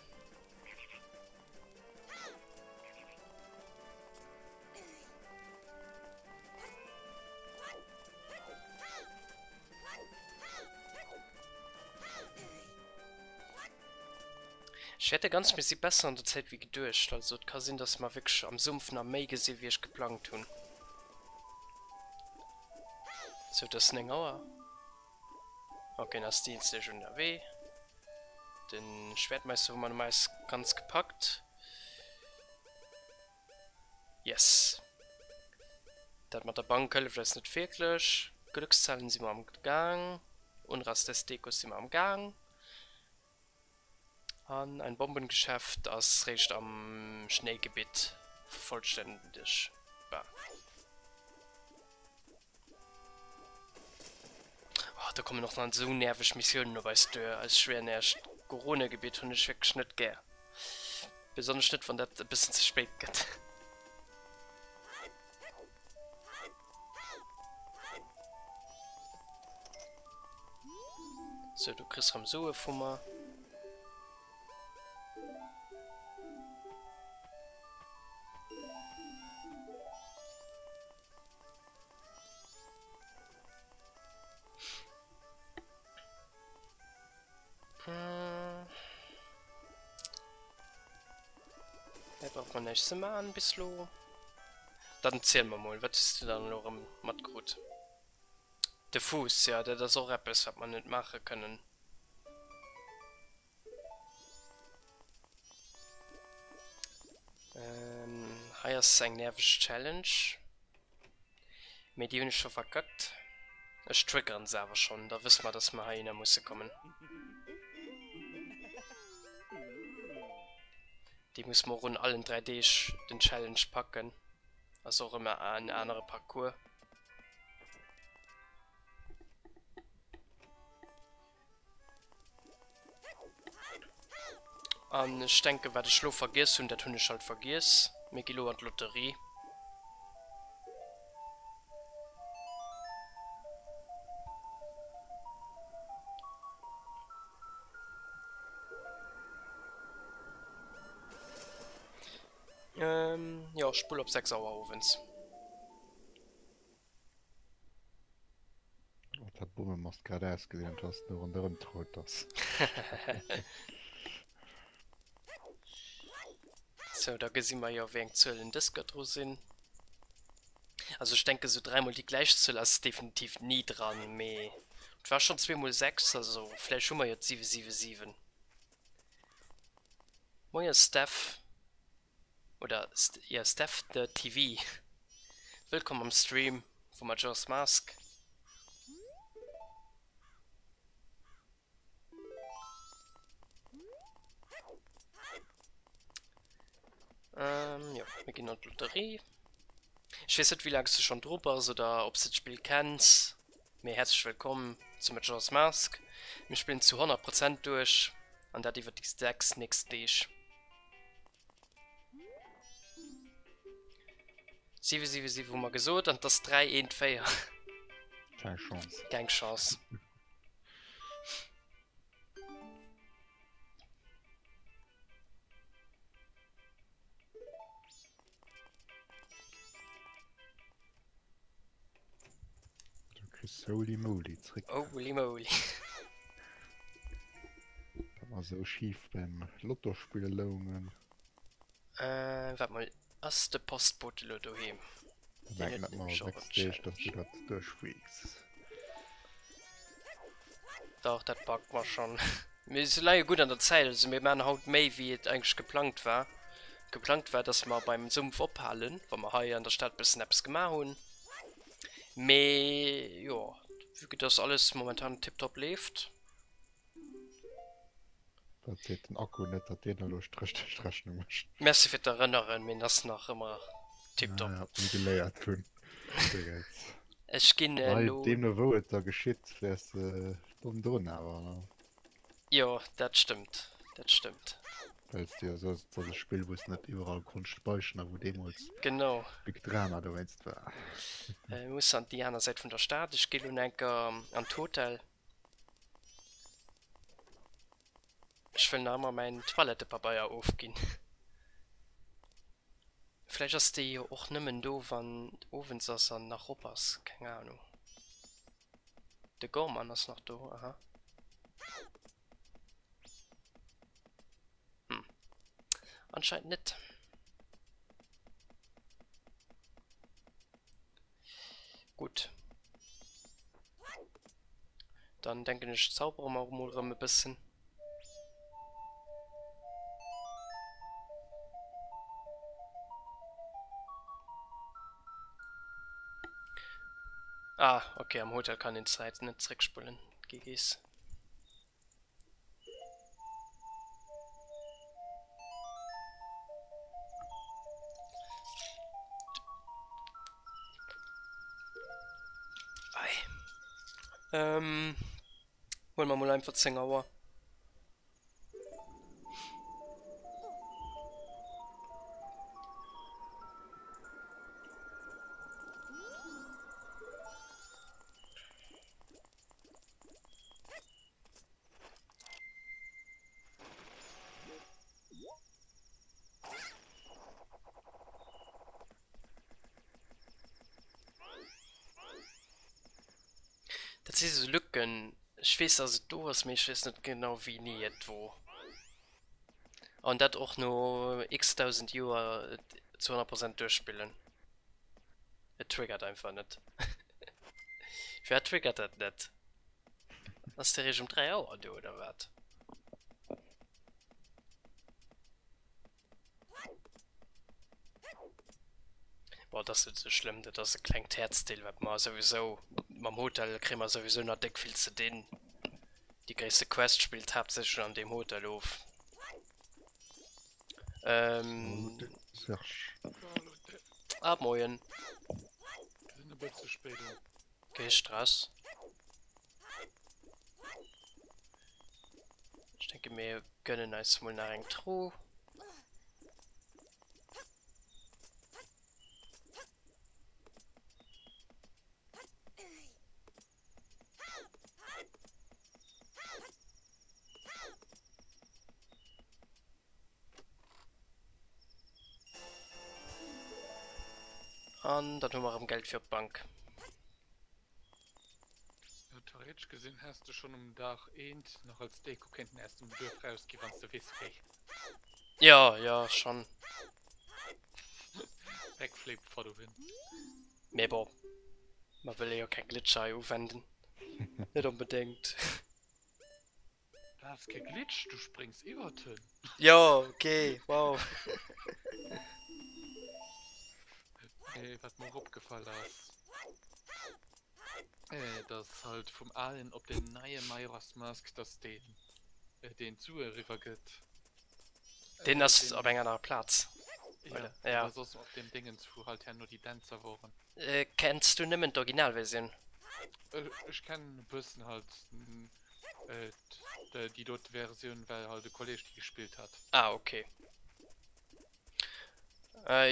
Ech wäerte ganz, mir si besser an der Zäit wéi geduecht. Also et ka sinn, dass mer wierklech am Sumpf nach méi gesi wéi ech geplangt hunn. Sou, et ass 9 Auer. Ok, en ass diensteg ënnerwee. Den Schwertmeister hu mer no eis ganz gepackt. Yes. Dat mat der Bank hëlleft eis net wierklech. Glückszahlen si mer am Gang. Unrast des Dekos si mer am Gang. An ein Bombengeschäft ass réischt am Schnéigebitt vervollständegbar. Oh, do kommen och nach esou nerveg Missiounen op eis duer. Eis schwéier Nerg. D'Goronegebitt hunn ech wierklech net gär. Besonnesch net, wann dat e bëssen ze spéit gëtt. Sou, du kriss rëm Sue vu mer. Brauch mer näischt ze man bis lo. Dann ziel mer mol, wat hues du dann elo erëm matkrut? De Fuuss, jo dat ass och eppes wat mer net maache kënnen. Hei ass eng nerveg Challenge. Mee déi hunn ech scho verkackt. Ech triggeren se awer schonn, da wësse mer, dass mer heihinner musse kommen. Déi muss mer och un allen 3 Deeg den Challenge packen. Ass och ëmmer en anere Parcours. An ech denken, wat ech lo vergiess hunn, dat hunn ech halt vergiess. Mir gi lo an d'Lotterie. Jo, spull op 6 Auer owends. Och dat Bummemast grad ausgesinn huet, wéi s de ronderëm trot ass. Sou, da gesi mer jo, wéi eng Zuelen dës Kéier dru sinn. Also ech denke sou dräimol déi gläich Zuel ass definitiv ni dran, mee et war schonn zweemol 6, also vläicht hu mer jo d'777. Moie Steph. Oder jo Steph the TV. Wëllkomm am Stream vu Majora's Mask. Ähm, jo, mir ginn an d'Lotterie. Ech weess net wéi laang s du schonn dru bass oder ob s de d'Spill kenns, mee häerzlech wëllkomm zu Majora's Mask. Mir spillen zu 100 Prozent duerch an dat iwwer déi 6 nächst Deeg. 7, 7, 7 hu mer gesot an 't ass 3, 1, 4. Keng Chance. Keng Chance. Du kriss Holy Moly zréck. Holy Moly. Dat war sou schif beim Lottospille loungen. Äh, waart mol, ass de Postbote lo doheem? Deen huet nämlech och en Deeg, dass du dat duerchfreaks. Dach, dat packt mer schonn. Mir si leie gutt an der Zäit, also mir maachen haut méi wéi et eigentlech geplangt war. Geplangt war, dass mer beim Sumpf ophalen, wa mer hei an der Stad bëssen eppes gemaach hunn. Mee jo, vue que dass alles momentan tiptop leeft. Dat seet den Akku net, datt deen elo Stréch duerch d'Rechnung mécht. Merci fir d'Erënneren, mee en ass nach ëmmer tiptop. Ah, hab ni geléiert vun Deegels. Ech ginn elo. Deemno wou et da geschitt, wäers de domm drun awer, ne? Jo, dat stëmmt, dat stëmmt. Well s de jo soos, et ass e Spill, wou s de net iwwerall konns speicheren a wou deemools Genau. Big Drama dowéinst war. Mir mussen an déi aner Säit vun der Stad. Ech gi lo enker an d'Hotel. Ech wëll nach ëmmer mäin Toilettepabeier ofginn. Vläicht ass déi jo och nëmmen do wann owends ass an nach op ass, keng Ahnung. De Gorman ass nach do, aha. Hm. Anscheinend net. Gutt. Dann denken ech zaubere mer mol erëm e bëssen. Ah, okay, am Hotel kann een d'Zäit net zréckspullen. GG's. Ei. Ähm, huele mer mol einfach 10 Auer. Dat si sou Lücken. Ech weess, dass et do ass, mee ech weess net genau wéini et wor. An dat och no x-dausend Joer zu 100 Prozent duerchspillen. Et triggert einfach net. Firwat triggert dat net? Ass de réischt um 3 Auer do oder wat? Bon, et ass net esou schlëmm, dat ass e klengt Häerzdeel, wat mer souwisou mam Hotel kréie mer souwisou nach déck vill ze dinn. Déi gréisste Quest spillt haaptsächlech an deem Hotel of. Ähm. Serge. Ah, moien. Sinn e bësse spéit un. Kee Stress. Ech denke mir gönnen eis mol nach eng Truh. An dann hu mer erëm Geld fir op d'Bank. Jo, theoretesch gesinn häss de schonn um Dag eent nach als Deko kéinten aus dem Duerf rausginn, wann s de weess wéi. Jo, jo, schonn. Backflip for the win. Mee bon, mer wëlle jo keng Glitcher hei uwenden. Net onbedéngt. Dat ass kee Glitch, du spréngs iwwert en. Jo, ok, wow. Mee wat mer och opgefall ass, dass halt vum alen op den neie Majora's Mask, dass deen deen d'Sue eriwwer gëtt. Deen ass op enger anerer Plaz, oder? Ja, oder soss op deem Dingens, wou halt herno déi Dänzer woren. Kenns du nëmmen d'Originalversioun? Ech kennen e bëssen halt Déi dote Versioun, well halt e Kolleg déi gespillt hat. Ah ok.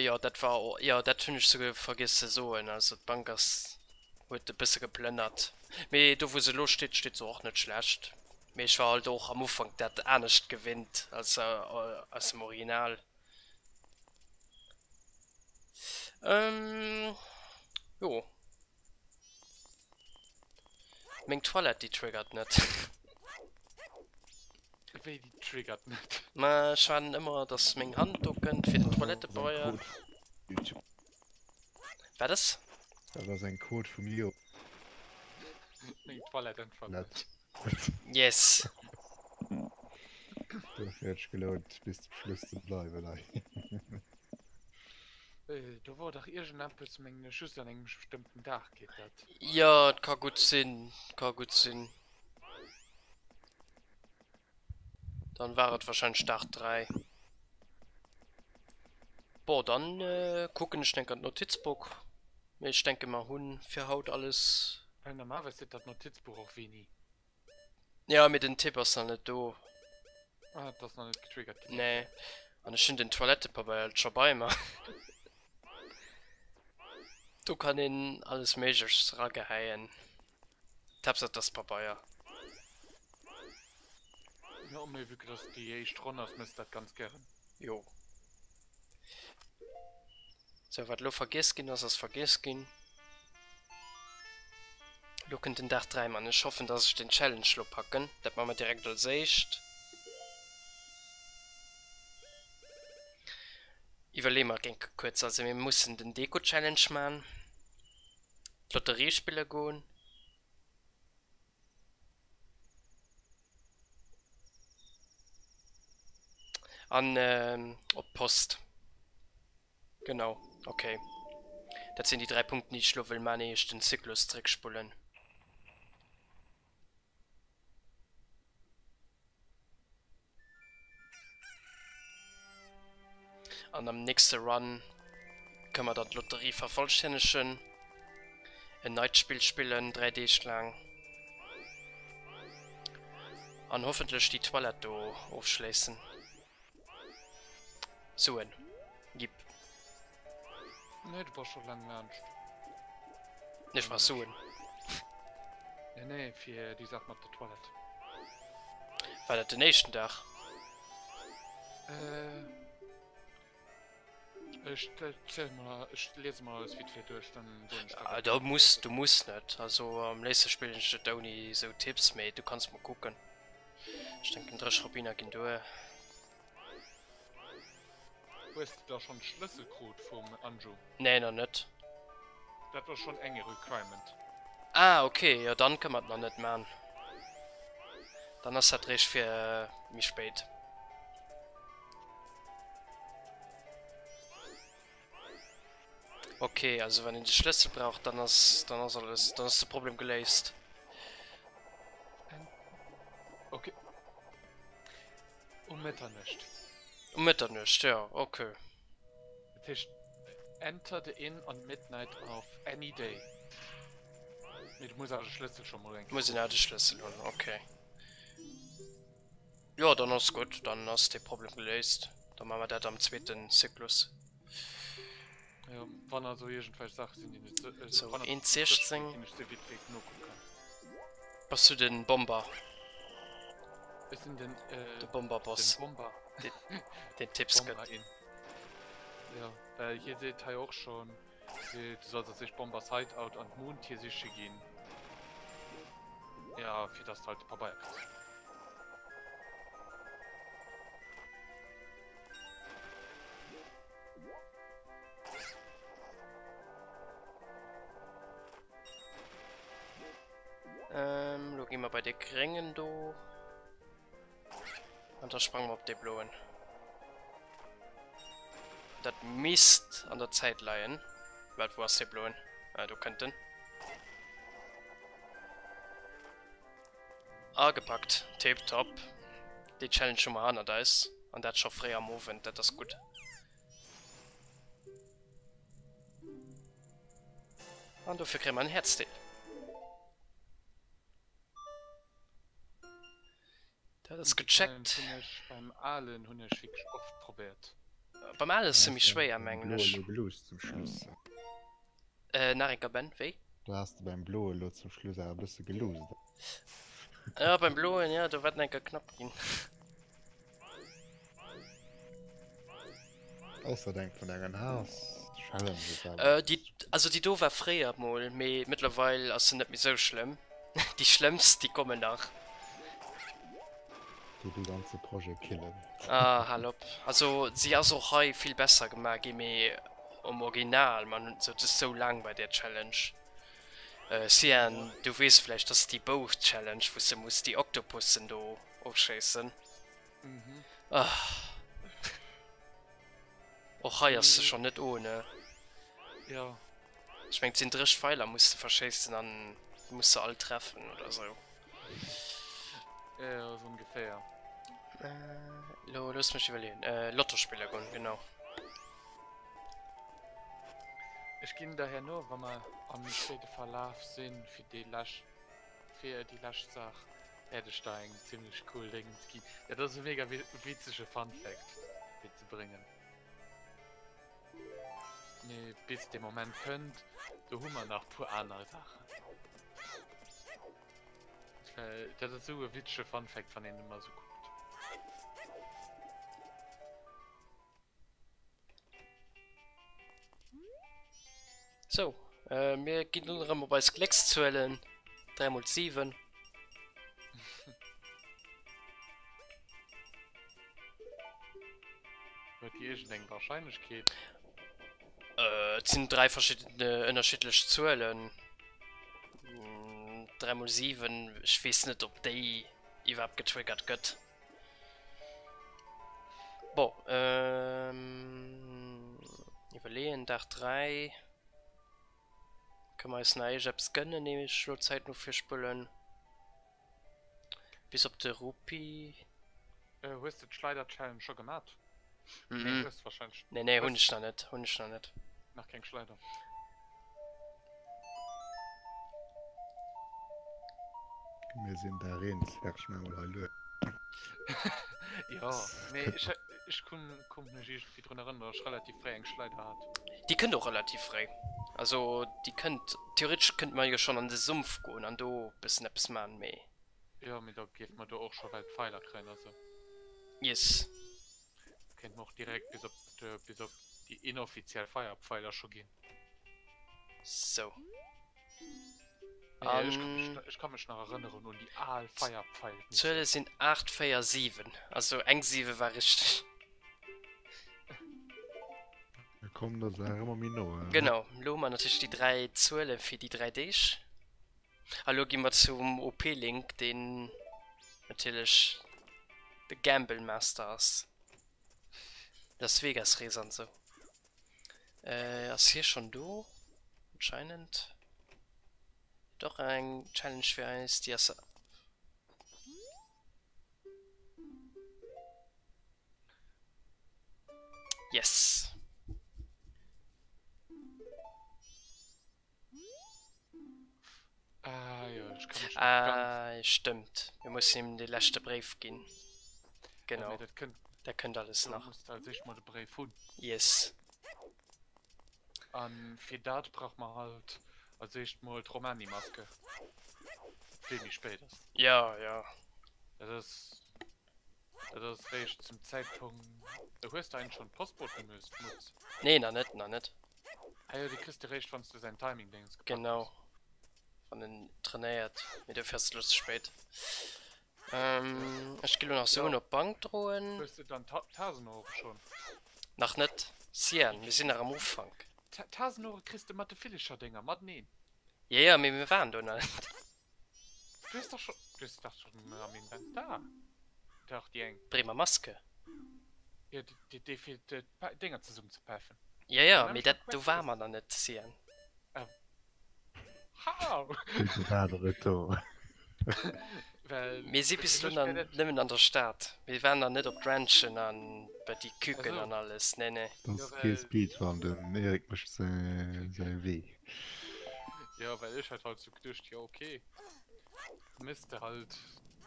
Jo dat war, jo dat hunn ech souguer vergiess ze soen, also d'Bank ass, huet e bësse geplënnert, mee do wou se elo steet, steet se och net schlecht, mee ech war halt och am Ufank dat anescht gewinnt als aus dem Original. Jo. Meng Toilette déi triggert net. Wéi déi triggert net? Ma ech waarden ëmmer dass meng Hand do kënnt fir den Toilettepabeier. Wat ass? Dat ass eng Quote vum Leo. Meng Toilette äntwert net. Yes. Dofir huet sech gelount bis zum Schluss ze bleiwen hei. Do wor dach iergendeppes, mengen ech, just an engem bestëmmten Dag geet dat. Jo, et ka gutt sinn, ka gutt sinn. Dann war et wahrscheinlech Dag 3. Bon, dann kucken ech enker d'Notizbook. Mee ech denke mer hunn fir haut alles. Well normalerweis seet dat Notizbuch och wéini. Ja, mee den Tipp ass nach net do. Ah, et ass nach net getriggert ginn. Nee. An ech hunn den Toilettepabeier halt scho bei mer. Do kann een alles Méiglechs ragehäien. D'Haaptsaach et ass Pabeier. Jo, mee vue que dass et déi éischt Ronn ass, mëss dat ganz gären. Jo. Sou, wat elo vergiess ginn ass, ass vergiess ginn. Elo kënnt den Dag 3, Mann. Ech hoffen, dass ech den Challenge elo packen. Dat maache mer direkt als éischt. Iwwerleeë mer eng kuerz. Also mir mussen den Deko-Challenge maachen, d'Lotterie spille goen. An op d'Post. Genau, ok. Dat sinn déi 3 Punkten, déi ech elo wëll man, ier ech den Zyklus zréckspullen. An am nächste Run kënne mer dann d'Lotterie vervollstännegen, en neit Spill spillen, 3 Deeg laang, an hoffentlech déi Toilette do ofschléissen. Suen, gipp. Nee, du bass scho laang laanscht. Ech brauch Suen. Nee, nee, fir déi Saach mat der Toilette. War dat den éischten Dag? Äh, ech zielen mol, ech liese mol alles vite fait duerch, dann soen ech der wat. Du muss, du muss net. Also am léifste spillen ech et ouni esou Tipps, mee du kanns mol kucken. Ech denken 30 Rubiner ginn duer. Hues de da schonn de Schlëssel krut vum Anju? Nee, nach net. Dat ass schonn eng Requirement. Ah ok, jo dann kënne mer et nach net man. Dann ass dat réischt fir méi spéit. Ok, also wann een de Schlëssel brauch, dann ass dann ass alles, dann ass de Problem geléist. Ok. Um Mëtternuecht. Um Mëtternuecht, jo, ok. Dat heescht, enter the inn on midnight of any day. Mee du muss awer de Schlëssel scho mol eng Kéier Muss een awer de Schlëssel hunn, ok. Jo, dann ass gutt, dann ass dee Problem geléist. Da maache mer dat am zweeten Zyklus. Jo, wann also iergendwelch Saache sinn, déi net Sou, 1,16. Ginn ech se vite fait nokucken. Bass du den Bomber? Ech sinn den, äh, De Bomberboss. Den Bomber. Den Tipps gëtt. Jo, well hie seet hei och schonn, du solls als éischt Bombers Hideout an d'Moontier siche ginn. Ja, fir dass de halt de Pabeier kriss. Ähm, lo gi mer bei de Gréngen do. An da sprange mer op dee Bloen. Dat misst an der Zäit leien. Waart, wou ass dee Bloen? Ah, do kënnt en. Agepackt. Tiptop. Déi Challenge hu mer hannert eis. An dat scho fréi am Owend, dat ass gutt. An dofir kréie mer en Häerzdeel. Dat ass gecheckt. Hunn ech beim alen hunn ech wierklech oft probéiert. Beim alen ass se méi schwéier mengen ech. Beim bloe lo geluusst zum Schluss. Äh, nach eng Kéier Ben, wéi? Do has de beim bloe lo zum Schluss awer e bësse geluusst. Ja, beim bloen, ja, do war et eng Kéier knapp ginn. Ausser eng vun engen Haass-Challenges awer. Äh, déi, also déi do war fréier mol, mee mëttlerweil ass se net méi sou schlëmm. Déi schlëmmst, déi kommen nach. Déi de ganze Projet killen. Ah, hal op. Also si ass och hei vill besser gemaach gi, mee um Original, man sot es sou laang bei där Challenge. Äh, Cyan, du weess vläicht, dass déi Bow-Challenge, wou s de muss déi Oktopussen do ofschéissen. Mhm. Ah. Och hei ass se schon net ohne. Ja. Ech meng, et sinn 30 Pfeiler muss de verschéissen an muss se all treffen oder sou. Ja, so ungefähr. Äh, lo looss mech iwwerleeën. Äh, Lotto spille goen, genau. Ech ginn der herno, wa mer am spéide Verlaf sinn, fir déi lescht Fir déi lescht Saach wäert ech der eng zimlech cool Déngens ginn. Dat ass e mega witzege Fun Fact fir ze bréngen. Mee bis dee Moment kënnt, do hu mer nach puer aner Saachen. Well dat ass esou e witzege Fun Fact, wann een ëmmer esou kuckt. Sou, mir ginn dunn erëm op eis Gléckszuelen, 3 mol 7. Huet déi iergendeng Warscheinlechkeet? Et sinn 3 verschidden ënnerschiddlech Zuelen. 3 mol 7, ech weess net ob déi iwwerhaapt getriggert gëtt. Bon, ähm, iwwerleeën, Dag 3. Kënne mer eis nach iergendeppes gënnen, ier ech elo d'Zäit no vir spullen? Bis op de Rupi. Hues de d'Schleider-Challenge scho gemat? Mhm. Nee, hues wahrscheinlech. Nee, nee, hunn ech nach net, hunn ech nach net. Nach keng Schleider. Mir sinn der eens, Serge, mä mol hei lues. Jo, mee ech, ech kun, konnt mech iergendwéi drun erënneren, datt ech relativ fréi eng Schleider hat. Déi kënnt och relativ fréi. Also déi kënnt, theoretesch kënnte mer jo schonn an de Sumpf goen an do e bëssen eppes man, mee. Jo, mee da géife mer do och scho well d'Pfeiler kréien, also. Yes. Kéinte mer och direkt bis op bis op déi inoffiziell Feierpfeiler scho ginn. Sou. An. Ech ka mech nach erënneren un déi al Feierpfeil. D'Zuele sinn 8, 4, 7. Also eng 7 war richteg. komm der Saach ëmmer méi no. Genau, elo hu mer natierlech déi 3 Zuele fir déi 3 Deeg. A lo gi mer zum OP-Link, deen natierlech de Gamble Master ass. Las Vegas Rees an esou. Ass hie schonn do? Anscheinend. Huet och eng Challenge fir eis, déi ass. Yes! Ah, jo, ech kann mech nach ganz. Ah, stëmmt. Mir mussen him de leschte Bréif ginn. Ja, Genau. mee dat kënnt. Dat kënnt alles Do nach. muss de als éischt mol de Bréif hunn. Yes. An fir dat brauch mer halt als éischt mol d'Romani-Maske. Wat vill méi spéit ass. Ja, ja. Dat ass. Dat ass réischt zum Zäitpunkt. Hues de eigentlech schonn d'Postbotenmutz? Nee, nach net, nach net. Ah jo, déi kriss de réischt wann s de säin Timing-Déngens gepackt hues. Genau, wann en trainéiert. Mee dofir ass et elo ze spéit. Ech gi lo nach Suen op d'Bank droen. Hues de dann d'Hasenouere schonn? Nach net, Sian, mir sinn nach am Ufank. D'Hasenouere kriss de mat de Villecher-Dénger mateneen. Jo, jo, mee mir waren do nach net. Du hues dach scho, du hues dach schon am Inventar. Dach, déi eng. Bremer Maske. Jo, déi, déi fir d'Dénger zesummenzepäffen. Jo, jo, mee dat, do ware mer nach net, Sian. How? Wéi war der et do? Well. Mir si bis elo nach nëmmen an der Stad. Mir waren nach net op d'Ranchen a bei déi Küken an alles. Nee, nee. Dat ass kee Speedrun, den Eric mécht säi Wee. Jo, well ech hat halt sou geduecht, jo ok, mëss de halt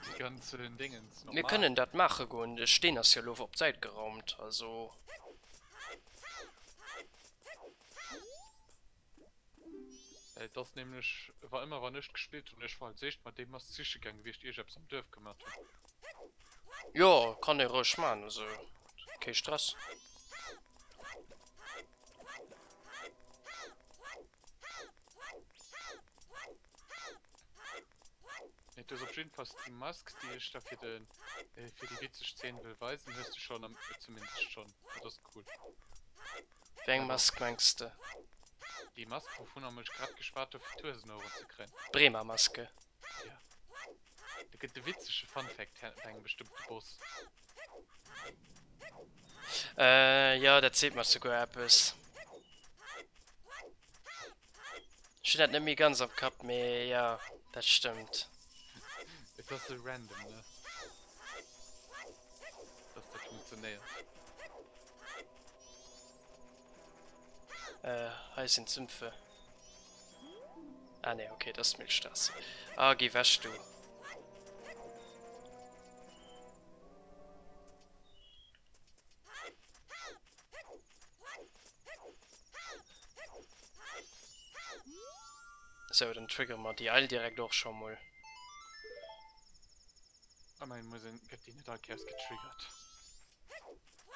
déi ganzen Dingens Mir normal. kënnen dat maache goen, de Steen ass jo elo op d'Säit geraumt, also. Et ass nämlech, wa ëmmer wann ech gespillt hunn, ech war als éischt mat deem Mast siche gaangen, wéi ech iergeppes am Duerf gemat hunn. Jo, kann ee roueg maachen, also kee Stress. Et ass op jiddefalls déi Mask, déi ech da fir de fir déi witzeg Zeen wëll weisen, hues de schonn am zumindest schonn. Dat ass cool. Wéi eng Mask mengs de? Déi Mask, wouvunner ech grad geschwat hu fir d'Huesenoueren ze kréien. D'Bremer Maske. Ja. Da gëtt e witzege Fun Fact bei engem bestëmmte Boss. Äh, jo, dat seet mer souguer eppes. Ech hunn dat net méi ganz am Kapp, mee jo, dat stëmmt. Et ass sou random, ne? Dass dat funktionéiert. Äh, hei sinn d'Sümpfe. Ah nee, okay, dat ass d'Milchstraße. Ah, gi wech du. Sou, dann triggere mer déi Eil direkt och scho mol. Ëmmerhin muss een, gëtt déi net all Kéiers getriggert.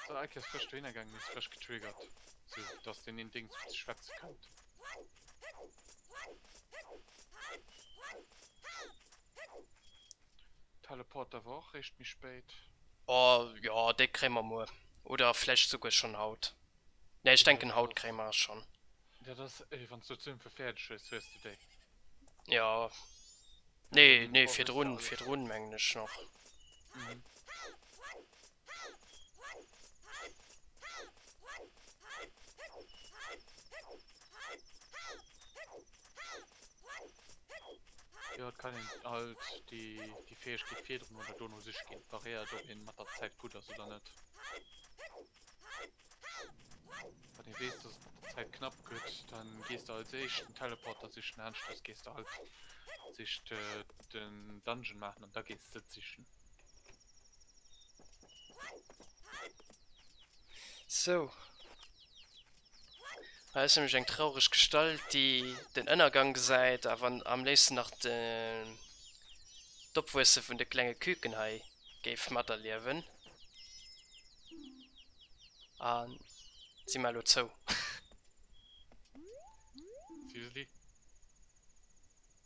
Sou, all Kéiers frësch dohinner gaangen, nees frësch getriggert, sou dass deen een Dings fir ze schwätze kënnt. Teleporter war och réischt méi spéit. Oh jo, déi kréie mer muer. Oder vläicht souguer schonn haut. Nee, ech denken haut kréie mer schonn. Dat ass, wann s du d'Sümpfe fäerdeg hues, hues de déi. Jo. Nee, nee, virdrun, virdrun mengen ech nach. Mhm. Jo, et kann een halt déi, déi Fäegkeet virdrun oder dono siche ginn. Variéiert, ob een mat der Zäit gutt ass oder net. Wann ee weess, dass et mat der Zäit knapp gëtt, dann gees de als éischt den Teleporter sichen, aneschters gees de halt sich den Dungeon maachen an da gees de et sichen. Sou. Hei ass nämlech eng traureg Gestalt, déi den Ënnergang gesäit, awer am léifsten nach d'Opwuesse vun de klenge Küken hei géif materliewen. A si mar elo zou. Seriously?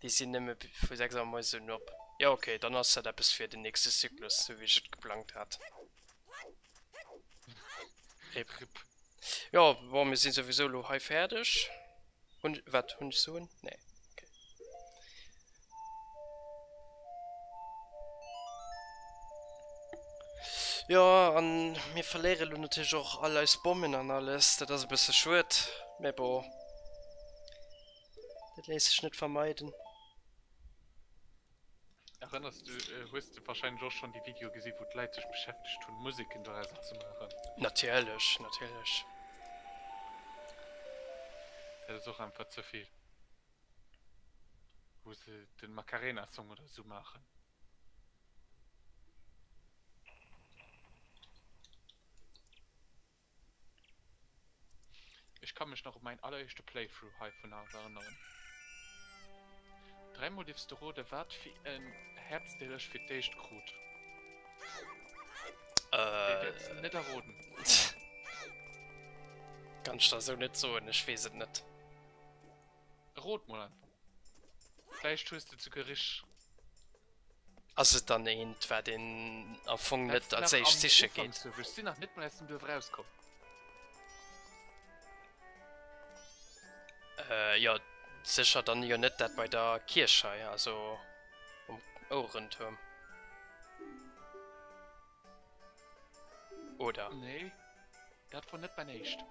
Déi sinn nëmme vu 6 Auer moies un op. Jo ok, dann ass dat eppes fir den nächste Zyklus, sou wéi ech et geplangt hat. Rip. Rip. Jo, bon, mir sinn souwisou elo hei fäerdeg. Hunn, wat, hunn ech Suen? Nee, okay. Jo, an mir verléiere elo natierlech och all eis Bommen an alles. Dat ass e bësse schued, mä bon, dat léisst sech net vermeiden. Erënners du, hues de wahrscheinlech och schonn déi Videoe gesi wou d'Leit sech beschäftegt hunn Museken dorauser ze maachen? Natierlech, natierlech. Dat ass och einfach ze vill. Wou se den Macarena Song oder sou maachen. Ech ka mech nach u mäin alleréischte Playthrough heivunner erënneren. Dräimol dierfs de rode wat fir en Häerzdeel ech fir d'éischt krut. Dee wäerts de net erroden. Kann ech der esou net soen, ech weess et net. Rot mol einfach. Vläicht hues de et souguer richteg. Ass et dann eent, wat een am Fong net als éischt siche geet? Ech sinn nach net mol aus dem Duerf erauskomm. Jo, sécher dann jo net dat bei der Kierch hei, also um Ouerentuerm. Oder? Nee, dat wor net mäin éischt.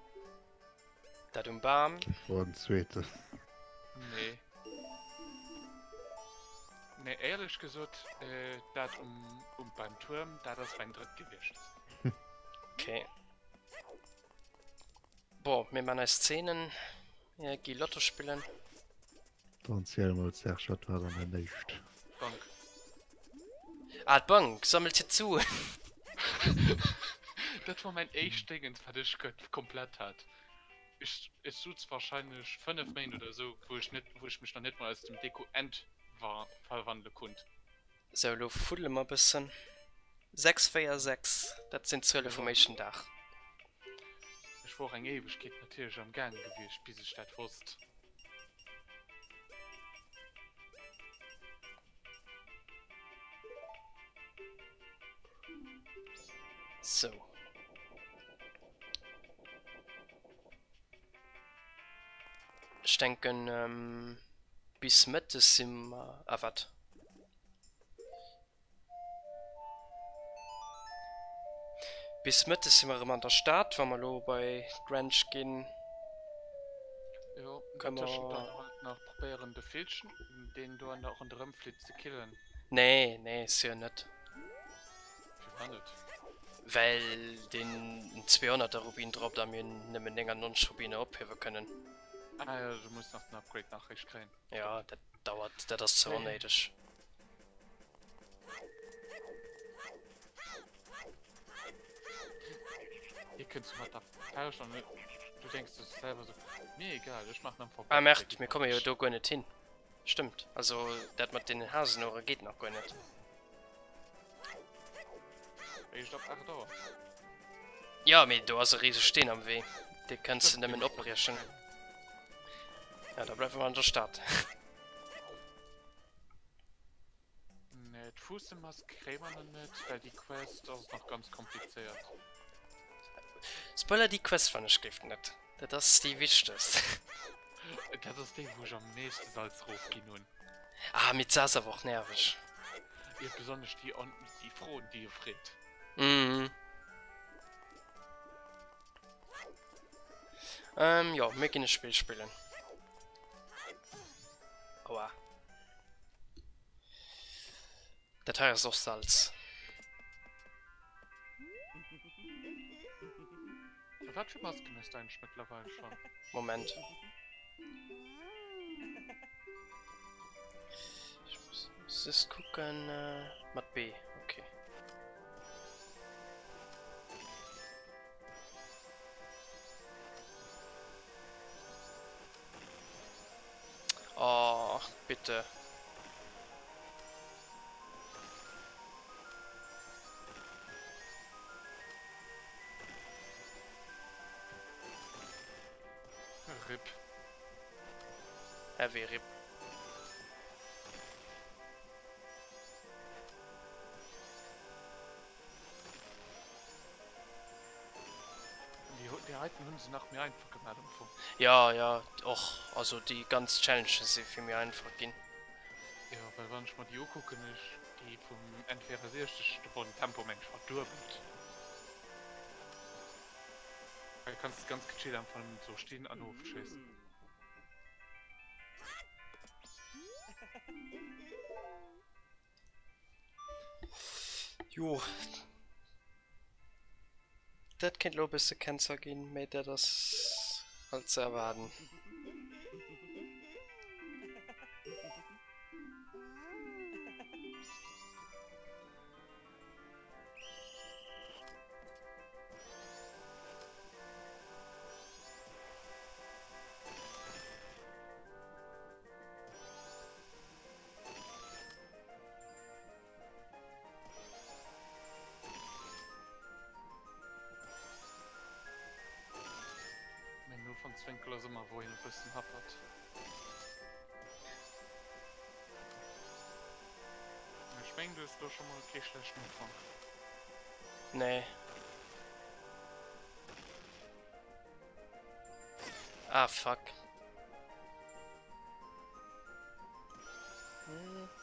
Dat um Bam? Dat wor den zweeten. Nee. Nee, éierlech gesot, dat um, um beim Tuerm, dat ass mäin drëtt gewiescht. Okay. Bon, mir man eis Zeenen, mir gi Lotto spillen. Dann ziel mol Serge, wat war dann däin éischt? Bank. Ah, d'Bank sammelt hir d'Suen. Dat war mäin éischt Déngens, wat ech komplett hat. Ech, ech suz wahrscheinlech 5 Méint oder esou, wou ech net, wou ech mech nach net mol aus dem Deko ent verwandele konnt. Sou, elo fuddele mer e bëssen. 6, 4, 6, dat sinn d'Zuele vum éischten Dag. Ech wor eng Éiwegkeet natierlech am gaange gewiescht, bis ech dat wosst. Sou. Ech denken, bis mëttes si mer. Ah, wat? Bis mëttes si mer erëm an der Stad, wa mer elo bei d'Ranch ginn. Jo, an der Tëschent dann halt nach probéieren de Villchen, deen do an der ronderëm flitt, ze killen. Nee, nee, sûr net. Firwat net? Well deen en 200er Rubin droppt a mir nëmmen 99 Rubine ophiewe kënnen. Ah jo, du muss nach den Upgrade nach réischt kréien. Jo, dat dauert, dat ass ze onnéideg. Hie kënnt sou mat der Fauscht an du denks der selwer sou, mir egal, ech maachen einfach Ah merde, mir komme jo do guer net hin. Stëmmt, also dat mat deenen Hasenouere geet nach guer net. Eréischt ab 8 Auer. Jo, mee do ass e riseg Steen am Wee. Dee kënns de nëmmen opbriechen. Ja, da bleiwe mer an der Stad. Nee, d'Fuussemask kréie mer nach net, well déi Quest ass nach ganz komplizéiert. Spoiler, déi Quest fannen ech géif net. Dat ass déi wichtegst. Dat ass déi, wou ech am meeschte Salz rofginn hunn. Ah, mee se ass awer och nerveg. Jo, besonnesch déi, déi Froen, déi e freet. Mhm. Ähm, jo, mir ginn e Spill spillen. Aua. Dat hei ass och Salz. Wat fir Masken hues du eigentlech mëttlerweil schon? Moment. Ich muss just gucken. Äh, mat B, okay. Oh, bitte. Rip. Hä, wéi Rip? Déi heiten hunn. se nach méi einfach gemaat am Fong. Jo, jo, och. Also déi ganz Challenges si vill méi einfach ginn. Jo, well wann ech mer déi ukucken, ech déi vum N64, do wor den Tempo meng ech verduebelt. Hei kanns de ganz gechillt einfach nëmmen sou stinn an ofschéissen. Jo, dat kéint elo e bësse Cancer ginn, mee dat ass halt ze erwaarden. Mengem Ufankswénkel ass ëmmer wou een e bëssen happert. Ech mengen du hues do scho mol kee schlechten Ufank. Nee. Ah fuck.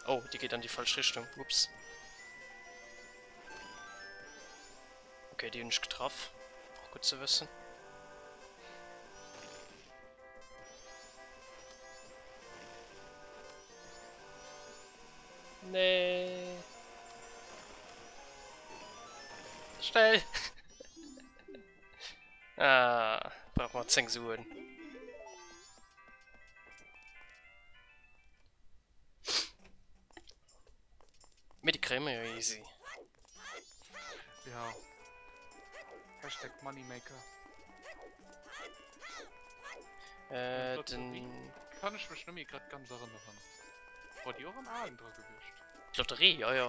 Oh, déi geet an déi falsch Richtung. Ups. Okay, déi hunn ech getraff. Och gutt ze wëssen. Nee. Schnell! Ah, brauch mer 10 Suen. Mee déi kréie mer jo easy. Ja. Hashtag Moneymaker. Äh, den... Kann ech mech nëmme grad ganz erënneren. War déi och am alen dra gewiescht? D'Lotterie, jo jo.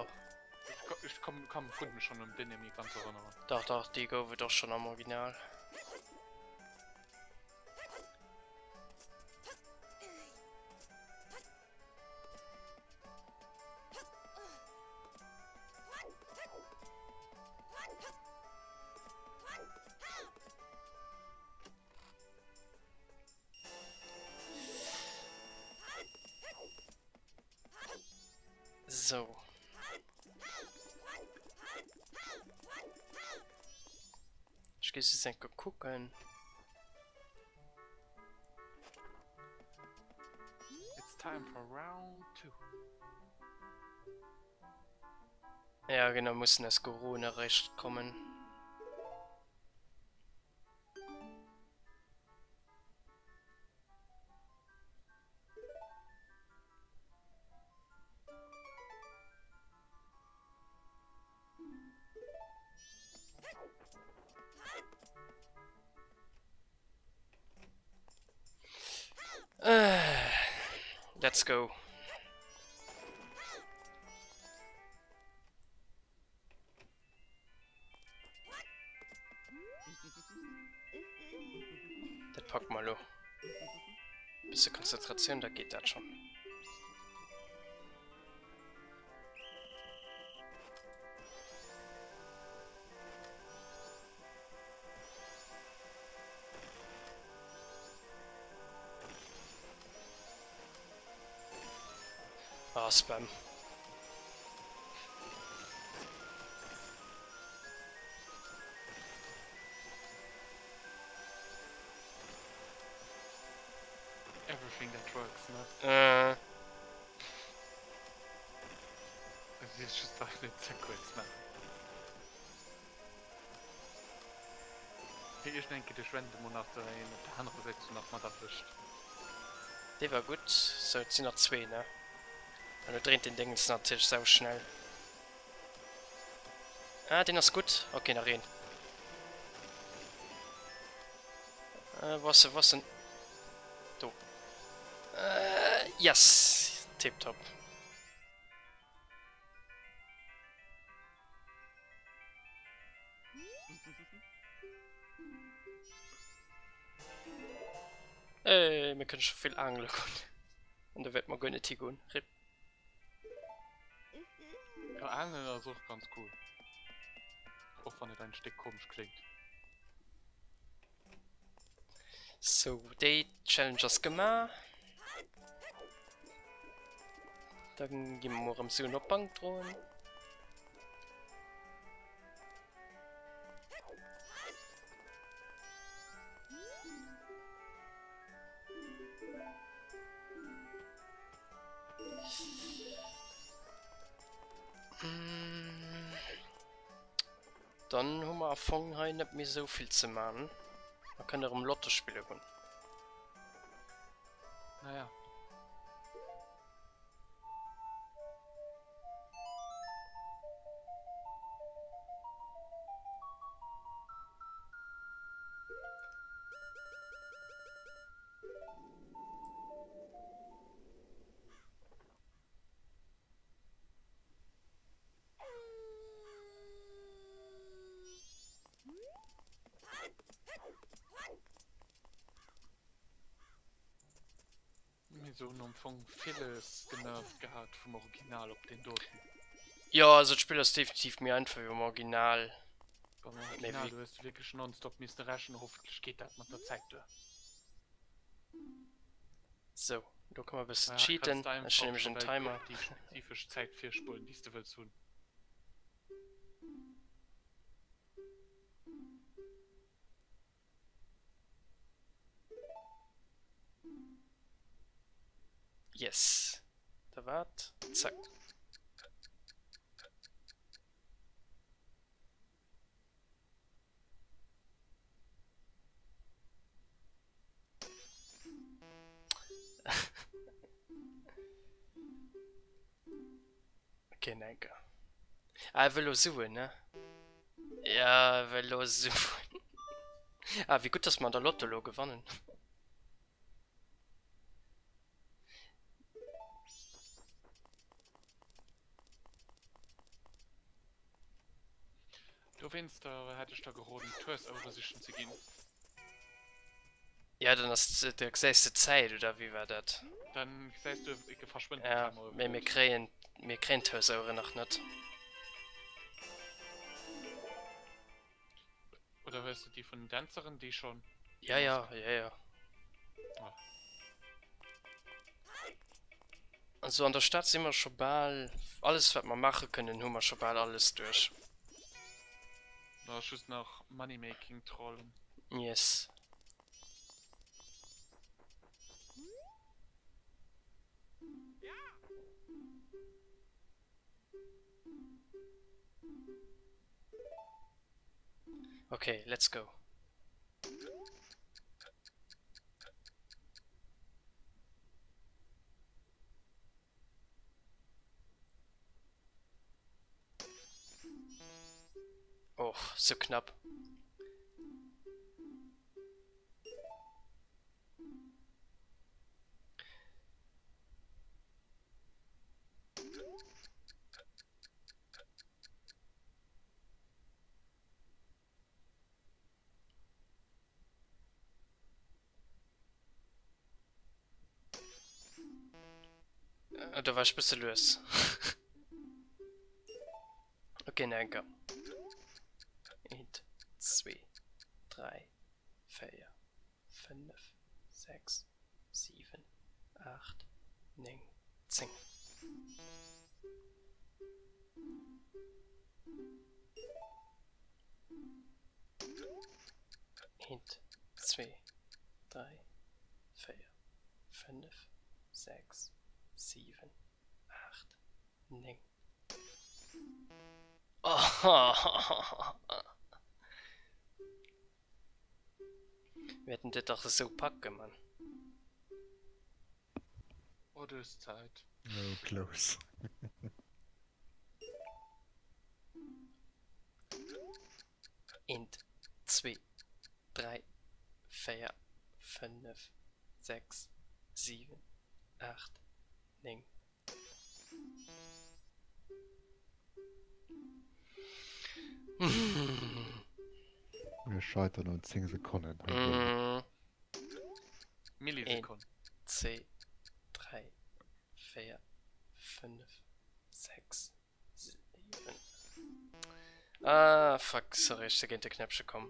Ech komm, komm, konnt mech schon un déi nëmme ganz erënneren. Dach, dach, déi gouf et och schon am Original. So. Ech géif just enke kucken. It's time for round two. Ja genau, mussen aus Corona eréischt kommen. Let's go. Dat packe mer elo. Bësse Konzentratioun, da geet dat schonn. Ah, Spam. Everything that works, ne? Äh. Also, ich just darf nicht zu kurz machen. Hey, ich denke, de Schwende mo nach der een op der anerer Säit so nach mat erwëscht. Dee war gutt. Sou, et sinn nach zwee, ne? An elo dréint den Déngens natierlech sauschnell. Ah, deen ass gutt. Ok, nach een. Äh, wou ass en? Wou ass en? Do. Äh, yes! Tiptop. Ey, mir kënne scho vill aangele goen. An do wäerte mer guer net higoen. Rip. Ja, Aangelen ass och ganz cool. Och wann et ein Stéck komesch kléngt. Sou, déi Challenge ass gemaach. Da gi mer mol erëm Suen op d'Bank droen. Dann hu mer am Fong hei net méi esou vill ze man. Mer kënne erëm Lotto spille goen. Naja. Mee se hunn am Fong villes genervt gehat vum Original op deen doten. Jo, also d'Spill ass definitiv méi einfach wéi beim Original. Beim Original hues de wierklech nonstop misste rechnen, hoffentlech geet dat mat der Zäit duer. Sou, do kann man e bëssen cheaten. Ech hunn nämlech en Timer. Déi spezifesch Zäit virspulen, déi s de wëlls hunn. Yes. Da waart. Zack. Okay, enker. Ah, e wëll lo Suen, ne? Ja, e wëll lo Suen. Ah, wéi gutt, dass mer an der Lotto lo gewannen. Dowéinster hätt ech der geroden d'Huesouere sichen ze ginn. Ja, dann ass da gesäis de d'Zäit, oder wéi war dat? Dann gesäis du e verschwënnt Ja, mee mir kréien mir kréien d'Huesouere nach net. Oder hues de déi vun den Dänzeren déi schonn? Ja, ja, ja, ja. Ah. Also an der Stad si mer scho bal, alles wat mer maache kënnen hu mer scho bal alles duerch. Da ass just nach Money-Making trollen. Yes. Okay, let's go. Och, sou knapp. Äh, da war ech bësse lues. Okay, nach eng Kéier. Eent, zwee, dräi, véier, fënnef, sechs, 7, 8, 9, 10. Eent, zwee, dräi, véier, fënnef, sechs, 7, 8, 9. Mir hätten dat dach esou packe, Mann. Oh, du hues Zäit. Oh, close. Eent, zwee, dräi, véier, fënnef, sechs, siwen, aacht, néng. Mir scheitern un 10 Sekonnen. Mm. Millisekonnen. 1, 2, 3, 4, 5, 6, 7. Ah, fuck, sorry, ech si géint de Knäppche komm.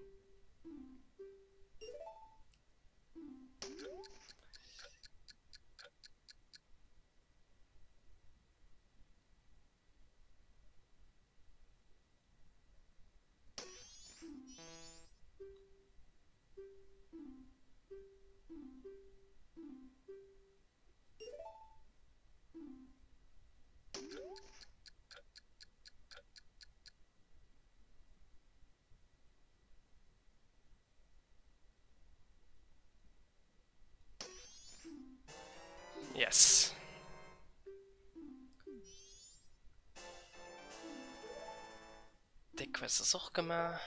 Quest ass och gemaach.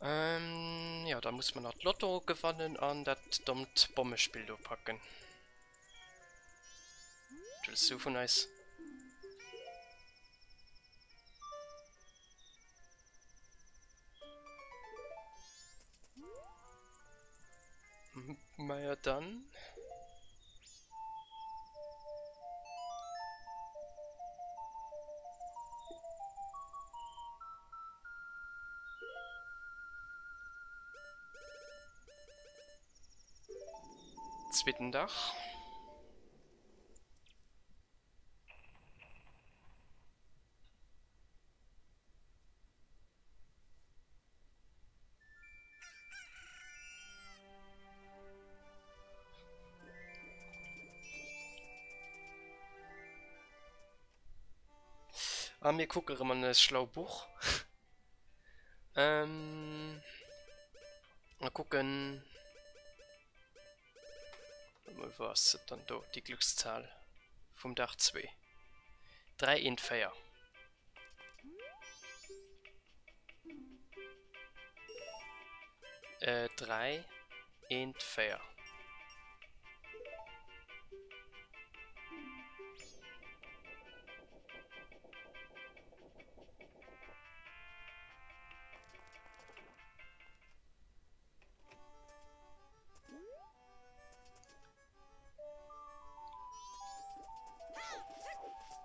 Ähm, ja, da muss man nach d'Lotto gewannen an dat dommt Bommespill do packen. Wat wëlls du vun eis? Maja dann. Zweeten Dag. A mir kucke rëm an eist schlau Buch. Ähm, a kucken. Wou ass se dann do, déi Glückszahl vum Dag 2? 3, 1, 4. Äh, 3, 1, 4.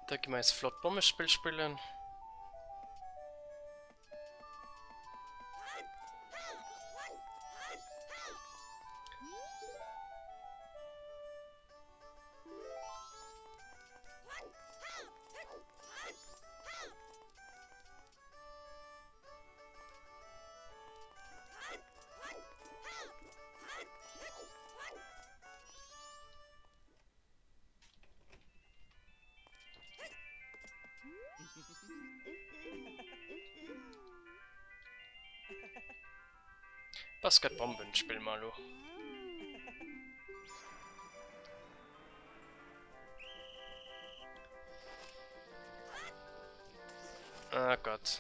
Da gi mer eis flott Bommespill spillen. Basket Bomben spille mer elo. Ah Gott.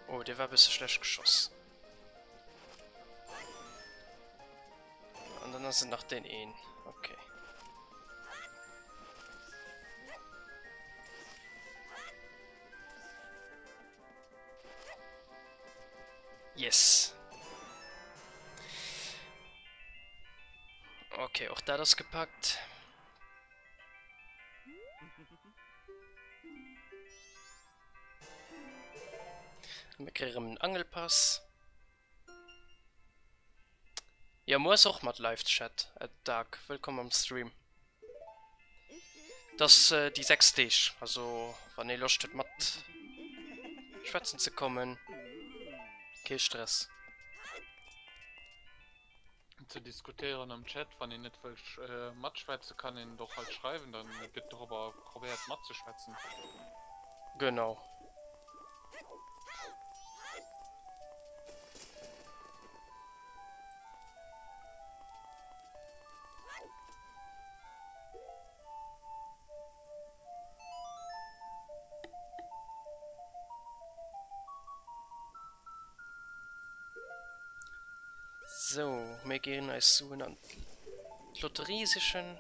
Oh, dee war e bësse schlecht geschoss. An dann ass et nach deen een. Okay. Yes. Okay, och dat ass gepackt. Mir kréie rëm en Angelpass. Jo, muer ass och mat Live-Chat, Dark. Wëllkomm am Stream. Et ass déi 6 Deeg, also wann ee Loscht huet mat schwätzen ze kommen, kee Stress. Ze diskutéieren am Chat. Wann een net wëll matschwätzen, kann een et och halt schreiwen, dann gëtt dorobber probéiert matzeschwätzen. Genau. Sou, mir ginn eis Suen an d'Lotterie sichen.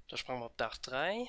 Da sprange mer op Dag 3.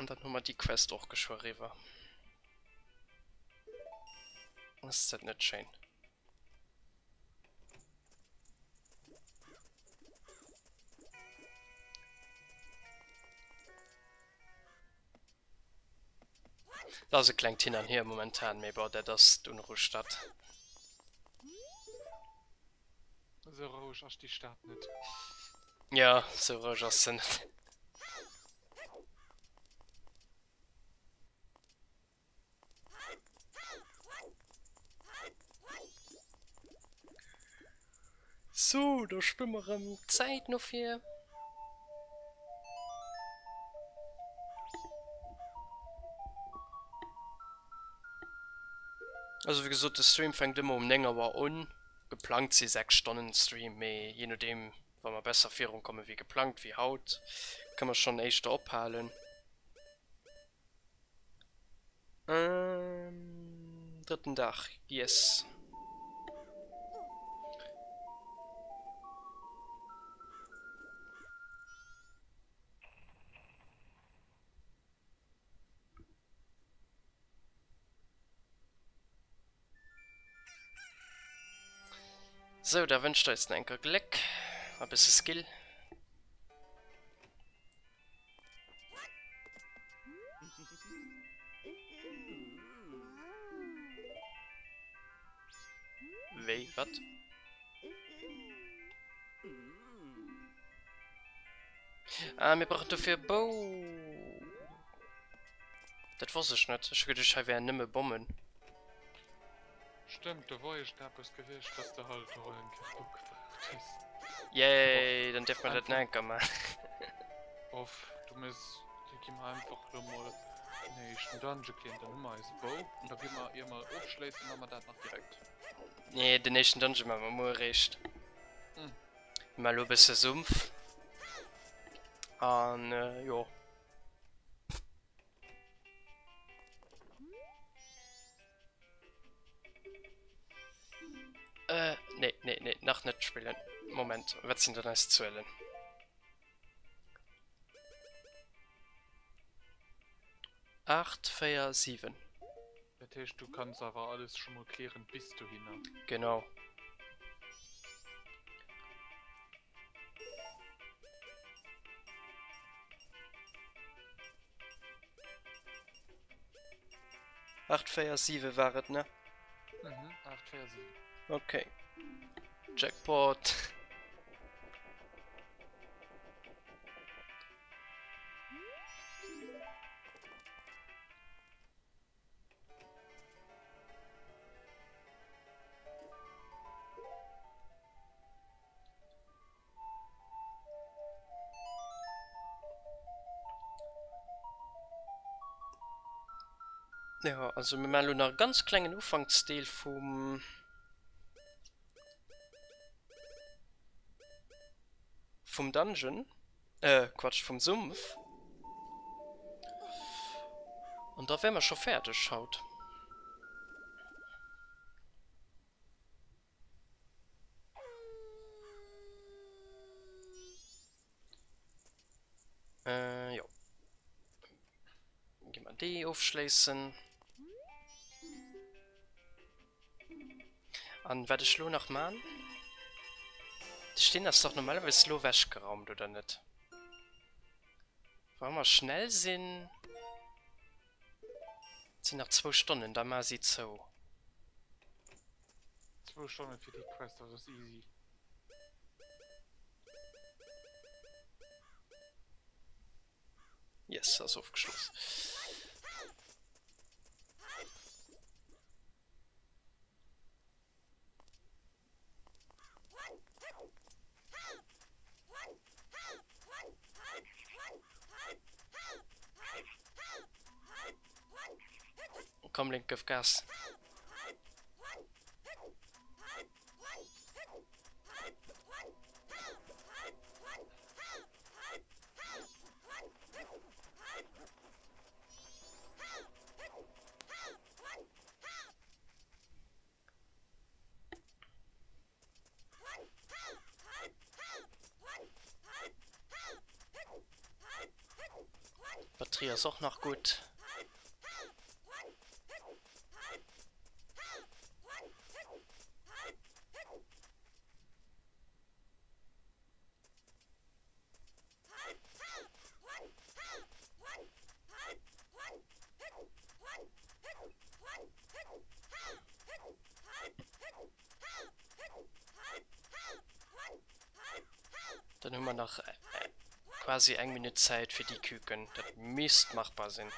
An dann hu mer déi Quest och geschwë eriwwer. Ass dat net schéin? Dat ass e klengt Hin an Hier momentan, mee bon, dat ass d'Unruhstadt. Esou roueg ass déi Stad net. Jo, esou roueg ass se net. Sou, do spille mer erëm d'Zäit no vir. Also wéi gesot, de Stream fänkt ëmmer um 9 Auer un. Geplangt si 6 Stonnen Stream, mee jee nodeem wa mer besser virun komme wéi geplangt, wéi haut, kënne mer schonn éischter ophalen. Drëtten Dag, yes. Sou, da wënscht eis nach enker Gléck a bësse Skill. Wéi, wat? Ah, mir brauchen dofir e Bou. Dat wosst ech net. Ech hu geduecht, hei wären nëmme Bommen. Stëmmt, do wor iergendeppes gewiescht, dass de halt och eng Kéier Bou gebraucht hues. Yay, dann dierfe mer dat nach eng Kéier maachen. Bof, du muss, da gi mer einfach elo mol den éischten Dungeon clearen, dann hu mer eise Bou an da gi mer, ier mer ofschléissen, maache mer dat nach direkt. Nee, den éischten Dungeon maache mer muer eréischt. Mir maache elo e bësse Sumpf an jo. Äh, nee, nee, nee, nach net spillen. Moment, wat sinn dann eis Zuelen? 8, 4, 7. Dat heescht, du kanns awer alles scho mol clearen bis dohinner. Genau. 8, 4, 7 war et, ne? Mhm, 8, 4, 7. Okay. Jackpot. Jo, also mir maachen elo nach e ganz klengen Ufanksdeel vum vum Dungeon, äh Quatsch, vum Sumpf. An da wäre mer scho fäerdeg haut. Äh, jo. Gi mer déi ofschléissen. An wat ech lo nach man? De Steen ass dach normalerweis lo wechgeraumt, oder net? Wa mer schnell sinn... Et sinn nach zwou Stonnen, da maa si zou. Zwou Stonne fir déi Quest, dat ass easy. Yes, ass ofgeschloss. Komm Link, gëff Gas. D'Batterie ass och nach gutt. Dann hu mer nach quasi eng Minutt Zäit fir déi Küken. Dat misst machbar sinn.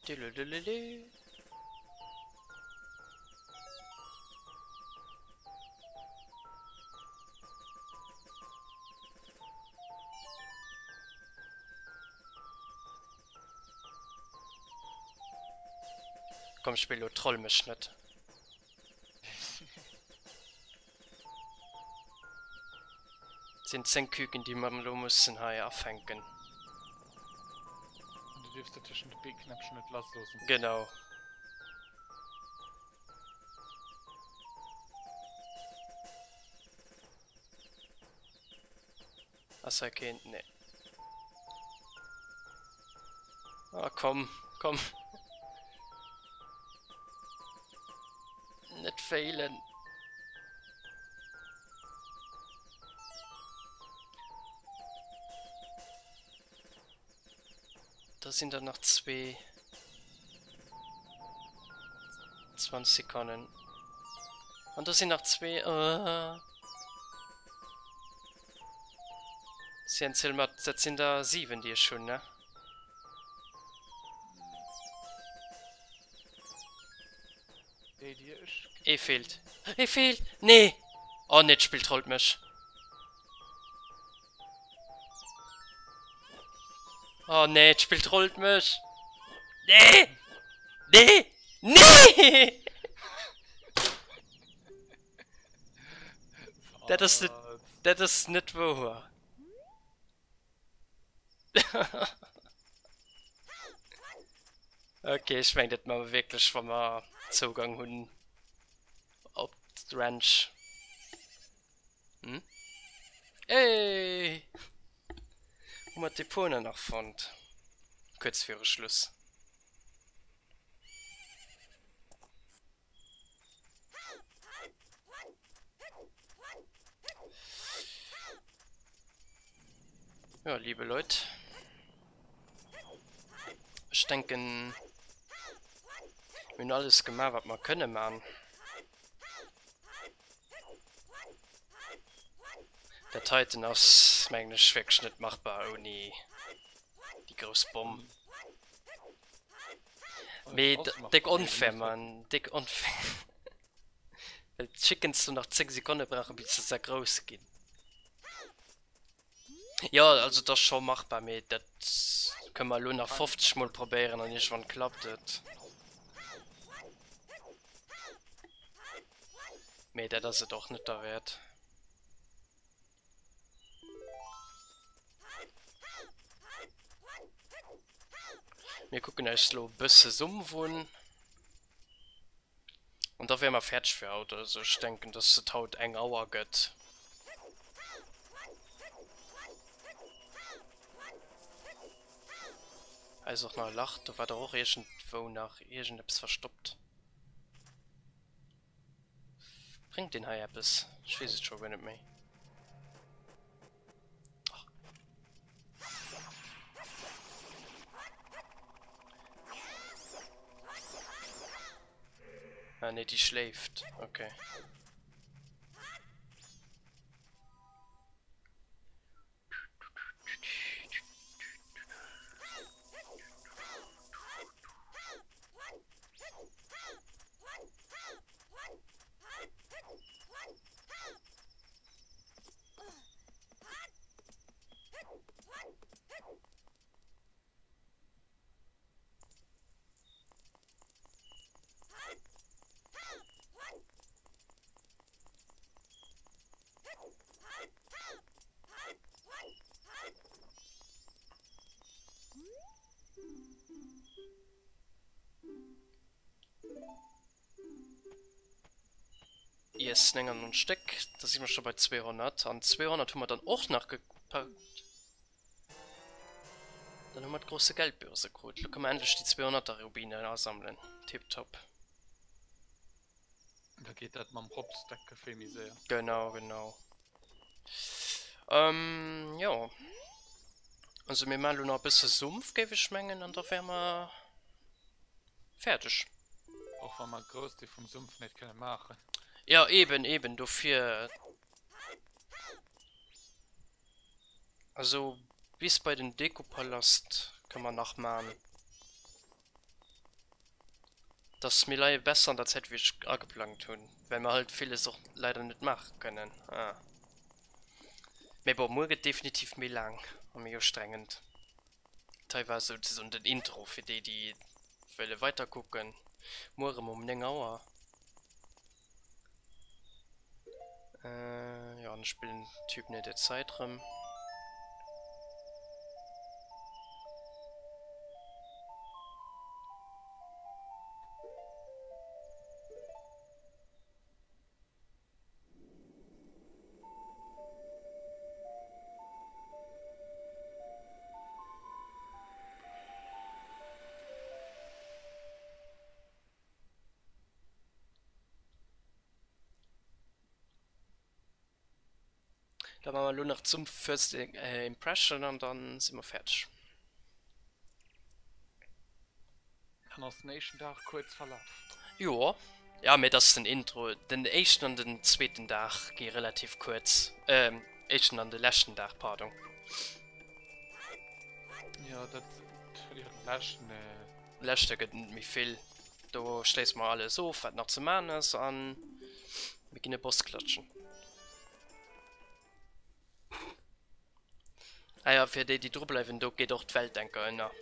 Dilililili. Komm spill lo, troll mech net. Et sinn 10 Küken déi mer elo mussen hei afänken. An du dierfs dertëschent de B-Knäppchen net lassloossen. Genau. Ass hei keen? Nee. Ah, komm, komm. Net failen. Da sinn der nach zwee. 20 Sekonnen. An do sinn nach zwee. Uh. Sien ziel mat, dat sinn der 7 déi ech hunn, ne? Déi déi ech. Ee feelt. Ee feelt! Nee! Oh nee, d'Spill trollt mech. Oh nee, d'Spill trollt mech. Nee! Nee! Nee! Dat ass net, dat ass net wouer. Okay, ech meng dat maache mer wierklech wa mer Zougang hunn op d'Ranch. Hm? Ey! Hu mer d'Epona nach fonnt? Kuerz viru Schluss. Ja, liebe Leute. Ech denken, mir hunn alles gemaach, wat mer kënne man. Dat heiten ass, mengen ech, wierklech net machbar ouni déi grouss Bomm. Mee déck onfair man, déck onfair. Well d'Chickens do nach 10 Sekonne brauchen bis se ze grouss ginn. Jo also et ass scho machbar, mee dat kënne mer elo nach 50 mol probéieren an iergendwann klappt et. Mee dat ass et och net derwäert. Mir kucken eis lo e bësse Sumpf un. An da wäre mer fäerdeg fir haut. Also ech denken, dass et haut eng Auer gëtt. Hei ass och nach e Lach. Do war dach och iergendwou nach iergendeppes verstoppt. Bréngt deen hei eppes? Ech weess et scho guer net méi. Ah nee, déi schléift. Okay. Yes, 99 Stéck, da si mer scho bei 200. An 200 hu mer dann och nach gepackt. Dann hu mer d'grosse Geldbörse krut. Lo kënne mer endlech déi 200er Rubinen asammelen. Tiptop. Da geet dat mam Ropstecke vill méi séier. Genau, genau. Ähm, jo. Also mir maachen elo nach e bësse Sumpf, géif ech mengen, an da wäre mer fäerdeg. Och wa mer Groussdeel vum Sumpf net kënne maachen. Jo, eben, eben, dofir. Also bis bei den Dekopalast kënne mer nach man. Dass mir leie besser an der Zäit wéi ech ageplangt hunn, well mer halt villes och leider net maache kënnen. Ah. Mee bon, muer gëtt definitiv méi laang a méi ustrengend. Dat hei war souzesoen den Intro fir déi déi wëlle weider kucken. Muer erëm um 9 Auer. Äh, jo, an ech spillen den Typ net der Zäit rëm. Da maache mer elo nach zum First Impression an dann si mer fäerdeg. Dann ass den éischten Dag kuerz verlaf. Jo, ja mee et ass den Intro. Den éischten an den zweeten Dag gi relativ kuerz. Éischten an de leschten Dag, pardon. Jo, dat, jo den leschten. Leschte gëtt net méi vill. Do schléisse mer alles of wat nach ze man ass an mir ginn e Boss klatschen. Ah ja, fir déi déi dru bleiwen, do geet och d'Welt enker ënner.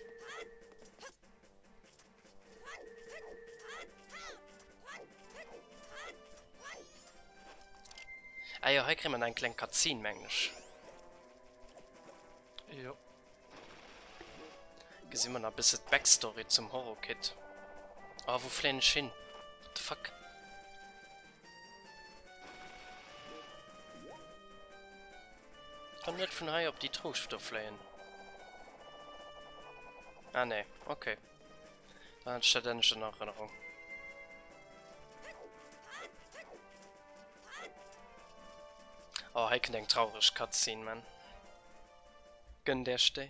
Ah jo, hei kréie mer nach eng kleng Cutscene, mengen ech. Jo. Gesi mer nach e bësse d'Backstory zum Horrorkit. Oh, wou fléien ech hin? What the fuck? Kann net vun hei op déi Trusch do fléien. Ah nee, okay. Dann hat ech dat anescht an Erënnerung. Oh, hei kënnt eng traureg Cutscene, man. Gënnt Äech déi.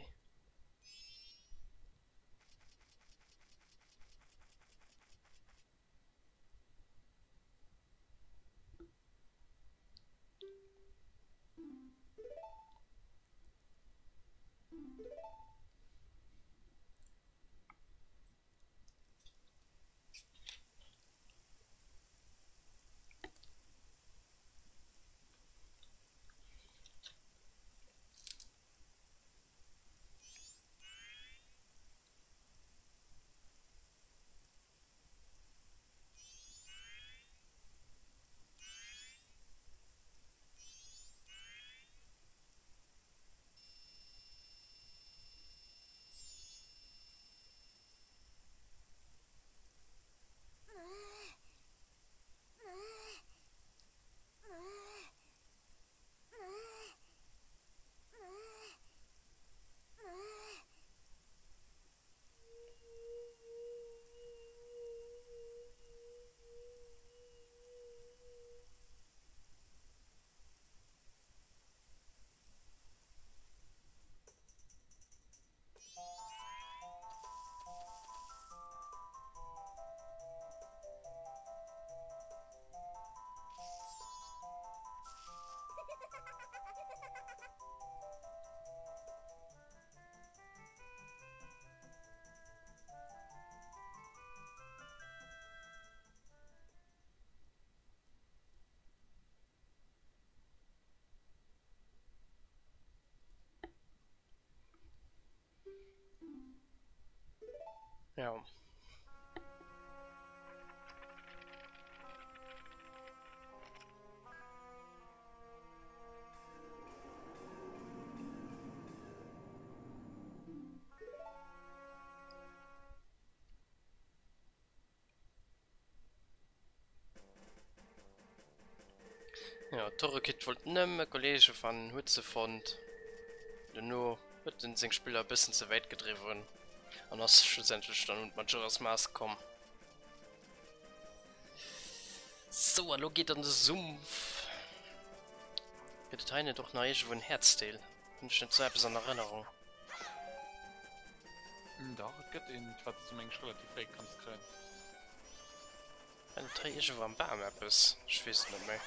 Ja. Jo, d'Horrokit wollt nëmme Kollege fannen, huet se fonnt. Dono huet en seng Spiller e bëssen ze wäit gedriwwen an ass schlussendlech dann un d'Majora's Mask komm. Sou, a lo geet an de Sumpf. Gëtt et hei net och nach iergendwou en Häerzdeel? Hunn ech net sou eppes an Erënnerung? Dach, et gëtt eent, wat s du mengs relativ fréi kanns kréien. War net hei iergendwou am Bam eppes? Ech weess et net méi.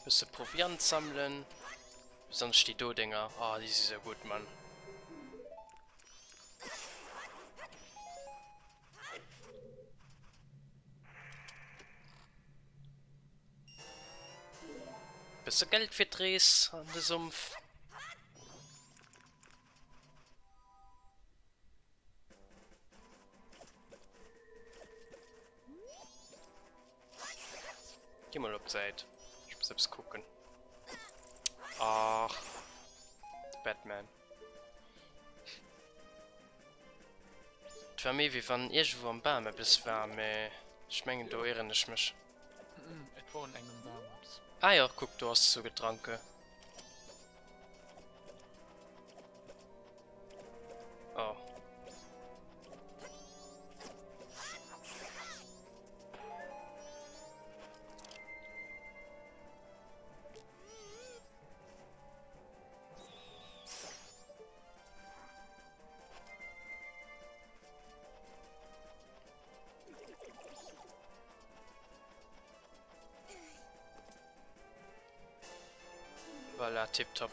Bësse Proviant sammelen. Besonnesch déi do Dénger. Oh, déi si sou gutt, Mann. Bësse Geld fir d'Rees an de Sumpf. Geh mol op d'Säit. Ech muss eppes kucken. Ach. De Batman. Et war méi wéi wann iergendwou am Bam eppes war, mee ech mengen do irren ech mech. Et wor un engem Bam eppes. Ah jo, kuck do ass esou Gedranke. Oh. Voilà, tipptopp.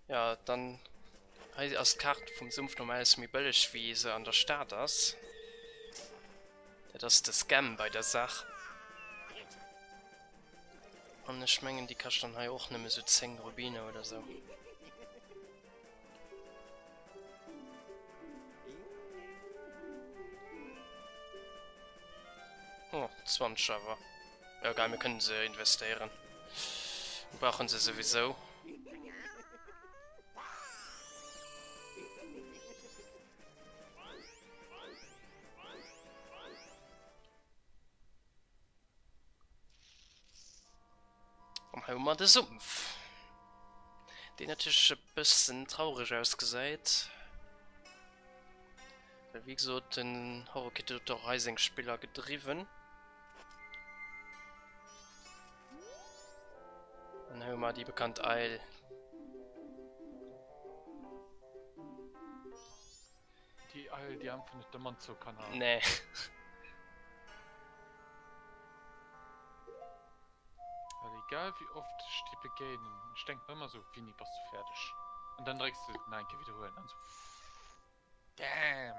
Ja, dann hei ass d'Kaart vum Sumpf normalerweis méi bëlleg wéi se an der Stad ass. Dat ass de Scam bei der Saach. An ech mengen déi kascht dann hei och nëmme sou 10 Rubine oder sou. Oh, 20 awer. Ja, egal, mir kënnen se investéieren. Mir brauchen se souwisou. An hei hu mer de Sumpf, deen natierlech e bëssen traureg ausgesäit. Well wéi gesot, den Horrorkit huet och hei seng Spiller gedriwwen. An hei hu mer déi bekannt Eil. Déi Eil, déi einfach net de Mond zou kann halen. Nee. Well egal wéi oft ech déi begéinen, ech denken mer ëmmer sou, Wéini bass du fäerdeg? An dann drécks de nach eng Kéier widderhuelen an sou, Damn!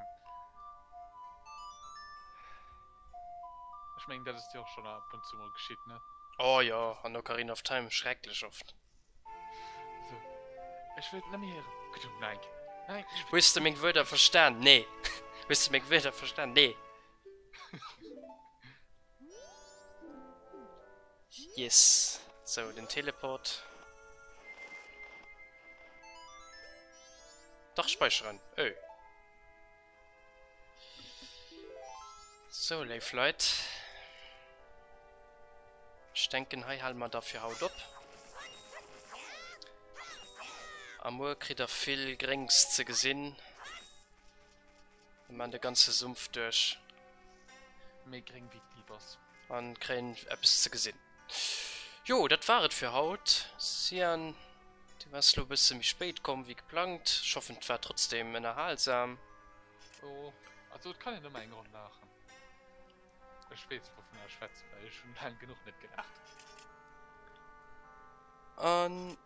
Ech mengen, dat ass dir och schonn ab und zu mol geschitt, ne? Oh jo, an Ocarina of Time schrecklech oft. So, ech wëll et net méi héieren. Gutt, nein, nein, ech wëll. Hues de meng Wierder verstan? Nee. Hues de meng Wierder verstan? Nee. Yes. Sou, den Teleport. Dach, speicheren. Öh. Sou, léif Leit. Ech denken, hei hale mer da fir haut op. A muer kritt der vill Gréngs ze gesinn. Mir man de ganze Sumpf duerch. Méi gréng wéi d'Lieb ass. An kréien eppes ze gesinn. Jo, dat war et fir haut. Sian, du waars lo e bësse méi spéit komm wéi geplangt. Ech hoffen et war trotzdem ënnerhalsam. Jo, also et kann een ëmmer eng Ronn laachen. Ech weess wouvunner ech schwätzen, well ech hunn laang genuch net gelaacht. An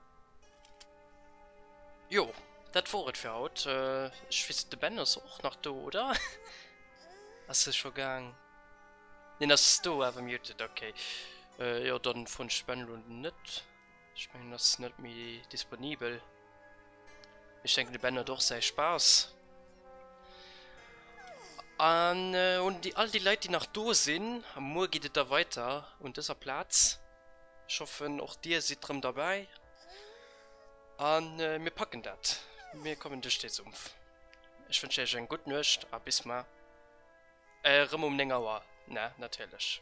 jo, dat wor et fir haut. Ech weess net, de Ben ass och nach do, oder? Ass e scho gaang? Neen, ass do, awer muted, ok. Jo, dann froen ech de Ben elo net. Ech mengen en ass net méi disponibel. Ech denken de Ben huet och säi Spaass. An un déi all déi Leit déi nach do sinn, a muer geet et da weiter un dëser Plaz. Ech hoffen och dir sidd rëm derbäi a mir packen dat. Mir kommen duerch dee Sumpf. Ech wënschen iech eng gutt Nuecht a bis mar. Erëm um 9 Auer, ne? Natierlech.